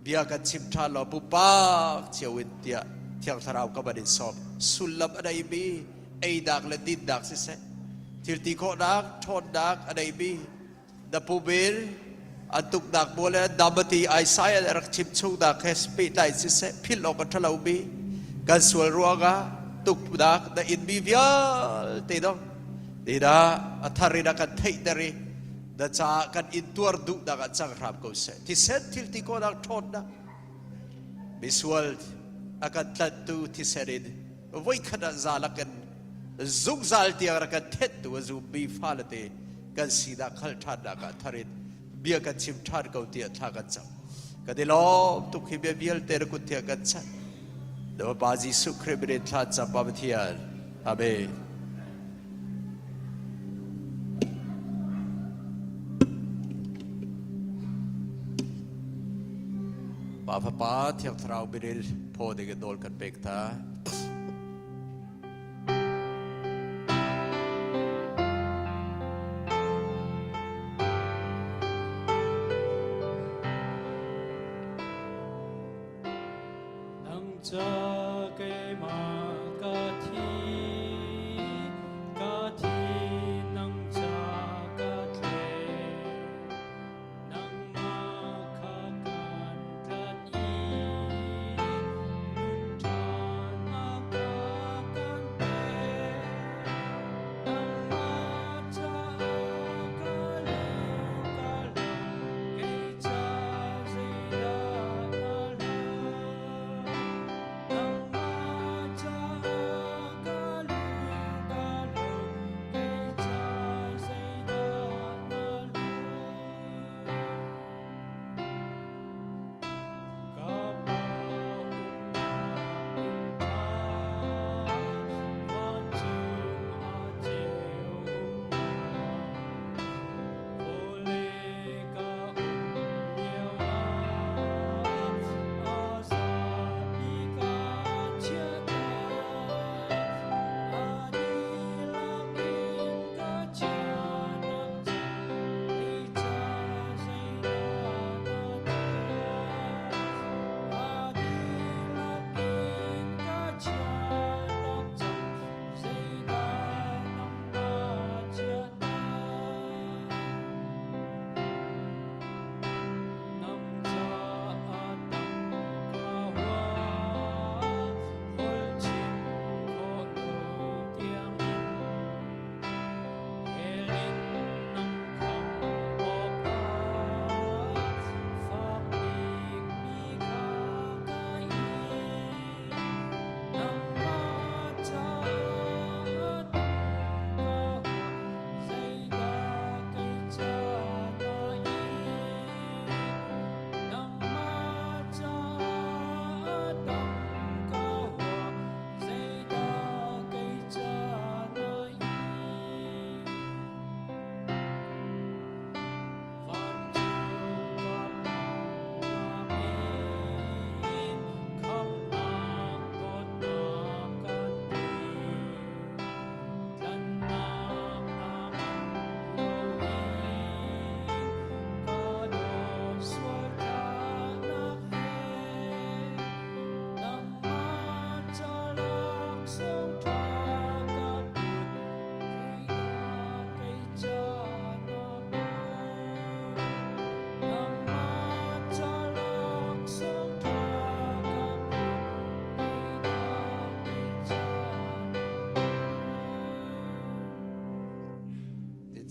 bia kan chim ṭhan law pumpak cio in tiah Thiang Thlarau ka van in sawm. Sullam a neimi einak le dinnak siseh, thilti khawhnak, ṭhawnnak a neimi na pumil an tuknak maw le damati Isaiah rak chim chungnak he pehtlai siseh, philh awk a ṭhalomi kan sual ruangah tuknak na inmi vialte dong dah a thar in a kan theihter i na caah kan intuar duhnak ah cang hram ko seh. Thisen thil ti khawhnak ṭhawnnak misual a kan tlanhtu thisen in voikhat ah za lakin zungzal tiang rak kan thettu a zummi fale te kan sinak khal ṭhannak ah thar in bia kan chim ṭhan ko tiah thla kan cam. Kan i lawm tuk hi bia vialte na kut thiang kan chanh. Na Pa Jesuh Khrih min in thla cam Pa Pathian. Amen. Pa Fapa Thiang Thlarau min in phaw ding in nawl kan pek ta. Nang ca keimah ka thi, ka thi nang ca ka tle. Nangmah kha kan tlan i nun ṭhanak ka kan pek. Nangmah caah ka lu ka lung, kei ca zeidah na hlan? Nangmah caah.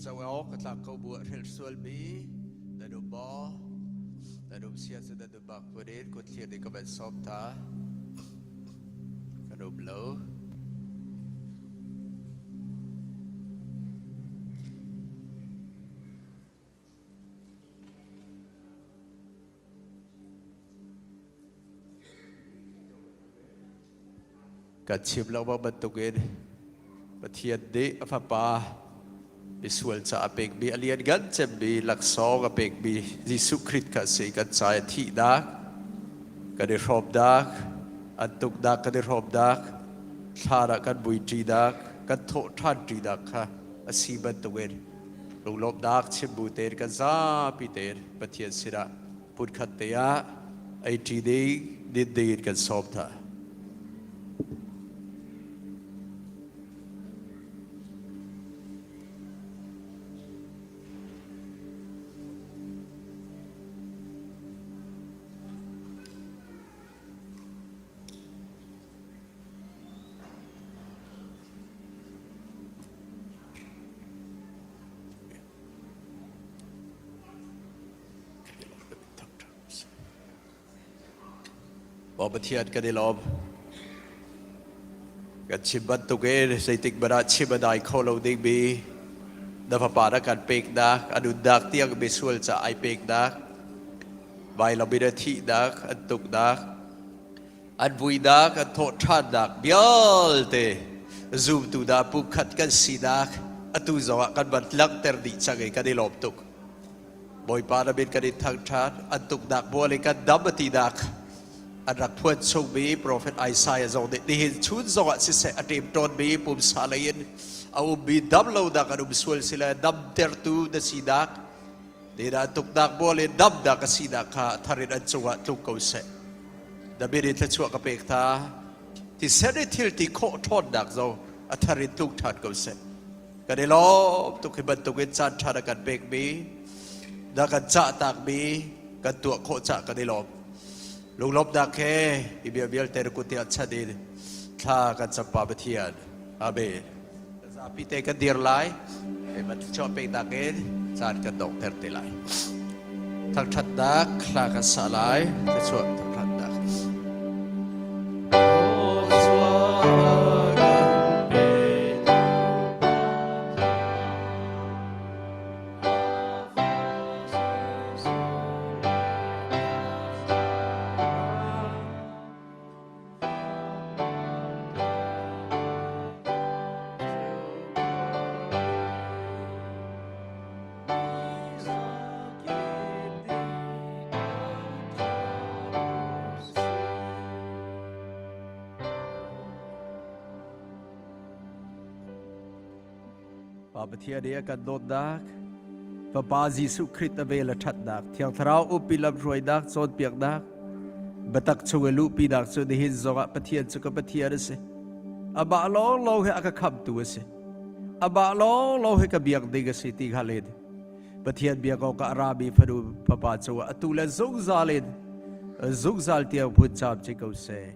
Co awk ka tlak ko bu ah hrelh sualmi nan um maw? Nan um sia cu nan um bak buin kut thlir nih ka van sawm ta. Kan um lo. Kan chim lengmang bantukin Pathian nih a Fapa misual ca a pekmi a lianngan cemmi laksawng a pekmi Jesuh Khrih kha a si. Kan ca i thihnak, kan i hrawmnak, an tuknak kan i hrawmnak, thlan ah kan muiṭinak, kan thawh ṭhanṭinak kha a si bantukin lunglawmhnak chim bu tein kan zapi tein Pathian sinah Phunkhat te ah ei ṭi ding, din ding in kan sawm hna. Maw Pathian kan i lawm. Kan chim bantuk in zeitik hmanh ah chim a dai kho lo dingmi na fapa na kan peknak, a nunnak tiang misual ca ai peknak, vailam in a thihnak, an tuknak, an vuinak, an thawh ṭhannak vialte zumtu dah pumkhat kan sinak atu zongah kan van langhter dih cang i kan i lawm tuk. Bawipa na min kan in thangṭhat, an tuknak bual i kan dam a tinak an rak phuan chungmi profet Isaiah zong nih nihin chun zongah siseh a ṭemṭawnmi pumsa lei in a ummi dam lonak an um sual sile damtertu na sinak Nina tuknak bual in damnak a sinak kha thar in an cungah tlung ko seh. Na min in thluachuah ka pek hna. Thisen i thil ti khawh ṭhawnnak zo a thar in tlung ṭhan ko seh. Kan i lawm tuk hi bantuk in caan ṭha na kan pekmi, na kan cahtakmi kan tuah khawh cah kan i lawm. Lunglawmhnak he hi bia vialte na kut ah chan in thla kan cam Pa Pathian. Amen. Zapi te kan dir lai. Keimah thluachuah peknak in caan kan donghter te lai. Thangṭhatnak hla kan sa lai. Thluachuah thangṭhatnak. Pa Pathian i a kan dawtnak, Fapa Jesuh Khrih a vel a ṭhatnak, Thiang Thlarau umpi lamhruainak, cawnpiaknak, biatak chung i luhpinak cu nihin zongah Pathian cu ka Pathian a si. Amah lawnglawng hi a ka khamtu a si. Amah lawnglawng hi ka biak ding a si ti kha len. Pathian biak awkah a rami fanu fapa cungah atu le zungzal in zungzal tiang phun caam ci ko seh.